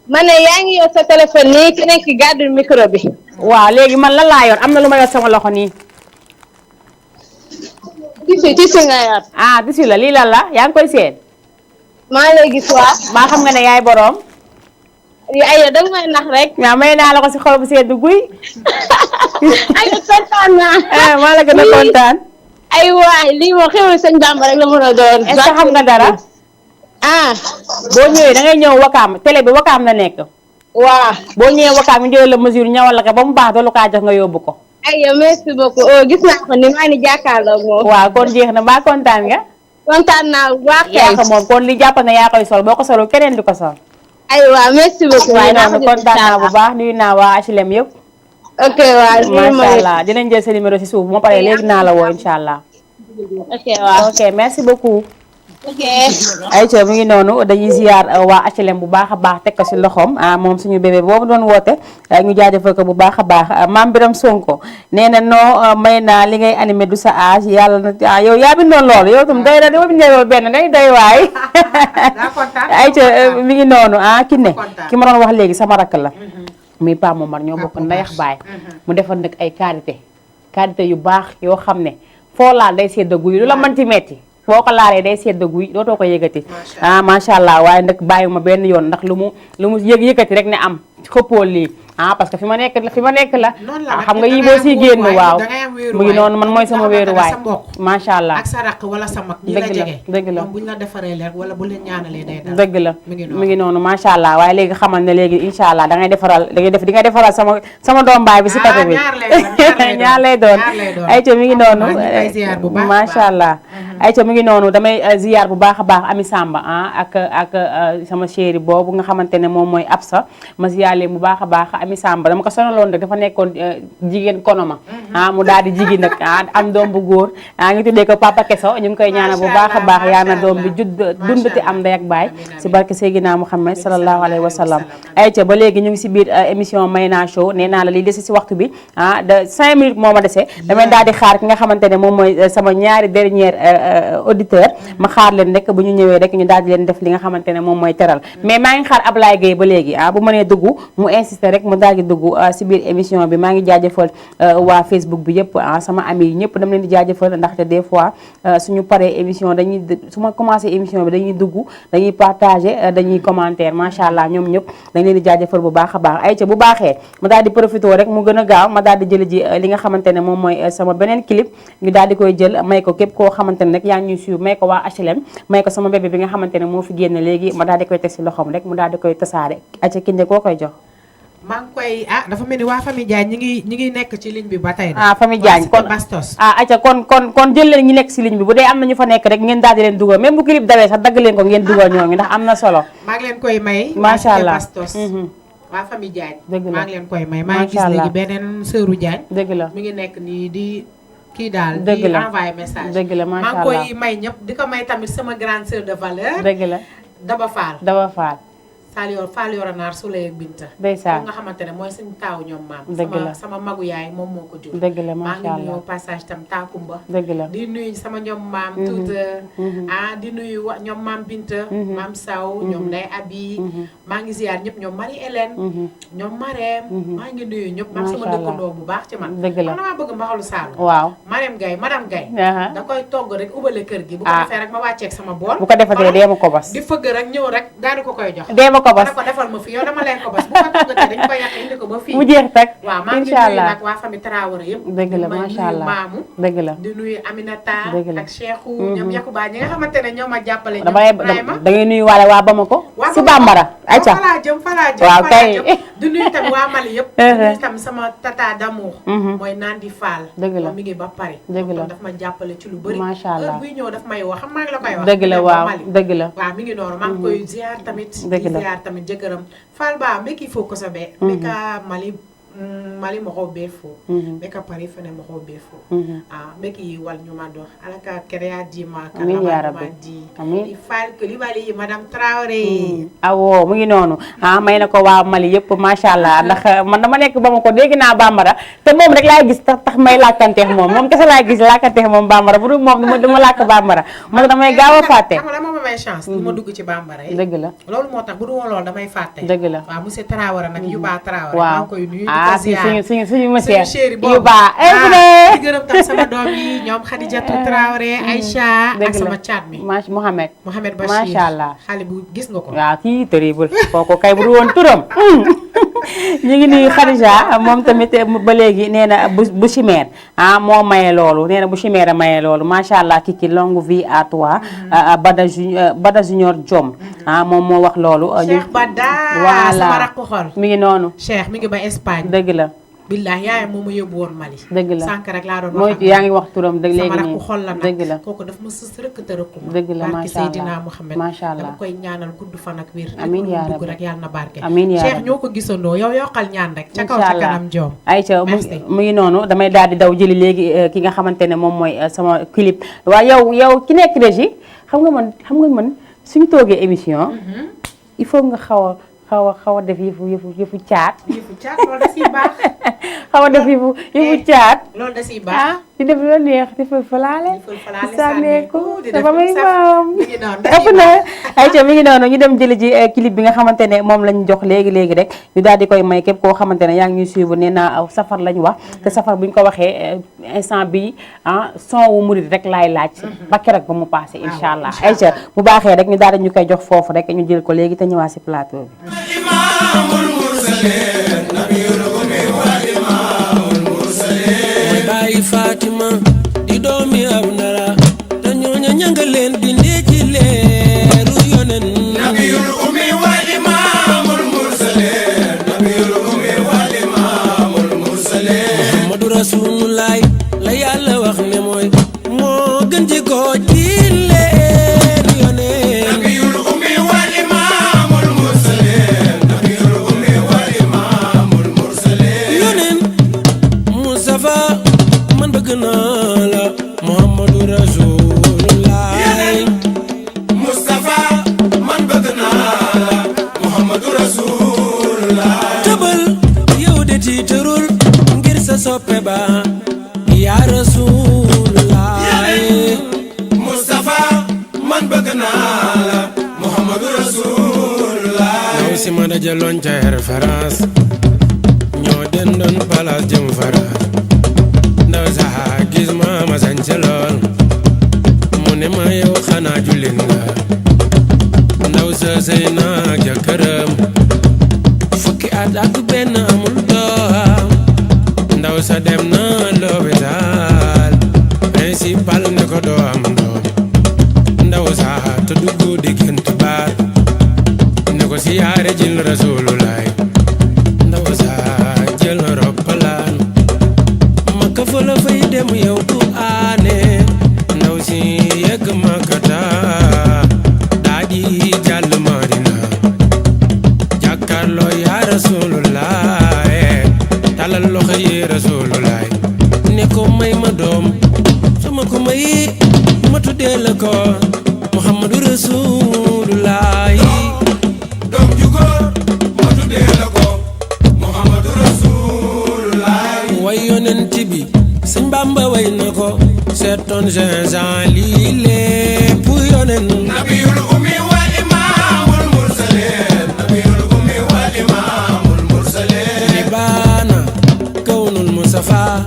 ma ne yaa ngi yor sa téléphone nii ki nekk gàddu micro bi. waaw léegi man lan laa yor am na lu ma yor sama loxo nii. tisi nga yor. ah tisi la lii lan la yaa ngi koy seet. maa ngi lay gis waa. maa xam nga ne yaay boroom. aywa da nga may nax rek. waaw may naa la ko si xol bu sedd guy. aywa kontaan naa. maa la gën a kontaan. ay waay lii moo xewlu sëñ Bamba rek la mën a doon. est-ce que xam nga dara. ah. boo ñëwee da ngay ñëw wakaam télé bi wakaam la nekk. waaw. boo ñëwee wakaam ñu jëlee la mesure ñawal la ko ba mu baax doolu kaa jox nga yóbbu ko. aywa merci beaucoup gis naa ko ni maa ngi jàkkaarloo moom. waaw kon jeex na mbaa kontaan nga. kontaan naa bu baax kay. yaa ko moom kon li jàpp na yaa koy sol boo ko solul keneen di ko sol. aywa merci beaucoup. waaye noonu kontaan naa bu baax nuyu naa waa HLM yëpp. ok waaw macha allah dinañ jël sa numéro si suuf moo paree léegi naa la woo incha allah. ok waaw ok merci beaucoup. ok. ayca mi ngi noonu dañuy ziar waa HLM bu baax a baax teg ko si loxoom moom suñu bébé boobu doon woote ñu jaajëfal ko bu baax a baax Mame Birame Sonko nee na noo may naa li ngay animé du sa âge yàlla na yow yaa bindoon loolu yow tam doy na dama bindee loolu benn day doy waay. ayca mi ngi noonu ki ne ki ma doon wax léegi sama rakk la. muy Pa Momar ñoo bokk ndayax baay mu defar nag ay qualité yu baax yoo xam ne foo laal day sedd guy lu la mënti metti boo ko laalee day sedd guy dootoo ko yëgati. macha allah waaye nag bàyyiwuma benn yoon ndax lu mu yëkkati rek ne am xëppoo lii parce que fi ma nekk la xam nga yii boo siy génn waaw mu ngi noonu man mooy sama wéeruwaay macha allah ak sa rakk wala sa mag ñi la jege dëgg la buñ la defaree leer wala bu leen ñaanalee day dal dëgg la mu ngi noonu macha allah waaye léegi xamal ne léegi incha allah di nga defaral sama doom baay bi si côté bi ñaar lay doon ayca mi ngi noonu macha allah ayca mi ngi noonu damay ziyaar bu baax a baax Ami Samba ak sama chéri boobu nga xamante ne moom mooy Absa ma ziyaar leen bu baax a baax Ami Samba dama ko sonaloon rek dafa nekkoon jigéen konoma mu daal di jigéen nag am doom bu góor ngi tuddee ko Papa Keso ñu ngi koy ñaanal bu baax a baax yaa na doom bi dundati am ndey ak baay si barke Seydina Muhammad sallallahu alayhi wa sallam ayca ba léegi ñu ngi si biir émission Mayna Show nee naa la li dese si waxtu bi de 5 minutes moo ma dese damay daal di xaar ki nga xamante ne moom mooy sama ñaari dernière auditeur ma xaar leen rek bu ñu ñëwee rek ñu daal di leen def li nga xamante ne moom mooy teral mais maa ngi xaar Ablaye Gueye ba léegi bu mënee dugg mu insister rek mu daal di dugg si biir émission bi maa ngi jaajëfal waa Facebook bi yëpp sama ami yi ñëpp dama leen di jaajëfal ndaxte des fois suñu paree émission su ma commencé émission bi dañuy dugg dañuy partager dañuy commentaire macha allah ñoom ñëpp dañ leen di jaajëfal bu baax a baax ay ca bu baaxee ma daal di profité rek mu gën a gaaw ma daal di jël ji li nga xamante ne moom mooy sama beneen clip ñu daal di koy jël may ko képp koo xamante ne rek yaa ngi ñuy suivre may ko waa HLM may ko sama bébé bi nga xamante ne moo fi génn léegi ma daal di koy teg si loxoom rek mu daal di koy tasaare aca kinde koo koy jox maa ngi koy dafa mel ni waa famille Diagne ñi ngi nekk ci ligne bi ba tey famille Diagne kon Bastos aca kon jël leen ñi nekk si ligne bi bu dee am na ñu fa nekk rek ngeen daal di leen dugal même bu clip dawee sax dagg leen ko ngeen dugal ñooñu ndax am na solo maa ngi leen koy may macha allah Bastos waa famille Diagne dëgg la maa ngi leen koy may maa ngi gis léegi beneen sëru Diagne dëgg la mi ngi nekk nii di kii daal dëgg di la envoyé message dëgg la macha maa allah ngi koy may ñëpp di ko may tamit sama grande sœur de valeur dëgg la Daba Fall Fall Yoranaar Souleye Binta ndeysaan nga xamante ne mooy suñu taaw ñoom maam dëgg la sama magu yaay moom moo ko jur dëgg la maa macha ngi allah nuyu passage tam Taakumba dëgg la di nuyu sama ñoom maam Tuuta di nuyu ñoom maam Binta maam Saw ñoom Ndey Abi maa ngi ziar ñëpp ñoom Marie Hélène ñoom Marème maa ngi nuyu ñëpp maam sama dëkkandoo bu baax ci man dëgg la damaa bëgg mbaxalu Saalum waaw Marème Gaye madame Gaye da koy togg rek ubale kër gi bu ko defee rek ma wàcceeg sama bool bu ko defatee dee ma ko bas di fëgg rek ñëw rek daal di ko koy jox ma ko bas ko defal ma fi yow dama leen ko bas bu ko toggatee dañ ko yàq indi ko ba fii mu jeex tak waaw maa ngi nuyu nag waa famille Traoré yëpp dëgg la macha allah maamu dëgg la di nuyu Aminata dëgg la ak Cheikhou ñoom Yakuba ñi nga xamante ne ñoo ma jàppale da ngay nuyu waale waa Bamako si Bambara ayca falaa jëm waaw kay di nuyu tam waa Mali yëpp di nuyu tam sama tata d'amour mooy Nandi Fall dëgg la mi ngi ba Paris dëgg la daf ma jàppale ci lu bëri macha allah buy ñëw daf may wax xam maa ngi la koy wax dëgg la waaw dëgg la waaw mi ngi noonu maa ngi koy ziar tamit dëgg la ziar tamit jëkkëram Fall ba mbekki fo ko sabe mbeka Mali mɔgɔw bɛɛ fo n bɛ ka Paris fɛnɛ mɔgɔw bɛɛ fo n bɛ k'i waliɲuman dɔn ala ka kɛnɛya d'i ma ka laban di i Fall Coulibaly madame Traoré awoo mu ngi noonu may na ko waa Mali yëpp macha allah ndax man dama nekk Bamako dégg naa bambara te moom rek laay gis tax may làkkanteex moom kese laay gis làkkanteex moom bambara bu dul moom dama làkk bambara man damay gaaw a fàtte xam nga dama may chance du ma dugg ci bambara yi dëgg la loolu moo tax bu dul woon loolu damay fàtte dëgg la waaw monsieur Traoré nag Yuba Traoré waaw koy nuyu suñu monsieur yu baax di gërëm tam sama doom yi ñoom Khadijatou Traoré Aïcha ak sama caat mi Mohamed Bachir macha allah xale bu gis nga ko waaw kii terrible kooku kay bu du woon turam ñu ngi nuyu Khadija moom tamit ba léegi nee na bu chimère moo maye loolu nee na bu chimère a maye loolu macha allah kiki longue vie à toi Bada Junior Diom moom moo wax loolu Cheikh Bada sama rakk xol mi ngi noonu Cheikh mi ngi ba Espagne dëgg la billahi yaayam moo ma yóbbu woon Mali dëgg la sànq rek laa doon mooy yaa ngi wax turam dëgg léegi sama rakk xol la nag dëgg la kooku daf ma sës rëkk te rëkku ma dëgg la barki Seydina Mouhamed macha allah dama koy ñaanal gudd fan ak wér amiin yaa dugg rabbi rek yàlla na barke amiin yaa Cheikh rabbi ñoo ko gisandoo yow yokkal ñaan rek ca kaw ca kanam joom Aïcha mu ngi noonu damay daal di daw jëli léegi ki nga xamante ne moom mooy sama clip waaw yow ki nekk régie xam nga man suñu toogee émission il faut nga xaw a def yëfu caat loolu da siy baax xaw a def yëfu caat loolu da siy baax di def lu neex di fël-fëlaale di sànneeku dafa may ëpp na ayca mi ngi noonu ñu dem jëli ji clip bi nga xamante ne moom lañ jox léegi rek ñu daal di koy may képp koo xamante ne yaa ngi ñuy suivre nee naa safar lañ wax te safar bu ñu ko waxee instant bi son wu murid rek laay laaj ba keroog ba mu passé incha allah ayca bu baaxee rek ñu daal di ñu koy jox foofu rek ñu jël ko léegi te ñëwaat si plateau bi imaamul mursaliin nabiyul ummi wal imaamul mursaliin mooy bàyyi Fatima di doomi Abdala te ñooña ñanga leen bindee ci leeru yonen nabiyul ummi wal imaamul mursaliin nabiyul ummi wal imaamul mursaliin Muhammadu Rasulullaay la yàlla wax ne moo gën ci ko ci leeru yonen nabiyul ummi wal imaamul mursaliin nabiyul ummi wal imaamul mursaliin yonen Mustafa man bëgg naa la Muhammadu Rasulullah Mustafa man bëgg naa la Muhammadu Rasulullah tëbal yow de tiitarul ngir sa soppe ba yaa Rasulullah Mustafa man bëgg naa la Muhammadu Rasulullah yow si ma dajaloon ca Air France ñoo dendoon palaas jëm Fara ndaw sax gis ma sañse lool mu ne ma yow xanaa jullit nga ndaw sa sëy na jëkkëram fukki at ak benn amul doom ndaw sa dem na l'hôpital principal ne ko doo am doom ndaw sa te dugg diggante baat ne ko si yaare jil Rasulullah ndaw sa jël roppalaan Makka fa la fay dem yow ku aane ndaw si yegg Makkata daa di jàll Madina jàkkaarloo yaa Rasulullah talal loxo yi Rasulullah ne ko may ma doom sama ko may ma tuddee la ko Muhammadu Rasulullah doom ju góor ma tuddee la ko Muhammadu Rasulullah way yonent bi Sëñ Bamba way na ko seetoon Jean lii lépp yonent nabiyul ummi wal imaamul mursaliin nabiyul ummi wal imaamul mursaliin libaana kawnul Mustafa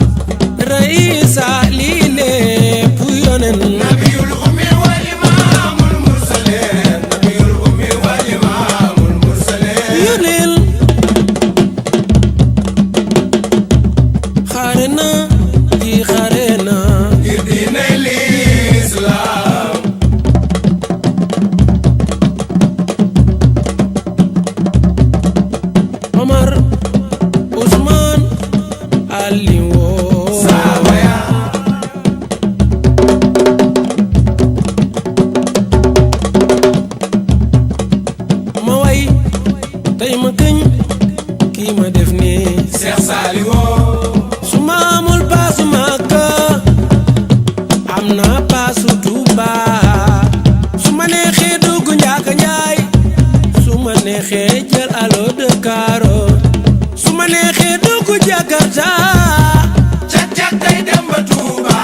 raisa lii lépp yonent nabiyul ummi wal imaamul mursaliin nabiyul ummi wal imaamul mursaliin tey ma këñ kii ma def nii Cheikh Saliou su ma amul paasu Makka am naa paasu Tuuba su ma neexee dugg Njaaka Njaay su ma neexee jël alo Dakaro su ma neexee dugg Jakarta cak day dem ba Touba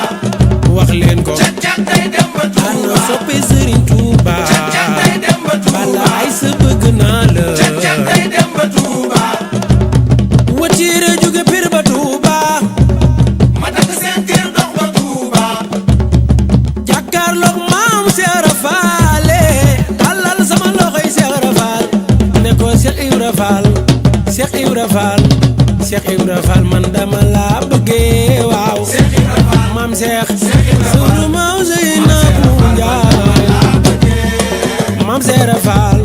wax leen ko cak day dem ba Touba ana soppe Sëriñ Tuuba cak day dem ba Touba bala ay sa bëgg naa la cak day dem ba Touba watiire jóge Pir ba Tuuba ma takk seen kër dox ba Touba jàkkaarloog maam Cheikh Rafaale tàllal sama loxoy Cheikh Rafal ne ko Cheikh Ibra Fall Cheikh Ibra Fall Cheikh Ibra Fall man dama laa bëggee waaw maam Cheikh sunu maam Zeynabu Njaay maam Cheikh Rafal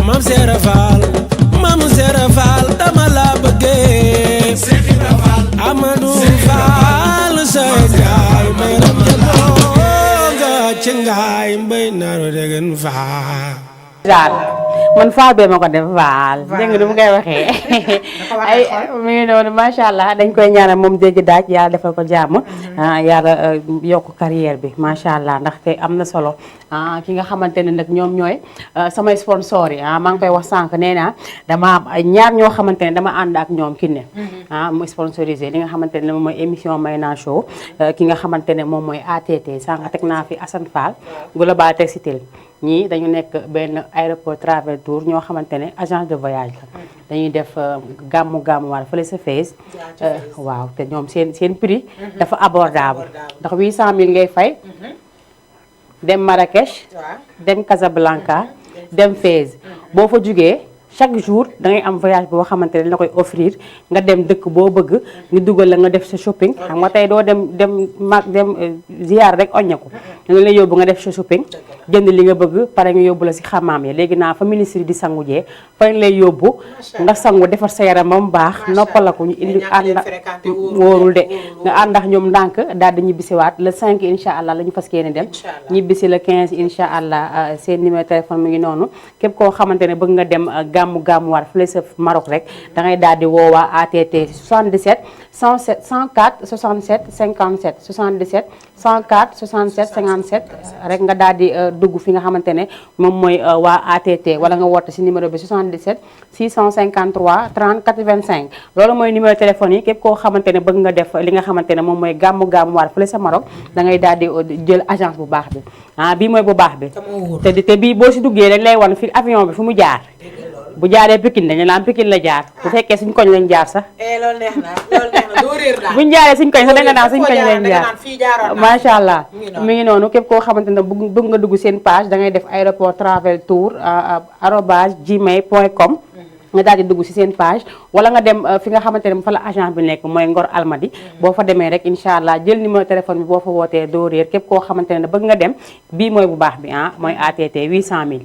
maam Cheikh Rafal maam Cheikh Rafal dama laa bëggee Amadou Fall sa gaay may ram ja ci ngaay mbay naaru degen faa man faa bee ma ko def vaal dégg nga nu mu koy waxee ay mi ngi noonu macha allah dañ koy ñaanal moom dégg daaj yàlla defal ko jàmm yàlla yokk carrière bi macha allah ndaxte am na solo ki nga xamante ne nag ñoom ñooy samay sponsor yi maa ngi koy wax sànq nee naa dama am ñaar ñoo xamante ne dama ànd ak ñoom Kiné mu sponsorisé li nga xamante ne moom mooy émission Mayna Show ki nga xamante ne moom mooy ATT sànq teg naa fi Assane Fall Global Textile ñii dañu nekk benn aéroport travel tour ñoo xamante ne agence de voyage la dañuy def gàmmu war fële sa Fès waaw te ñoom seen prix dafa abordable ndax 800000 ngay fay dem Marrakech dem Casablanca dem Fès boo fa jugee chaque jour da ngay am voyage boo xamante ne la koy offrir nga dem dëkk boo bëgg ñu dugal la nga def sa shopping xam nga tey doo dem ziar rek oññeeku da nga lay yóbbu nga def sa shopping jënd li nga bëgg pare nga yóbbu la si xamaam ya léegi naa fa ministre di sangu jee fa ñu lay yóbbu nga sangu defar sa yaram ba mu baax noppala ko ñu indi ànd wóorul de nga ànd ak ñoom ndànk daal di ñibbisiwaat le 5 incha allah la ñu fas yéene dem ñibbisi le 15 incha allah seen numéro téléphone mi ngi noonu képp koo xamante ne bëgg nga dem gàmmu war fële sa Maroc rek da ngay daal di woowaa ATT 77 107 104 67 57 77 104 67 57 rek nga daal di dugg fi nga xamante ne moom mooy waa ATT wala nga woote si numéro bi 77 653 30 85 loolu mooy numéro téléphone yi képp koo xamante ne bëgg nga def li nga xamante ne moom mooy gàmmu war fële sa Maroc da ngay daal di jël agence bu baax bi bii mooy bu baax bi te bii boo si duggee dañ lay wan fi avion bi fu mu jaar bu jaaree Pikine dañu naan Pikine la jaar bu fekkee suñ koñ lañ jaar sax loolu neex na doo réer daal buñ jaaree suñ koñ sax da nga naan suñ koñ lañ jaar macha allah mi ngi noonu képp koo xamante ne bëgg nga dugg seen page da ngay def aéroport travel tour @gmail.com nga daal di dugg si seen page wala nga dem fi nga xamante ne fa la agence bi nekk mooy Ngor Almadi boo fa demee rek incha allah jël numéro téléphone bi boo fa wootee doo réer képp koo xamante ne bëgg nga dem bii mooy bu baax bi mooy ATT 800000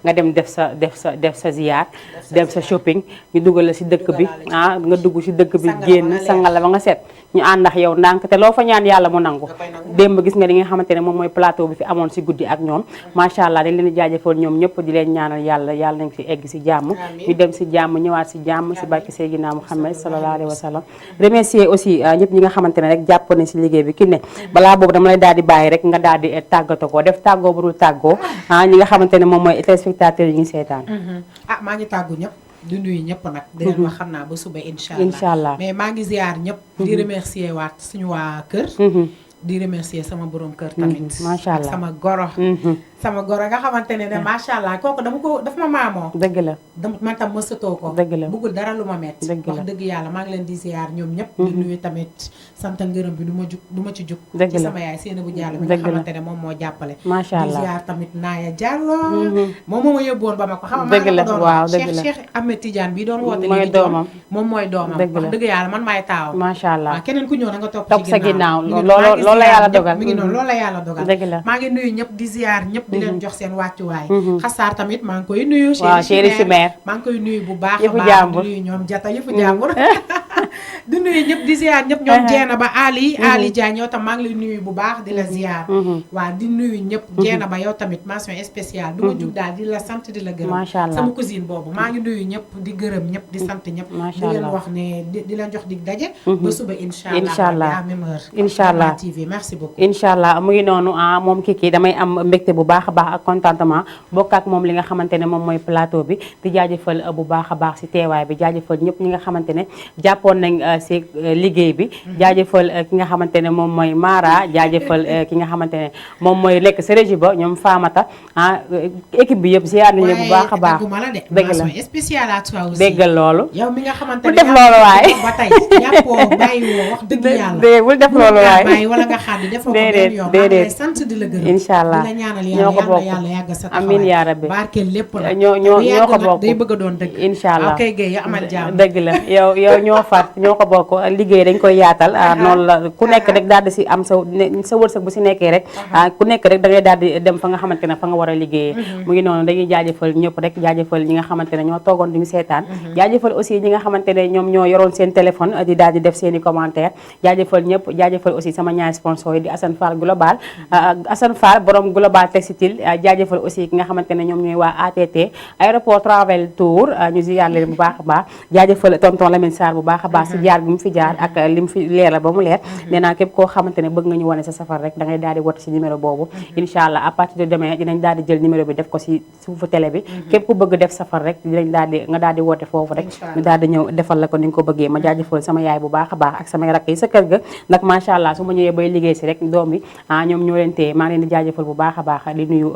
nga dem def sa ziyaar dem sa shopping ñu dugal la si dëkk bi nga dugg si dëkk bi génn sangal la ba nga set ñu ànd ak yow ndànk te loo fa ñaan yàlla mu nangu démb gis nga li nga xamante ne moom mooy plateau bi fi amoon si guddi ak ñoom macha allah dañ leen di jaajëfal ñoom ñëpp di leen ñaanal yàlla nañ si egg si jàmm ñu dem si jàmm ñëwaat si jàmm si barke Seydina Muhammad sallallahu alayhi wa sallam remercier aussi ñëpp ñi nga xamante ne rek jàpp nañ si liggéey bi Kiné balaa boobu dama lay daal di bàyyi rek nga daal di tàggatoo ko def tàggoo bu dul tàggoo ñi nga xamante ne moom mooy téléspectateurs yi ngi seetaan maa ngi tàggu ñëpp di nuyu ñëpp nag di leen wax xam naa ba suba incha allah mais maa ngi ziar ñëpp di remercier waat suñu waa kër di remercier sama borom kër tamit macha allah sama goro nga xamante ne macha allah kooku dafa ma maamoo dëgg la man tam ma sëtoo ko dëgg la bëggul dara lu ma metti wax dëgg yàlla maa ngi leen di ziar ñoom ñëpp di nuyu tamit sant ngërëm bi du ma ci jug ci sama yaay Seynabou Diallo bi nga xamante ne moom moo jàppale macha allah di ziar tamit Naaya Diallo moom moo ma yóbboon ba ma ko xam dëgg la waaw dëgg la Cheikh Ahmed Tidiane bi doon woote mooy doomam moom mooy doomam wax dëgg yàlla man maay taaw macha allah keneen ku ñëw na nga topp sa ginnaaw loolu la yàlla dogal mi ngi noonu loolu la yàlla dogal dëgg la maa ngi nuyu ñëpp di ziar ñëpp di leen jox seen wàccuwaay xasaar tamit maa ngi koy nuyu waaw chéri si mère maa ngi koy nuyu bu baax yëfu jàmbur di nuyu ñoom jata yëfu jàmbur di nuyu ñëpp di ziar ñëpp ñoom jeena ba Ali Diagne yow tam maa ngi lay nuyu bu baax di la ziar waaw di nuyu ñëpp jeena ba yow tamit mention spéciale du ma jug daal di la sant di la gërëm macha allah sama cousine boobu maa ngi nuyu ñëpp di gërëm ñëpp di sant ñëpp di leen wax ne di leen jox dig daje ba suba incha allah à même heure incha allah TV merci beaucoup incha allah mu ngi noonu moom kii damay am mbégte bu baax a baax ak contentement bokk ak moom li nga xamante ne moom mooy plateau bi di jaajëfal bu baax a baax si teewaay bi jaajëfal ñëpp ñi nga xamante ne jàppoon nañ si liggéey bi jaajëfal ki nga xamante ne moom mooy Mara jaajëfal ki nga xamante ne moom mooy nekk sa régie ba ñoom Famata équipe bi yëpp ziar nañu bu baax a baax dëgg la spécial à toi aussi déggal loolu yow mi nga xamante ne def loolu waaye ba tey jàppoo bàyyiwoo wax dëgg yàlla bul def loolu waaye bàyyi wala nga xaadi defoo ko benn yoon maa ngi lay sant di la gërëm incha allah di la ñaanal ñoo ko bokk yàlla yàgg sa taxawaay amiin yaa rabbi barkeel lépp la ñoo ko bokk day bëgg a doon dëgg incha allah kay gay yow amal jàmm dëgg la yow ñoo far ñoo ko bokk liggéey dañ koy yaatal noonu la ku nekk rek daal di si am sa wërsëg bu si nekkee rek ku nekk rek da ngay daal di dem fa nga xamante ne fa nga war a liggéeyee mu ngi noonu dañuy jaajëfal ñëpp rek jaajëfal ñi nga xamante ne ñoo toogoon di ñu seetaan jaajëfal aussi ñi nga xamante ne ñoom ñoo yoroon seen téléphone di daal di def seen i commentaire jaajëfal ñëpp jaajëfal aussi sama ñaari sponsor yi di Assane Fall global Assane Fall borom global textile jaajëfal aussi ki nga xamante ne ñoom ñooy waa ATT aéroport travel tour ñu ziar leen bu baax a baax jaajëfal tonton Lamine Sarr bu baax a baax si jaar bi mu fi jaar ak li mu fi leeral ba mu leer nee naa képp koo xamante ne bëgg nga ñu wane sa safar rek da ngay daal di woote si numéro boobu incha allah à partir de demain dinañ daal di jël numéro bi def ko si suufu télé bi képp ku bëgg def safar rek dinañ daal di nga daal di woote foofu rek ñu daal di ñëw defal la ko ni nga ko bëggee ma jaajëfal sama yaay bu baax a baax ak samay rakk yi sa kër ga nag macha allah su ma ñëwee bay liggéey si rek doom bi ñoom ñoo leen téye maa ngi leen di jaajëfal bu baax a baax di nuyu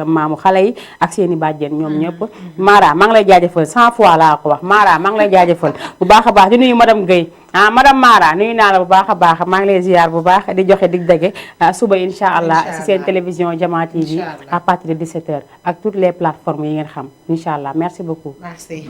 maamu xale yi ak seen i bàjjen ñoom ñëpp Mara maa ngi lay jaajëfal 100 fois laa ko wax Mara maa ngi lay jaajëfal bu baax a baax di nuyu madame Guèye madame Mara nuyu naa la bu baax a baax maa ngi lay ziar bu baax di joxe dig dage suba incha allah si seen télévision Jama TV à partir de 17h ak toutes les plateformes yi ngeen xam incha allah merci beaucoup. merci.